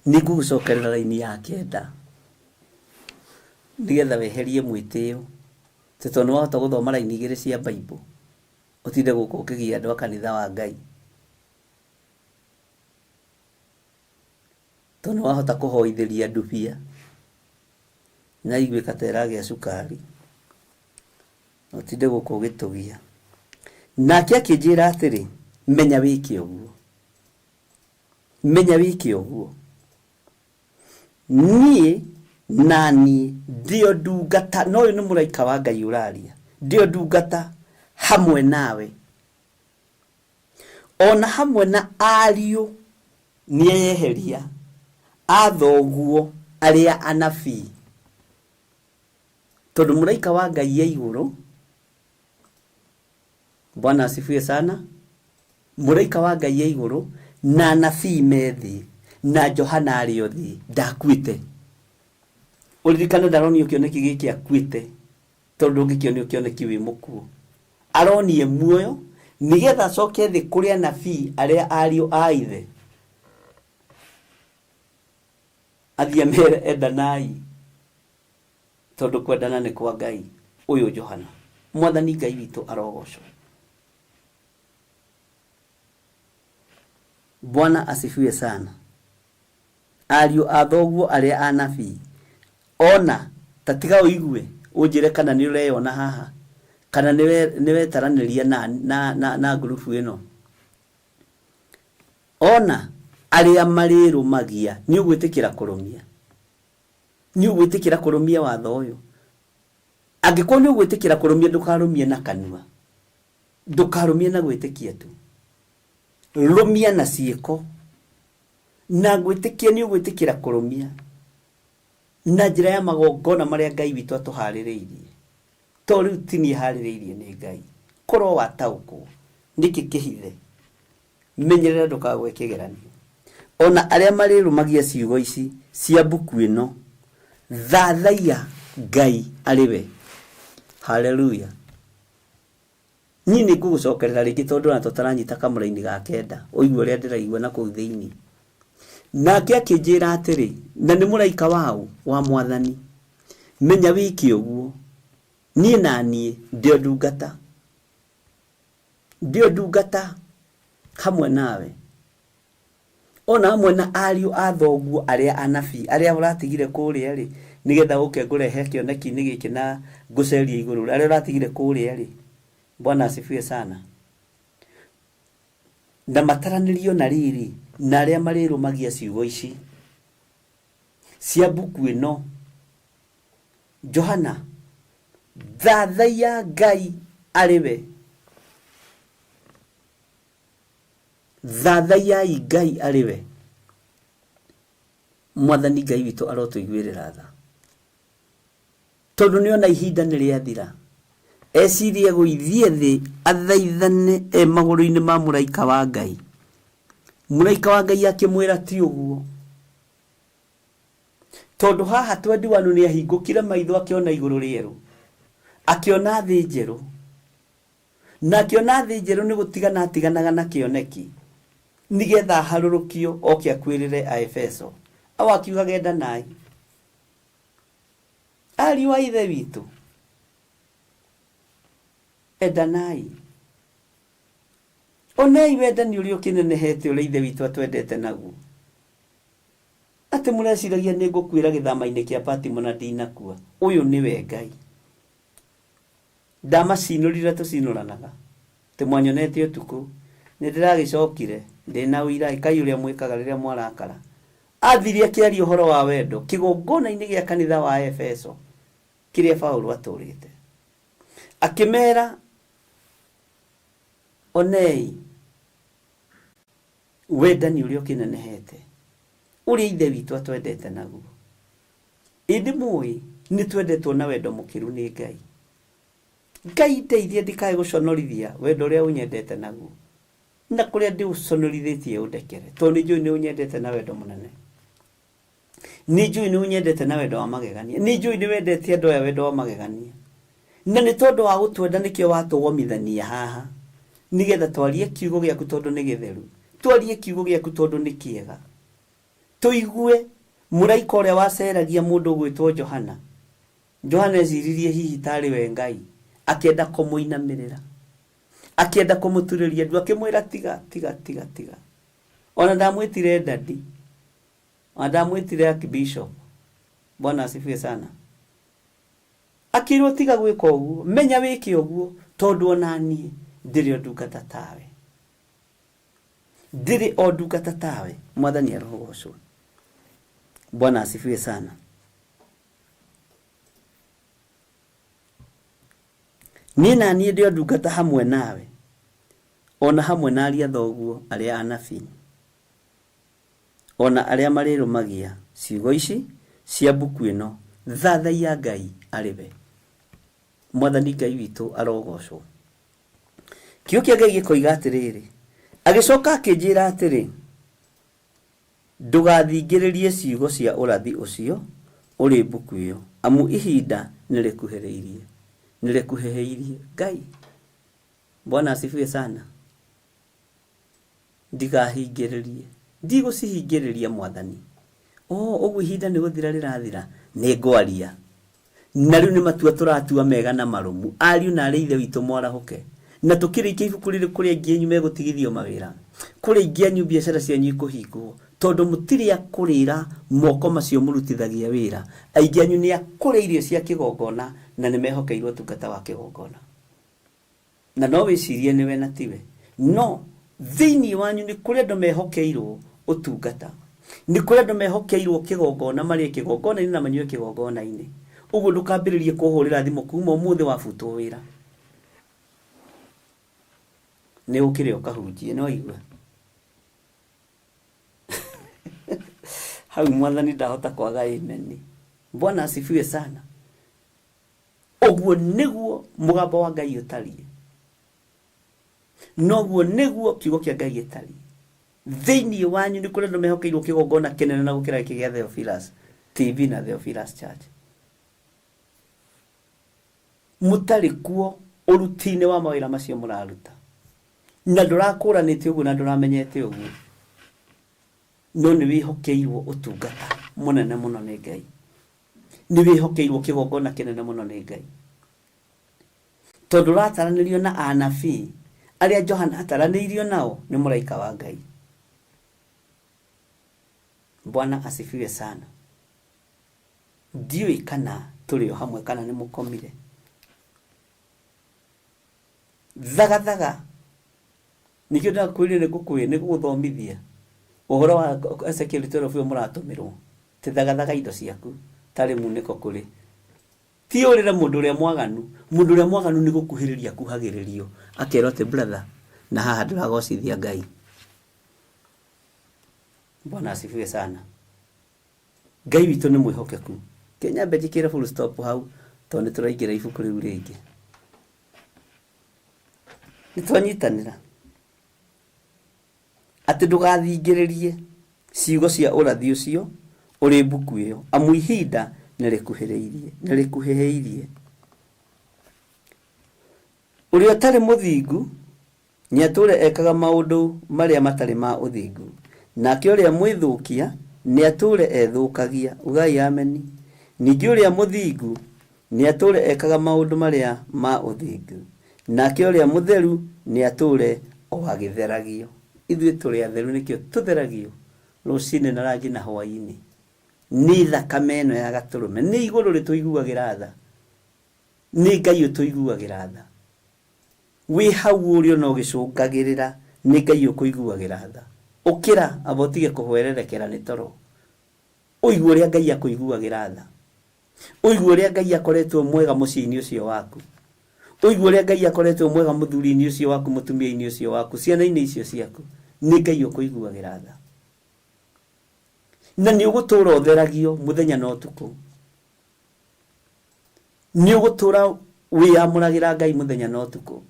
S7: Nĩ ngũgũcokerera raini ya kenda nĩgetha weherie mwĩtĩo, tondũ nĩ wahota gũthoma raini igĩrĩ cia Bible ũtinde gũkũ ũkĩgia andũ a kanitha wa Ngai, tondũ nĩ wahota kũhoithĩria ndubia na iguĩka ta ĩragĩa cukari na ũtinde gũkũ ũgĩtũgia. Nake akĩnjĩra atĩrĩ, menya wĩke ũguo, menya wĩke ũguo, niĩ na niĩ ndĩo ndungata. Na ũyũ nĩ mũraika wa Ngai ũraria, ndĩo ndungata hamwe nawe ona hamwe na ariũ nĩeyeheria a thoguo arĩa anabii. Tondũ mũraika wa Ngai e igũrũ. Bwana asifiwe sana. Mũraika wa Ngai e igũrũ na anabii me thĩ na Johana arĩ o thĩ, ndakuĩte. Ũririkane ndaronio kĩoneki gĩkĩ akuĩte, tondũ ndũngĩkĩonio kĩoneki wĩ mũkuũ. Aronie muoyo nĩgetha acoke thĩ kũrĩ anabii arĩa ariũ a ithe, athiĩ amere endanai, tondũ kwendana nĩ kwa Ngai. Ũyũ Johana, Mwathani Ngai witũ arogocwo. Bwana asifiwe sana. Ariũ a thoguo arĩa anabii, ona ta tiga ũigue ũnjĩre kana nĩ ũreyona haha, kana nĩ wetaranĩria na ngurubu ĩno. Ona arĩa marĩrũmagia, nĩ ũgwĩtĩkĩra kũrũmia, nĩ ũgwĩtĩkĩra kũrũmia watho ũyũ. Angĩkorwo nĩ ũgwĩtĩkĩra kũrũmia, ndũkarũmie na kanua, ndũkarũmie na gwĩtĩkia tu, rũmia na ciĩko. Na ngwĩtĩkia nĩ ũgwĩtĩkĩra kũrũmia na njĩra ya magongona marĩa Ngai witũ atũharĩrĩirie. To rĩu ti niĩ harĩrĩirie, nĩ Ngai. Korwo wataũkwo nĩkĩ kĩhithe, menyerera ndũkagwe kĩgeranio. Ona arĩa marĩrũmagia ciugo ici cia mbuku ĩno, thathaiya Ngai arĩ we. Haleluya. Niĩ nĩ ngũgũcokerera rĩngĩ tondũ ona tũtaranyita kamũraini ga kenda, ũigue ũrĩa ndĩraigua na kũu thĩinĩ. Nake akĩnjĩra atĩrĩ, na nĩ mũraika waũ wa Mwathani, menya wĩke ũguo, niĩ na niĩ ndĩo ndungata, ndĩo ndungata hamwe nawe, ona hamwe na ariũ a thoguo arĩa anabii, arĩa ũratigire kũrĩa rĩ, nĩgetha ũke ngũrehe kĩoneki-inĩ gĩkĩ na ngũcerie igũrũ, arĩa ũratigire kũrĩa rĩ. Bwana asifiwe sana. Na mataranĩrio na rĩrĩ na arĩa marĩrũmagia ciugo ici cia mbuku ĩno. Johana, thathaiya Ngai arĩ we, thathaiyai Ngai arĩ we. Mwathani Ngai witũ arotũiguĩrĩra tha, tondũ nĩona ihinda nĩ rĩathira. Ecirie gũithiĩ thĩ athaithane e magũrũ-inĩ ma mũraika wa Ngai. Mũraika wa Ngai akĩmwĩra ti ũguo, tondũ haha 21 nĩ ahingũkire maitho akĩona igũrũ rĩerũ, akĩona thĩ njerũ, na akĩona thĩ njerũ nĩ gũtigana atiganaga na kĩoneki nĩgetha aharũrũkio oke akuĩrĩre Aefeso. Au akiuga gendanai ariũ a Ithe witũ, endanai. Onei wendani ũrĩa ũkĩnenehete ũrĩa Ithe witũ atwendete naguo, atĩ mũreciragia nĩ ngũkuĩra gĩthama-inĩ kĩa Patimo na ndinakua. Ũyũ nĩwe Ngai. Ndamacinũrire tũcinũranaga, atĩ mwanyonete ũtukũ, nĩ ndĩragĩcokire ndĩna ũira, ĩkai ũrĩa mwĩkaga rĩrĩa mwarakara. Athire akĩaria ũhoro wa wendo kĩgongona-inĩ gĩa kanitha wa Efeso kĩrĩa Paulo atũrĩte. Akĩmera, onei wendani ũrĩa ũkĩnenehete, ũrĩa Ithe witũ atwendete naguo. Ĩndĩ mũĩ nĩ twendetwo na wendo mũkĩru nĩ Ngai. Ngai ndeithie ndikae gũconorithia wendo ũrĩa ũnyendete naguo, na kũrĩa ndĩũconorithĩtie ũndekere, tondũ nĩ njũĩ nĩ ũnyendete na wendo mũnene. Nĩ njũĩ nĩ ũnyendete na wendo wa magegania. Nĩ njũĩ nĩ wendete andũ aya wendo wa magegania. Na nĩ tondũ wa gũtwenda nĩkĩo watũgomithania haha, nĩgetha twarie kiugo gĩaku tondũ nĩ gĩtheru, twarie kiugo gĩaku tondũ nĩ kĩega. Tũigue mũraika ũrĩa waceragia mũndũ ũgwĩtwo Johana. Johana eciririe hihi tarĩ we Ngai, akĩenda kũmũinamĩrĩra, akĩenda kũmũturĩria ndu, akĩmwĩra tiga, tiga, tiga, tiga. Ona ndamwĩtire daddy, ona ndamwĩtire archbishop. Bwana asifiwe sana. Akĩrwo tiga gwĩka ũguo, menya wĩke ũguo, tondũ ona niĩ ndĩrĩ o ndungata tawe. Ndĩrĩ o ndungata tawe. Mwathani arogocwo. Bwana asifiwe sana. Niĩ na niĩ ndĩ o ndungata hamwe nawe, o na hamwe na aria thoguo arĩa anabii, o na arĩa marĩrũmagia ciugo ici cia mbuku ĩno. Thathaiya Ngai arĩ we. Mwathani Ngai witũ arogocwo. Kiugo kĩa Ngai gĩkoiga atĩrĩrĩ, agĩcoka akĩnjĩra atĩrĩ, ndũgathingĩrĩrie ciugo cia ũrathi ũcio ũrĩ mbuku ĩyo, amu ihinda nĩrĩkuhĩrĩirie. Nĩrĩkuhĩhĩirie. Ngai, Bwana asifiwe sana. Ndigahingĩrĩrie. Ndigũcihingĩrĩria Mwathani. Oh, ũguo ihinda nĩ gũthira rĩrathira, nĩ ngwaria. Na rĩu nĩ matua tũratua mega na marũmu. Ariũ na arĩ Ithe witũ mwarahũke. Na tũkĩrĩkia ibuku rĩrĩ kũrĩ aingĩ anyu megũtigithio mawĩra. Kũrĩ aingĩ anyu biacara cianyu ikũhingwo. Tondũ mũtirĩ a kũrĩra moko macio mũrutithagia wĩra. Aingĩ anyu nĩ a kũrĩa irio cia kĩgongona na nĩ mehokeirwo ũtungata wa kĩgongona. Na no wĩcirie nĩwe na tiwe. No thĩinĩ wanyu nĩ kũrĩ andũ mehokeirwo ũtungata. Nĩ kũrĩ andũ mehokeirwo kĩgongona, marĩe kĩgongona-inĩ na manyue kĩgongona-inĩ. Ũguo ndũkambĩrĩrie kũhũrĩra thimũ kuma ũmũthĩ wabutwo wĩra. Nĩ ũkĩre ũkahunjie, nĩ waigua? Hau Mwathani ndahota kwaga amen. Bwana asifiwe sana. Ũguo nĩguo mũgambo wa Ngai ũtariĩ. Noguo nĩguo kiugo kĩa Ngai gĩtariĩ. Thĩinĩ wanyu nĩ kũrĩ andũ mehokeirwo kĩgongona kĩnene na gũkĩra gĩkĩ gĩa Theophilus TV na Theophilus Church. Mũtarĩ kuo ũruti-inĩ wa mawĩra macio mũraruta. Na ndũrakũranĩte ũguo na ndũramenyete ũguo. No nĩ wĩhokeirwo ũtungata mũnene mũno nĩ Ngai. Nĩ wĩhokeirwo kĩgongona kĩnene mũno nĩ Ngai. Tondũ ũrataranĩrio na anabii arĩa Johana ataranĩirio nao nĩ mũraika wa Ngai. Bwana asifiwe sana. Ndiũĩ kana tũrĩ o hamwe kana nĩ mũkomire. Thagathaga. Nĩkĩo ndakwĩrire nĩ ngũgũthomithia ũhoro wa Ezekiel 12 ũyũ mũratũmĩrwo. Ti thagathaga indo ciaku tarĩ munĩko kũrĩ. Ti ũrĩre mũndũ ũrĩa mwaganu. Mũndũ ũrĩa mwaganu nĩ gũkuhĩrĩria akuhagĩrĩrio. Akerwo atĩ brother, na haha ndũragocithia Ngai. Bwana asifiwe sana. Ngai witũ nĩ mwĩhokeku. Ke nyambe njĩkĩre full stop hau tondũ nĩ tũraingĩra ibuku rĩu rĩngĩ. Nĩ twanyitanĩra atĩ ndũgathingĩrĩrie ciugo cia ũrathi ũcio ũrĩ mbuku ĩyo, amu ihinda nĩ rĩkuhĩrĩirie, nĩ rĩkuhĩhĩirie. Ũrĩa ũtarĩ mũthingu nĩatũũre ekaga maũndũ marĩa matarĩ ma ũthingu, nake ũrĩa mwĩthũkia nĩatũũre ethũkagia. Ugai ameni. Ningĩ ũrĩa mũthingu nĩatũũre ekaga maũndũ marĩa ma ũthingu, nake ũrĩa mũtheru nĩatũũre o agĩtheragio. Ithuĩ tũrĩ atheru nĩkĩo tũtheragio rũcinĩ na ranji na hwaĩ-inĩ nĩ thakame ĩno ya Gatũrũme. Nĩ igũrũ rĩtũiguagĩra tha, nĩ Ngai ũtũiguagĩra tha. Wĩ hau ũrĩ ona ũgĩcũngagĩrĩra nĩ Ngai ũkũiguagĩra tha. Ũkĩra amba ũtige kũhwererekera nĩ toro. Ũigue ũrĩa Ngai akũiguagĩra tha. Ũigue ũrĩa Ngai akoretwo mwega mũciĩ-inĩ ũcio waku. Ũigue ũrĩa Ngai akoretwo mwega mũthuri-inĩ ũcio waku, mũtumia-inĩ ũcio waku, ciana-inĩ icio ciaku. Nĩ Ngai ũkũiguagĩra tha. Na nĩ ũgũtũra ũtheragio mũthenya na ũtukũ. Nĩ ũgũtũra wĩyamũragĩra Ngai mũthenya na ũtukũ.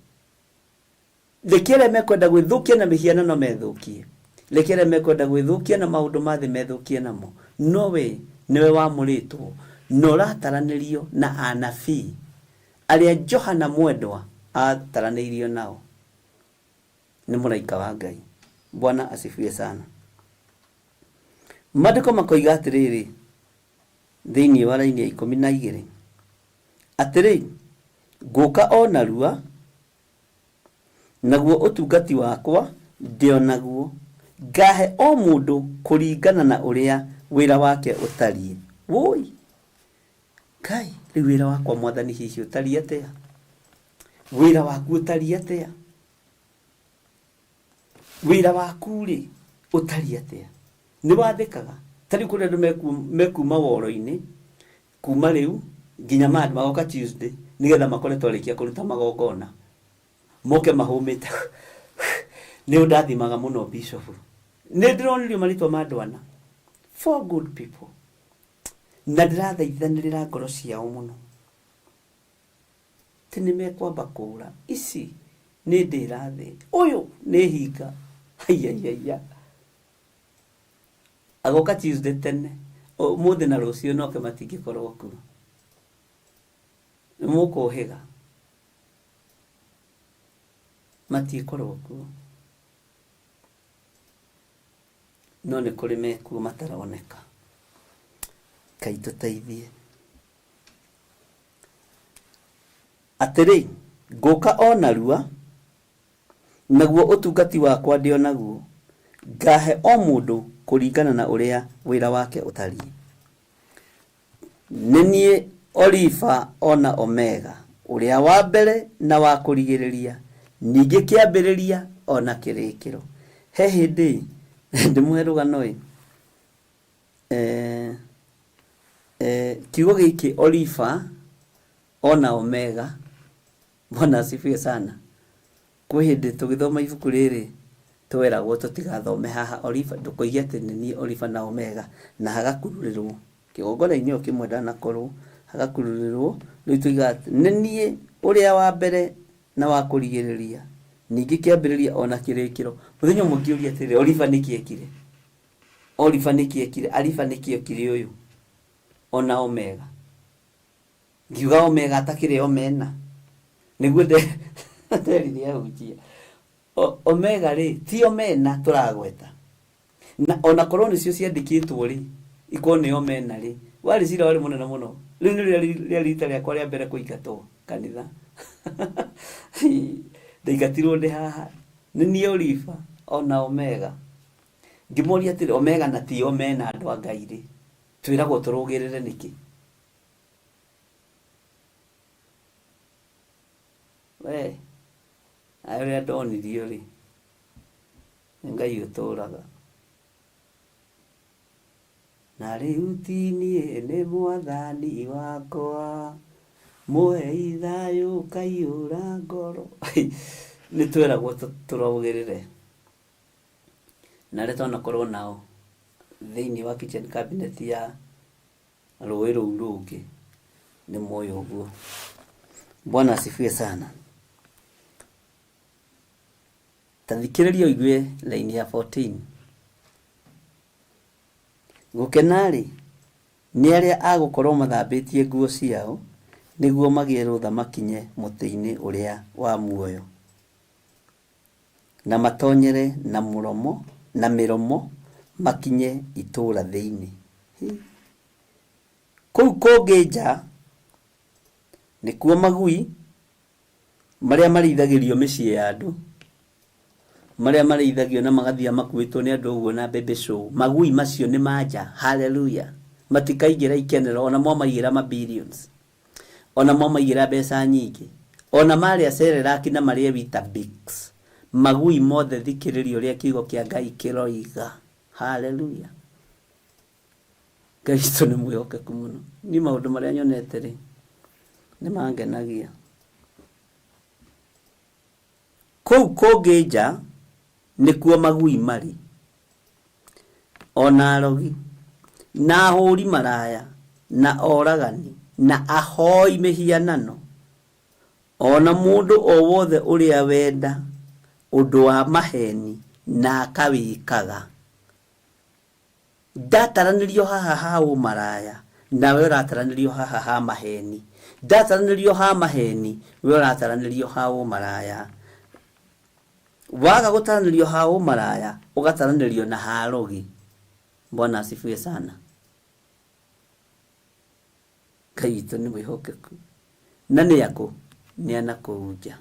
S7: Reke arĩa mekwenda gwĩthũkia na mĩhianano methũkie. Reke arĩa mekwenda gwĩthũkia na maũndũ ma thĩ methũkie namo. No we nĩwe wamũrĩtwo na ũrataranĩrio na anabii arĩa Johana mwendwa aataranĩirio nao nĩ mũraika wa Ngai. Bwana asifiwe sana. Maandĩko makoiga atĩrĩrĩ thĩinĩ wa raini ya 12, atĩrĩ, ngũka o narua, naguo ũtungati wakwa ndĩ o naguo, ngahe o mũndũ kũringana na ũrĩa wĩra wake ũtariĩ. Wũi! Ngai, rĩu wĩra wakwa Mwathani hihi ũtariĩ atĩa? Wĩra waku ũtariĩ atĩa? Wĩra waku-rĩ ũtariĩ atĩa? Nĩ wathĩkaga? Ta rĩu kũrĩ andũ mekuma woro-inĩ kuma rĩu nginya Monday, magoka Tuesday nĩgetha makore twarĩkia kũruta magongona. Moke mahũmĩte. Nĩ ũndathimaga mũno Bishop. Nĩ ndĩronirio marĩtwa ma andũ ana. Four good people. Na ndĩrathaithanĩrĩra ngoro ciao mũno. Atĩ nĩ mekwamba kũũra. Ici nĩ ndĩra thĩ. Ũyũ nĩ hinga. Haiyaiyaiya. Agoka Tuesday tene. Ũmũthĩ na rũciũ noke matingĩkorwo kuo. Nĩ mũkũhĩga. Matiĩkorwo kuo. No nĩ kũrĩ mekuo mataroneka. Ngai tũteithie. Atĩrĩ, ngũũka o narua, naguo ũtungati wakwa ndĩ o naguo, ngaahe o mũndũ kũringana na ũrĩa wĩra wake ũtariĩ. Nĩ niĩ Olifa o na Omega, ũrĩa wa mbere na wa kũrigĩrĩria, ningĩ kĩambĩrĩria o na kĩrĩkĩro. He hĩndĩ, ndĩmũhe rũgano-ĩ, eh, eh, kiugo gĩkĩ Olifa o na Omega, Bwana asifiwe sana. Kwĩ hĩndĩ tũgĩthoma ibuku rĩrĩ tweragwo tũtigathome haha Olifa, ndũkoige atĩ nĩ niĩ Olifa na Omega, na hagakururĩrwo kĩgongona-inĩ o kĩmwe ndanakorwo, hagakururĩrwo, rĩu tuigaga atĩ nĩ niĩ ũrĩa wa mbere na wa kũrigĩrĩria, ningĩ kĩambĩrĩria o na kĩrĩkĩro. Mũthenya ũmwe ngĩũria atĩrĩrĩ, Olifa nĩkĩ ekire? Olifa nĩkĩ ekire? Alifa nĩkĩ ekire ũyũ? Ona Omega. Ngiuga Omega atakĩrĩ Omena. Nĩguo nderire ahunjia. Omega rĩ, ti Omena tũragweta. Na ona korwo nĩcio ciandĩkĩtwo rĩ, ikorwo nĩ Omena rĩ, warĩ cira warĩ mũnene mũno. Rĩu nĩ rĩarĩ rita rĩakwa rĩa mbere kũingatwo kanitha. Ndaingatirwo ndĩ haha. Nĩ niĩ Olifa ona Omega. Ngĩmoria atĩrĩ, Omega na ti Omena andũ a Ngai rĩ, twĩragwo tũrũgĩrĩre nĩkĩ? We, nawe ũrĩa ndonirio rĩ, nĩ Ngai ũtũraga. Na rĩu ti niĩ nĩ mwathani wakwa, mũhei thayũ ũkaiyũra ngoro. Nĩ tweragwo tũrũgĩrĩre. Na arĩa twanakorwo nao thĩinĩ wa kitchen cabinet ya Rũĩ rũu rũngĩ nĩ moĩ ũguo. Bwana asifiwe sana. Ta thikĩrĩria ũigue laini ya 14. Gũkena-rĩ, nĩ arĩa a gũkorũo mathambĩtie nguo ciao, nĩguo magĩe rũtha makinye mũtĩ-inĩ ũrĩa wa muoyo, na matonyere na mũromo, na mĩromo makinye itũũra thĩinĩ. Kũu kũngĩ nja nĩkuo magui marĩa marĩithagĩrio mĩciĩ ya andũ, marĩa marĩithagio na magathiĩ makuĩtwo nĩ andũ ũguo na baby show, magui macio nĩ ma nja. Haleluya! Matikaingĩra ikenero ona mwamaigĩra ma billions, ona mwamaigĩra mbeca nyingĩ, ona marĩa Cerelac na marĩe Weetabix, magui mothe thikĩrĩria ũrĩa kiugo kĩa Ngai kĩroiga. Haleluya! Ngai witũ nĩ mwĩhokeku mũno. Niĩ maũndũ marĩa nyonete rĩ, nĩ mangenagia. Kũu kũngĩ nja nĩkuo magui marĩ, o na arogi, na ahũri maraya, na oragani, na ahoi mĩhianano, o na mũndũ o wothe ũrĩa wenda ũndũ wa maheni na akawĩkaga. Ndataranĩrio haha ha ũmaraya, nawe ũrataranĩrio haha ha maheni. Ndataranĩrio ha maheni, we ũrataranĩrio ha ũmaraya. Waga gũtaranĩrio ha ũmaraya, ũgataranĩrio na ha arogi. Bwana asifiwe sana. Ngai witũ nĩ mwĩhokeku. Na nĩ akũ? Nĩ anakũu nja.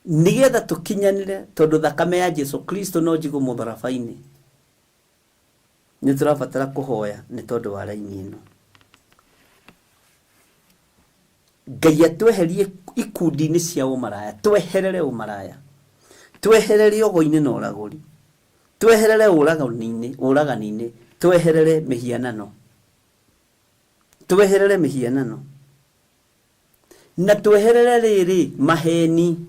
S7: Nĩgetha tũkinyanĩre, tondũ thakame ya Jesu Kristo no njigũ mũtharaba-inĩ, nĩ tũrabatara kũhoya nĩ tondũ wa raini ĩno. Ngai atweherie ikundi-inĩ cia ũmaraya, tweherere ũmaraya, tweherere ũgo-inĩ na ũragũri, tweherere ũragani-inĩ, ũragani-inĩ, tweherere mĩhianano, tweherere mĩhianano. Na tweherere rĩrĩ maheni,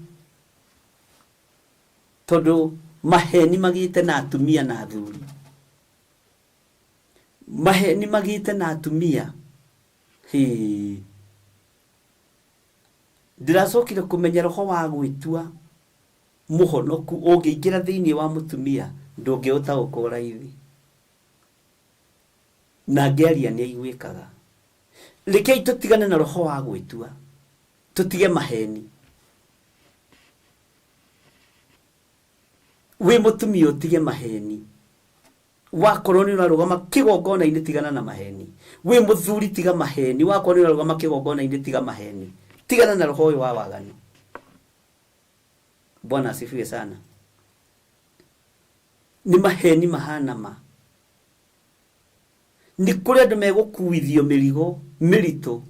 S7: tondũ maheni magĩte na atumia na athuri, maheni magĩte na atumia. Hĩ, ndĩracokire kũmenya roho wa gwĩtua mũhonoku ũngĩingĩra thĩinĩ wa mũtumia ndũngĩũtaũkwo raithi, na ngĩaria nĩ aiguĩkaga. Rekei tũtigane na roho wa gwĩtua, tũtige maheni. Wĩ mũtumia ũtige maheni, wakorwo nĩ ũrarũgama kĩgongona-inĩ tigana na maheni. Wĩ mũthuri tiga maheni, wakorwo nĩ ũrarũgama kĩgongona-inĩ tiga maheni, tigana na roho ũyũ wa waganu. Bwana asifiwe sana. Nĩ maheni mahana ma. Nĩ kũrĩ andũ megũkuithio mĩrigo mĩritũ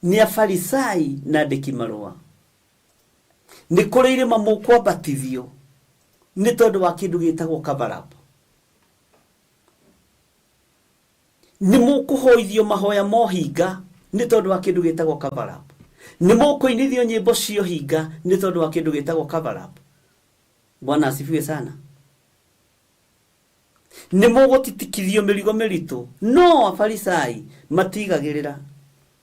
S7: nĩ Afarisai na andĩki marũa. Nĩ kũrĩ irĩma mũkwambatithio nĩ tondũ wa kĩndũ gĩtagwo cover up. Nĩ mũkũhoithio mahoya ma ũhinga nĩ tondũ wa kĩndũ gĩtagwo cover up. Nĩ mũkũinithio nyĩmbo cia ũhinga nĩ tondũ wa kĩndũ gĩtagwo cover up. Bwana asifiwe sana. Nĩ mũgũtitikithio mĩrigo mĩritũ, no Afarisai matigagĩrĩra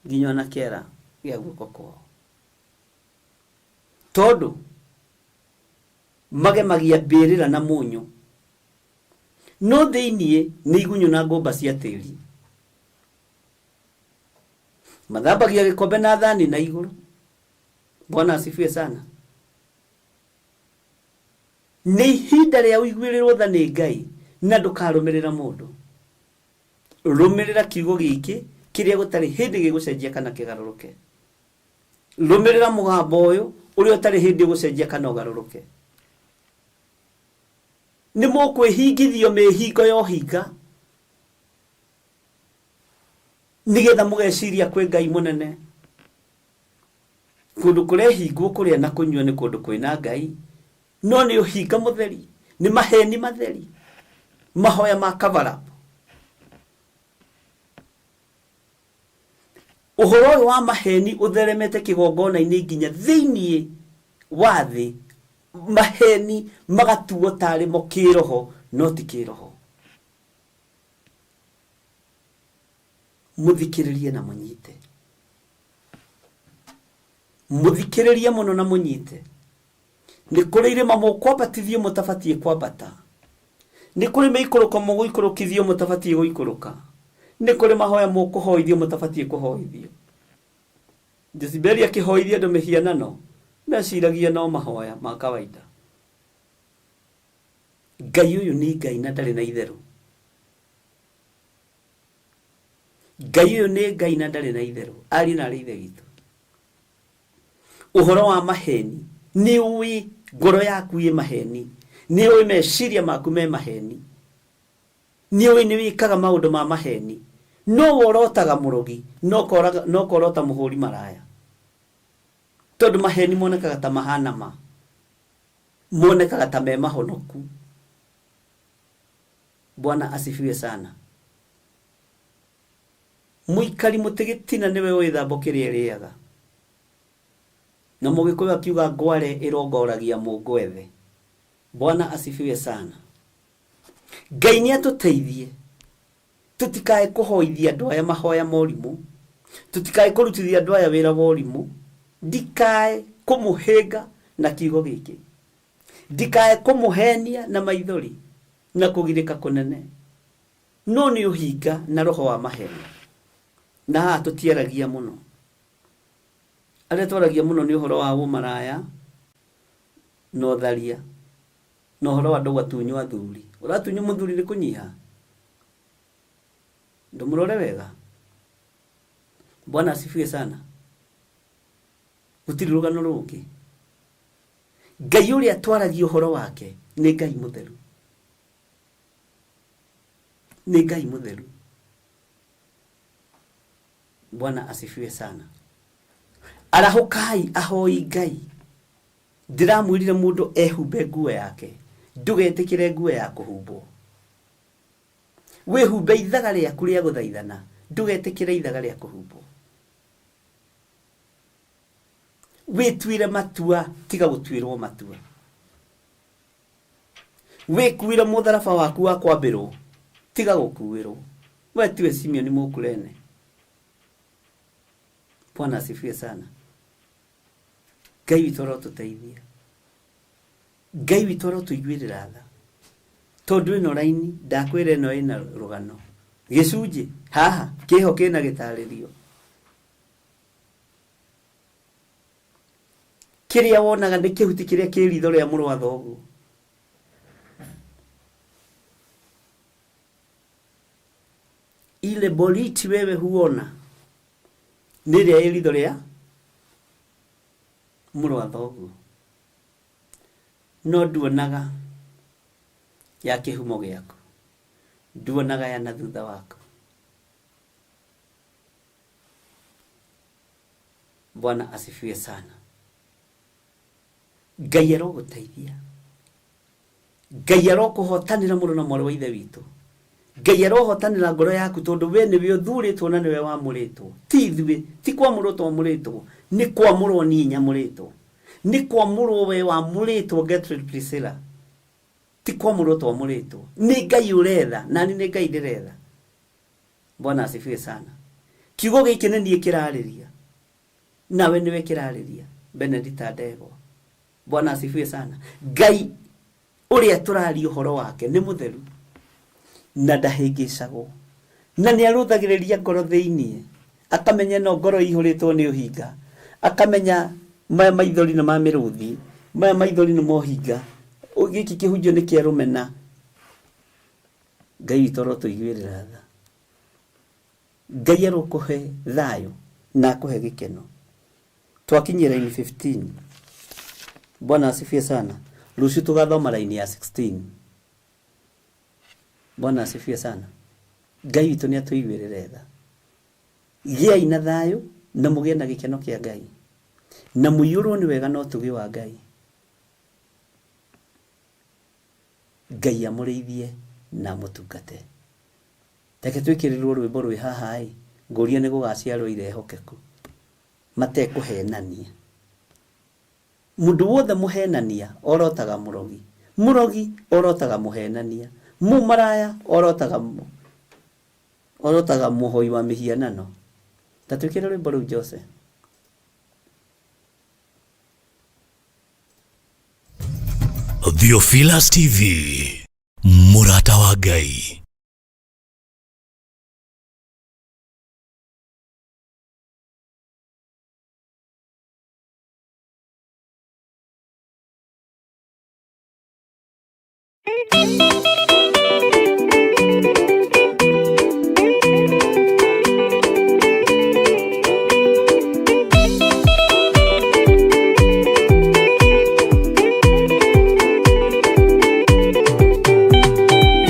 S7: nginya ona kĩara gĩa guoko kwao, tondũ magemagia mbĩrĩra na mũnyũ, no thĩinĩ nĩ igunyũ na ngũmba cia tĩri. Mathambagia gĩkombe na thani na igũrũ. Bwana asifiwe sana. Nĩ ihinda rĩa ũiguĩrĩrwo tha nĩ Ngai na ndũkarũmĩrĩra mũndũ. Rũmĩrĩra kiugo gĩkĩ kĩrĩa gũtarĩ hĩndĩ gĩgũcenjia kana kĩgarũrũke. Rũmĩrĩra mũgambo ũyũ ũrĩa ũtarĩ hĩndĩ ũgũcenjia kana ũgarũrũke. Nĩ mũkwĩhingithio mĩhingo ya ũhinga nĩgetha mũgeciria kwĩ Ngai mũnene. Kũndũ kũrehingwo kũrĩa na kũnyua nĩ kũndũ kwĩna Ngai, no nĩ ũhinga mũtheri, nĩ maheni matheri, mahoya ma cover up. Ũhoro ũyũ wa maheni ũtheremete kĩgongona-inĩ nginya thĩinĩ wa thĩ, maheni magatuo tarĩ mo kĩroho, no ti kĩroho. Mũthikĩrĩrie na mũnyite. Mũthikĩrĩrie mũno na mũnyite. Nĩ kũrĩ irĩma mũkwambatithio mũtabatiĩ kwambata. Nĩ kũrĩ mĩikũrũko mũgũikũrũkithio mũtabatiĩ gũikũrũka. Nĩ kũrĩ mahoya mũkũhoithio mũtabatiĩ kũhoithio. Jezebeli akĩhoithia andũ mĩhianano, meciragia no mahoya ma kawaida. Ngai ũyũ nĩ Ngai na ndarĩ na itherũ. Ngai ũyũ nĩ Ngai na ndarĩ na itherũ. Ariũ na arĩ ithe witũ. Ũhoro wa maheni, nĩ ũĩ ngoro yaku ĩ maheni, nĩ ũĩ meciria maku me maheni, nĩ ũĩ nĩ wĩkaga maũndũ ma maheni, no worotaga mũrogi, no ũkorota mũhũri maraya. Tondũ maheni monekaga ta mahana ma, monekaga ta me mahonoku. Bwana asifiwe sana. Mũikari mũtĩ gĩtina nĩwe ũĩ thambo kĩrĩa ĩrĩaga. Na mũgĩkũyũ akiuga ngware ĩrongoragia mũngwethe. Bwana asifiwe sana. Ngai nĩ atũteithie tũtikae kũhoithia andũ aya mahoya morimũ, tũtikae kũrutithia andũ aya wĩra wa ũrimũ, ndikae kũmũhĩnga na kiugo gĩkĩ, ndikae kũmũhenia na maithori na kũgirĩka kũnene, no nĩ ũhinga na roho wa maheni. Na haha tũtiaragia mũno, arĩa twaragia mũno nĩ ũhoro wa ũmaraya na ũtharia na ũhoro wa andũ gũtunywo athuri. Ũratunywo mũthuri nĩ kũnyiha? Ndũmũrore wega. Bwana asifiwe sana. Gũtirĩ rũgano rũngĩ. Ngai ũrĩa twaragia ũhoro wake nĩ Ngai mũtheru. Nĩ Ngai mũtheru. Bwana asifiwe sana. Arahũkai ahoi Ngai. Ndĩramwĩrire mũndũ ehumbe nguo yake, ndũgetĩkĩre nguo ya kũhumbwo. Wĩhumbe ithaga rĩaku rĩa gũthaithana, ndũgetĩkĩre ithaga rĩa kũhumbwo. Wĩtuĩre matua, tiga gũtuĩrwo matua. Wĩkuĩre mũtharaba waku wa kwambĩrwo, tiga gũkuĩrwo. We tiwe Simeoni Mũkurene. Bwana asifiwe sana. Ngai witũ arotũteithia. Ngai witũ arotũiguĩrĩra tha. Tondũ ĩno raini ndakwĩra ĩno ĩna rũgano. Gĩcunjĩ haha kĩho kĩna gĩtarĩrio. Kĩrĩa wonaga nĩ kĩhuti kĩrĩa kĩ ritho rĩa mũrũ wa thoguo. Ile boriti wewe huona nĩ ĩrĩa ĩ ritho rĩa mũrũ wa thoguo. No nduonaga ya kĩhumo gĩaku, nduonaga ya na thutha waku. Bwana asifiwe sana. Ngai arogũteithia. Ngai arokũhotanĩra mũrũ na mwarĩ wa ithe witũ. Ngai arohotanĩra ngoro yaku tondũ we nĩwe ũthurĩtwo na nĩwe wamũrĩtwo. Ti ithuĩ, ti kwamũrwo twamũrĩtwo, nĩ kwamũrwo niĩ nyamũrĩtwo. Nĩ kwamũrwo we wamũrĩtwo Gertrude Priscilla. Ti kwamũrwo twamũrĩtwo. Nĩ Ngai ũretha, nani nĩ Ngai ndĩretha. Bwana asifiwe sana. Kiugo gĩkĩ nĩ niĩ kĩrarĩria. Nawe nĩwe kĩrarĩria. Benedita Ndegwa. Bwana asifiwe sana. Ngai ũrĩa tũraria ũhoro wake nĩ mũtheru na ndahĩngĩcagwo na nĩ arũthagĩrĩria ngoro thĩiniĩ, akamenya ĩno ngoro ĩihũrĩtwo nĩ ũhinga, akamenya maya maithori nĩ ma mĩrũthi, maya maithori nĩ ma ũhinga, gĩkĩ kĩhunjio nĩ kĩa rũmena. Ngai witũ arotũiguĩrĩra tha. Ngai arokũhe thayũ na akũhe gĩkeno. Twakinyia line 15. Bwana asifiwe sana. Rũciũ tũgathoma line ya 16. Bwana asifiwe sana. Ngai witũ nĩ atũiguĩrĩre tha. Gĩai na thayũ na mũgĩe na gĩkeno kĩa Ngai. Na mũiyũrwo nĩ wega na ũtugi wa Ngai. Ngai amũrĩithie na amũtungate. Reke twĩkĩrĩrwo rwĩmbo rwĩ haha ĩ, ngũria nĩ gũgaciarwo aira ehokeku matekũhenania. Mũndũ wothe mũhenania orotaga mũrogi, mũrogi orotaga mũhenania, mũmaraya orotaga Orotaga mũhoi wa mĩhianano. Ta twĩkĩre rwĩmbo rũu Jose.
S9: Theophilus TV, mũrata wa Ngai.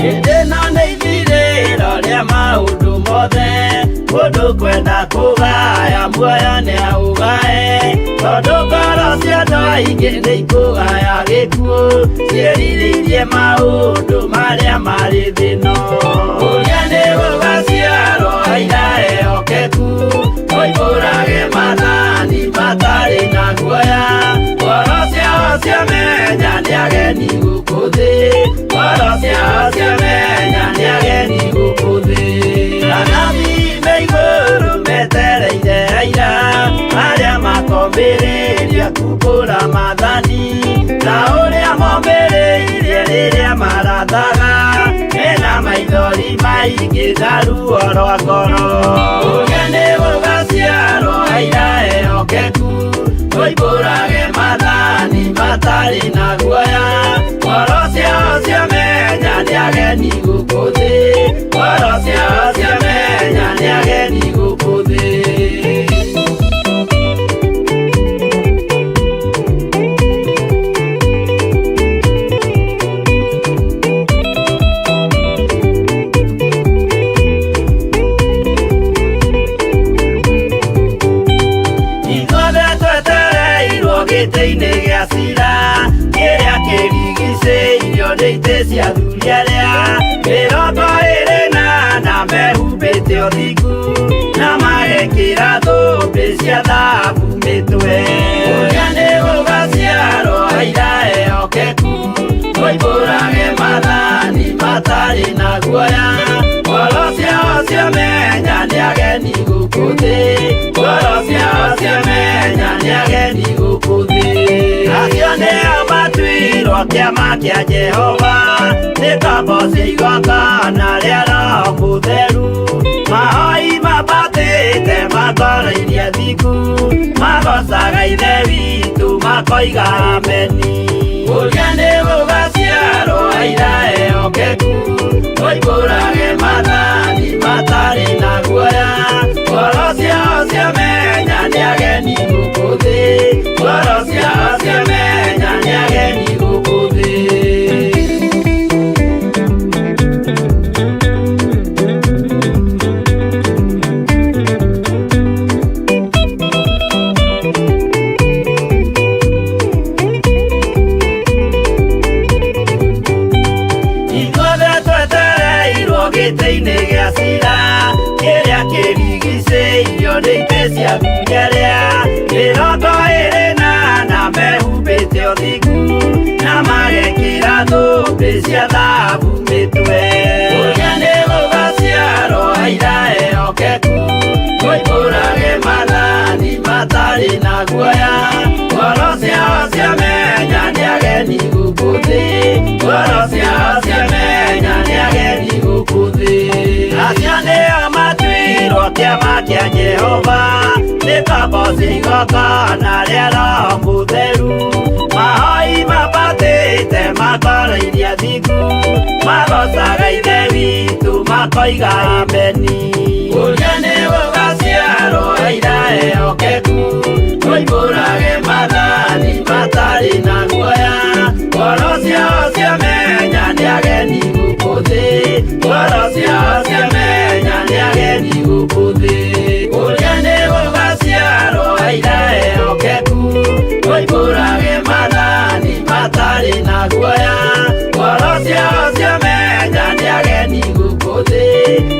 S8: Hĩndĩ ĩno nĩ ithirĩro rĩa maũndũ mothe, mũndũ kwenda kũgaya muoyo nĩ aũgae, tondũ ngoro cia andũ aingĩ nĩ ikũgaya gĩkuũ, ciĩrirĩirie maũndũ marĩa marĩ thĩ-ĩno. Ũrĩa nĩ gũgaciarwo aira ehokeku, moimbũrage maathani matarĩ na guoya, ngoro ciao ciamenya nĩ ageni gũkũ thĩ, ngoro ciao ciamenya nĩ ageni gũkũ thĩ. Anabii me igũrũ metereire aira, arĩa makombĩrĩria kumbũra maathani, ta ũrĩa mombĩrĩirie rĩrĩa marathaga, mena maithori maingĩ na ruo rwa ngoro. Ũrĩa nĩ gũgaciarwo aira ehokeku, moimbũrage maathani matarĩ na guoya, ngoro ciao ciamenya nĩ ageni gũkũ thĩ, ngoro ciao ciamenya nĩ ageni gũkũ thĩ. Ithuothe twetereirwo gĩtĩ-inĩ gĩa cira, kĩrĩa kĩrigicĩirio nĩ itĩ cia athuri arĩa 24 mehumbĩte ũthingu, na magekĩra thũmbĩ cia thahabu mĩtwe. Ũrĩa nĩ gũgaciarwo aira ehokeku, moimbũrage maathani matarĩ na guoya, ngoro ciao ciamenya nĩ ageni gũkũ thĩ, ngoro ciao ciamenya nĩ ageni gũkũ thĩ. Acio nĩo matuirwo kĩama kĩa Jehova, nĩ ngombo cia igongona rĩa Roho Mũtheru, mahoi mambatĩte makoroirie thingu, magocaga Ithe witũ makoiga ameni. Ũrĩa nĩ gũgaciarwo aira ehokeku, moimbũrage maathani matarĩ na guoya, ngoro ciao ciamenya nĩ ageni gũkũ thĩ, ngoro ciao ciamenya nĩ ageni gũkũ thĩ. Ithuothe twetereirwo gĩtĩ-inĩ gĩa cira, kĩrĩa kĩrigicĩirio nĩ itĩ cia athuri arĩa 24 mehumbĩte ũthingu, na magekĩra thũmbĩ cia thahabu mĩtwe. Ũrĩa nĩ gũgaciarwo aira ehokeku, moimbũrage maathani matarĩ na guoya, ngoro ciao ciamenya nĩ ageni gũkũ thĩ, ngoro ciao ciamenya nĩ ageni gũkũ thĩ. Acio nĩo matuirwo kĩama kĩa Jehova, nĩ ngombo cia igongona rĩa Roho Mũtheru, mahoi mambatĩte makoroirie thingu, magocaga Ithe witũ makoiga ameni. Ũrĩa nĩ gũgaciarwo aira ehokeku, moimbũrage maathani matarĩ na guoya, ngoro ciao ciamenya nĩ ageni gũkũ thĩ, ngoro ciao ciamenya nĩ ageni gũkũ thĩ. Ũrĩa nĩ gũgaciarwo aira ehokeku, moimbũrage maathani matarĩ na guoya, ngoro ciao ciamenya nĩ ageni gũkũ thĩ,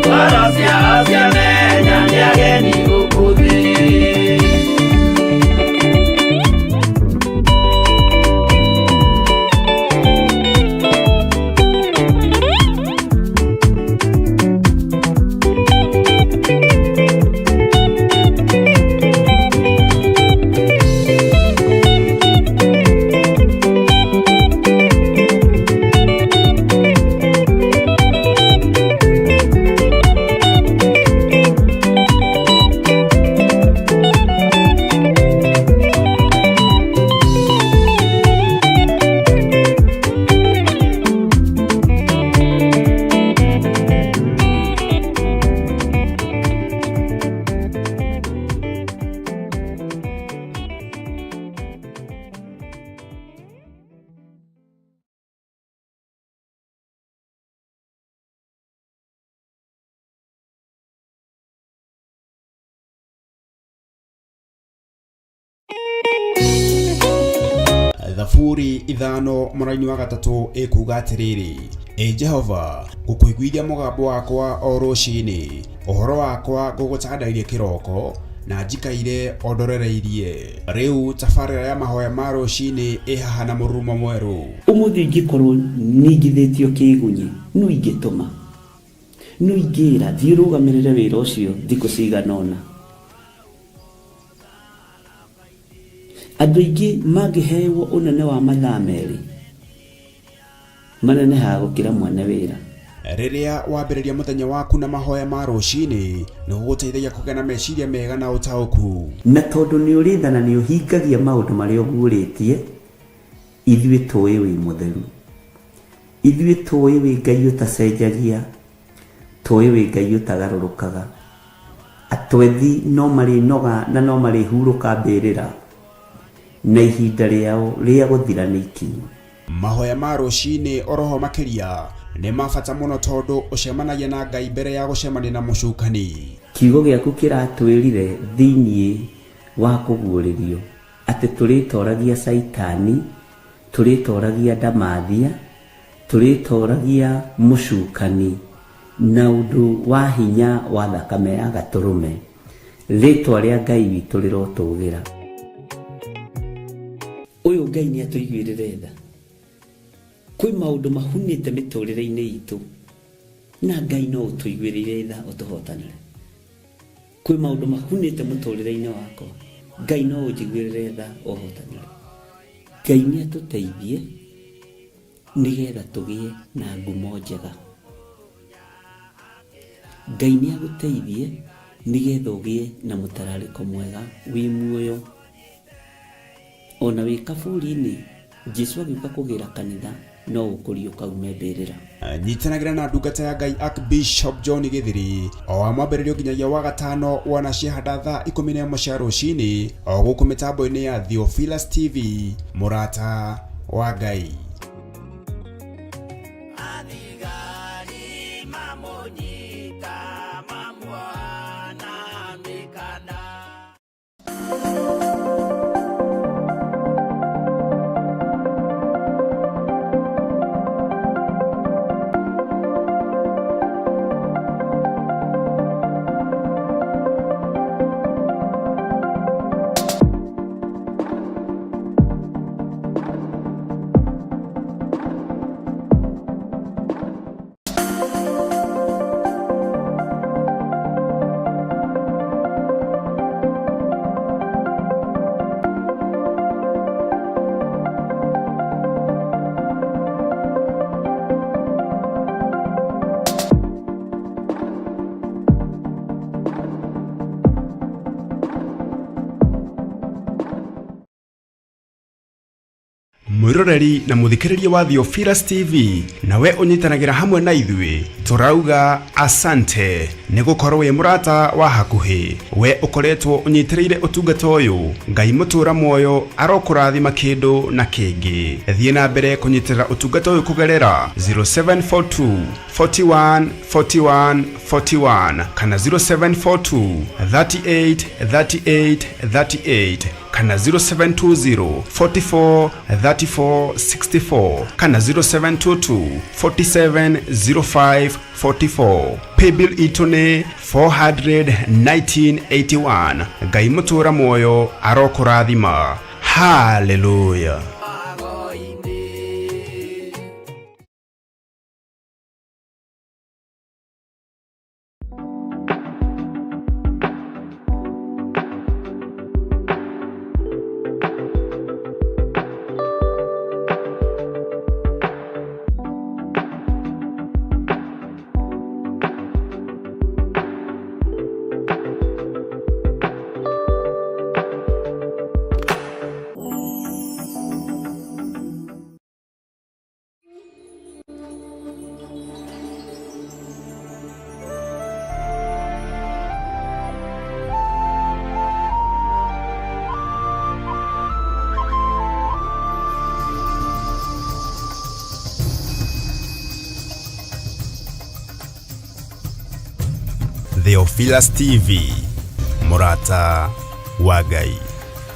S8: ngoro ciao ciamenya nĩ ageni gũkũ thĩ.
S1: Thaburi 5 mũraini wa 3 ĩkuuga atĩrĩrĩ, Ĩ Jehova, ngũkũiguithia mũgambo wakwa o rũcinĩ, ũhoro wakwa ngũgũtandairie kĩroko, na njikaire o ndorereirie. Rĩu tabarĩra ya mahoya ma rũcinĩ ĩ haha na mũrurumo mwerũ.
S7: Ũmũthĩ ingĩkorwo ningithĩtio kĩĩgunyĩ, nũ ingĩtũma? Nũ ingĩĩra, thiĩ ũrũgamĩrĩre wĩra ũcio thikũ cigana ũna? Andũ aingĩ mangĩhewo ũnene wa mathaa 2, manenehaga gũkĩra mwene wĩra.
S1: Rĩrĩa wambĩrĩria mũthenya waku na mahoya ma rũcinĩ, nĩ gũgũteithagia kũgĩa na meciria mega na ũtaũku.
S7: Na tondũ nĩ ũrĩ tha na nĩ ũhingagia maũndũ marĩa ũguũrĩtie, ithuĩ tũĩ wĩ mũtheru. Ithuĩ tũĩ wĩ Ngai ũtacenjagia, tũĩ wĩ Ngai ũtagarũrũkaga. Atwethi no marĩnoga na no marĩhurũka mbĩrĩra, na ihinda rĩao rĩa gũthira nĩ ikinyu.
S1: Mahoya ma rũcinĩ oroho makĩria nĩ ma bata mũno tondũ ũcemanagia na Ngai mbere ya gũcemania na mũcukani.
S7: Kiugo gĩaku kĩratwĩrire thĩinĩ wa kũguũrĩrio atĩ tũrĩtoragia Caitani, tũrĩtoragia ndamathia, tũrĩtoragia mũcukani na ũndũ wa hinya wa thakame ya gatũrũme. Rĩtwa rĩa Ngai witũ rĩrotũgĩra. Ũyũ Ngai nĩ atũiguĩrĩre tha. Kwĩ maũndũ mahunĩte mĩtũrĩre-inĩ itũ na Ngai no ũtũiguĩrĩire tha ũtũhotanĩre. Kwĩ maũndũ mahunĩte mũtũrĩre-inĩ wakwa, Ngai no ũnjiguĩrĩre tha ũhotanĩre. Ngai nĩ atũteithie nĩgetha tũgĩe na ngumo njega. Ngai nĩ agũteithie nĩgetha ũgĩe na mũtararĩko mwega wĩ muoyo. Ona wĩ kaburi-inĩ, Jesu agĩũka kũgĩra kanitha no ũkũriũka ume mbĩrĩra.
S1: Nyitanagĩra na ndungata ya Ngai Archbishop John Gĩthiri o wa mwambĩrĩrio nginyagia wa gatano wona ciahanda thaa 11 cia rũcinĩ o gũkũ mĩtambo-inĩ ya Theophilus TV, mũrata wa Ngai.
S8: Athigari mamũnyita mamuoha na mĩkanda.
S1: Mwĩroreri na mũthikĩrĩria wa Theophilus TV, nawe ũnyitanagĩra hamwe na ithuĩ, tũrauga asante nĩ gũkorwo wĩ mũrata wa hakuhĩ. We ũkoretwo ũnyitĩrĩire ũtungata ũyũ, Ngai mũtũra muoyo arokũrathima kĩndũ na kĩngĩ. Thiĩ na mbere kũnyitĩrĩra ũtungata ũyũ kũgerera 0742 41 41 41 kana 0742 38 38 38 kana 0720 44 34 64 kana 0722 47 05 44. Paybill itũ nĩ 41981. Ngai mũtũra muoyo arokũrathima. Hallelujah. Theophilus TV, mũrata wa Ngai.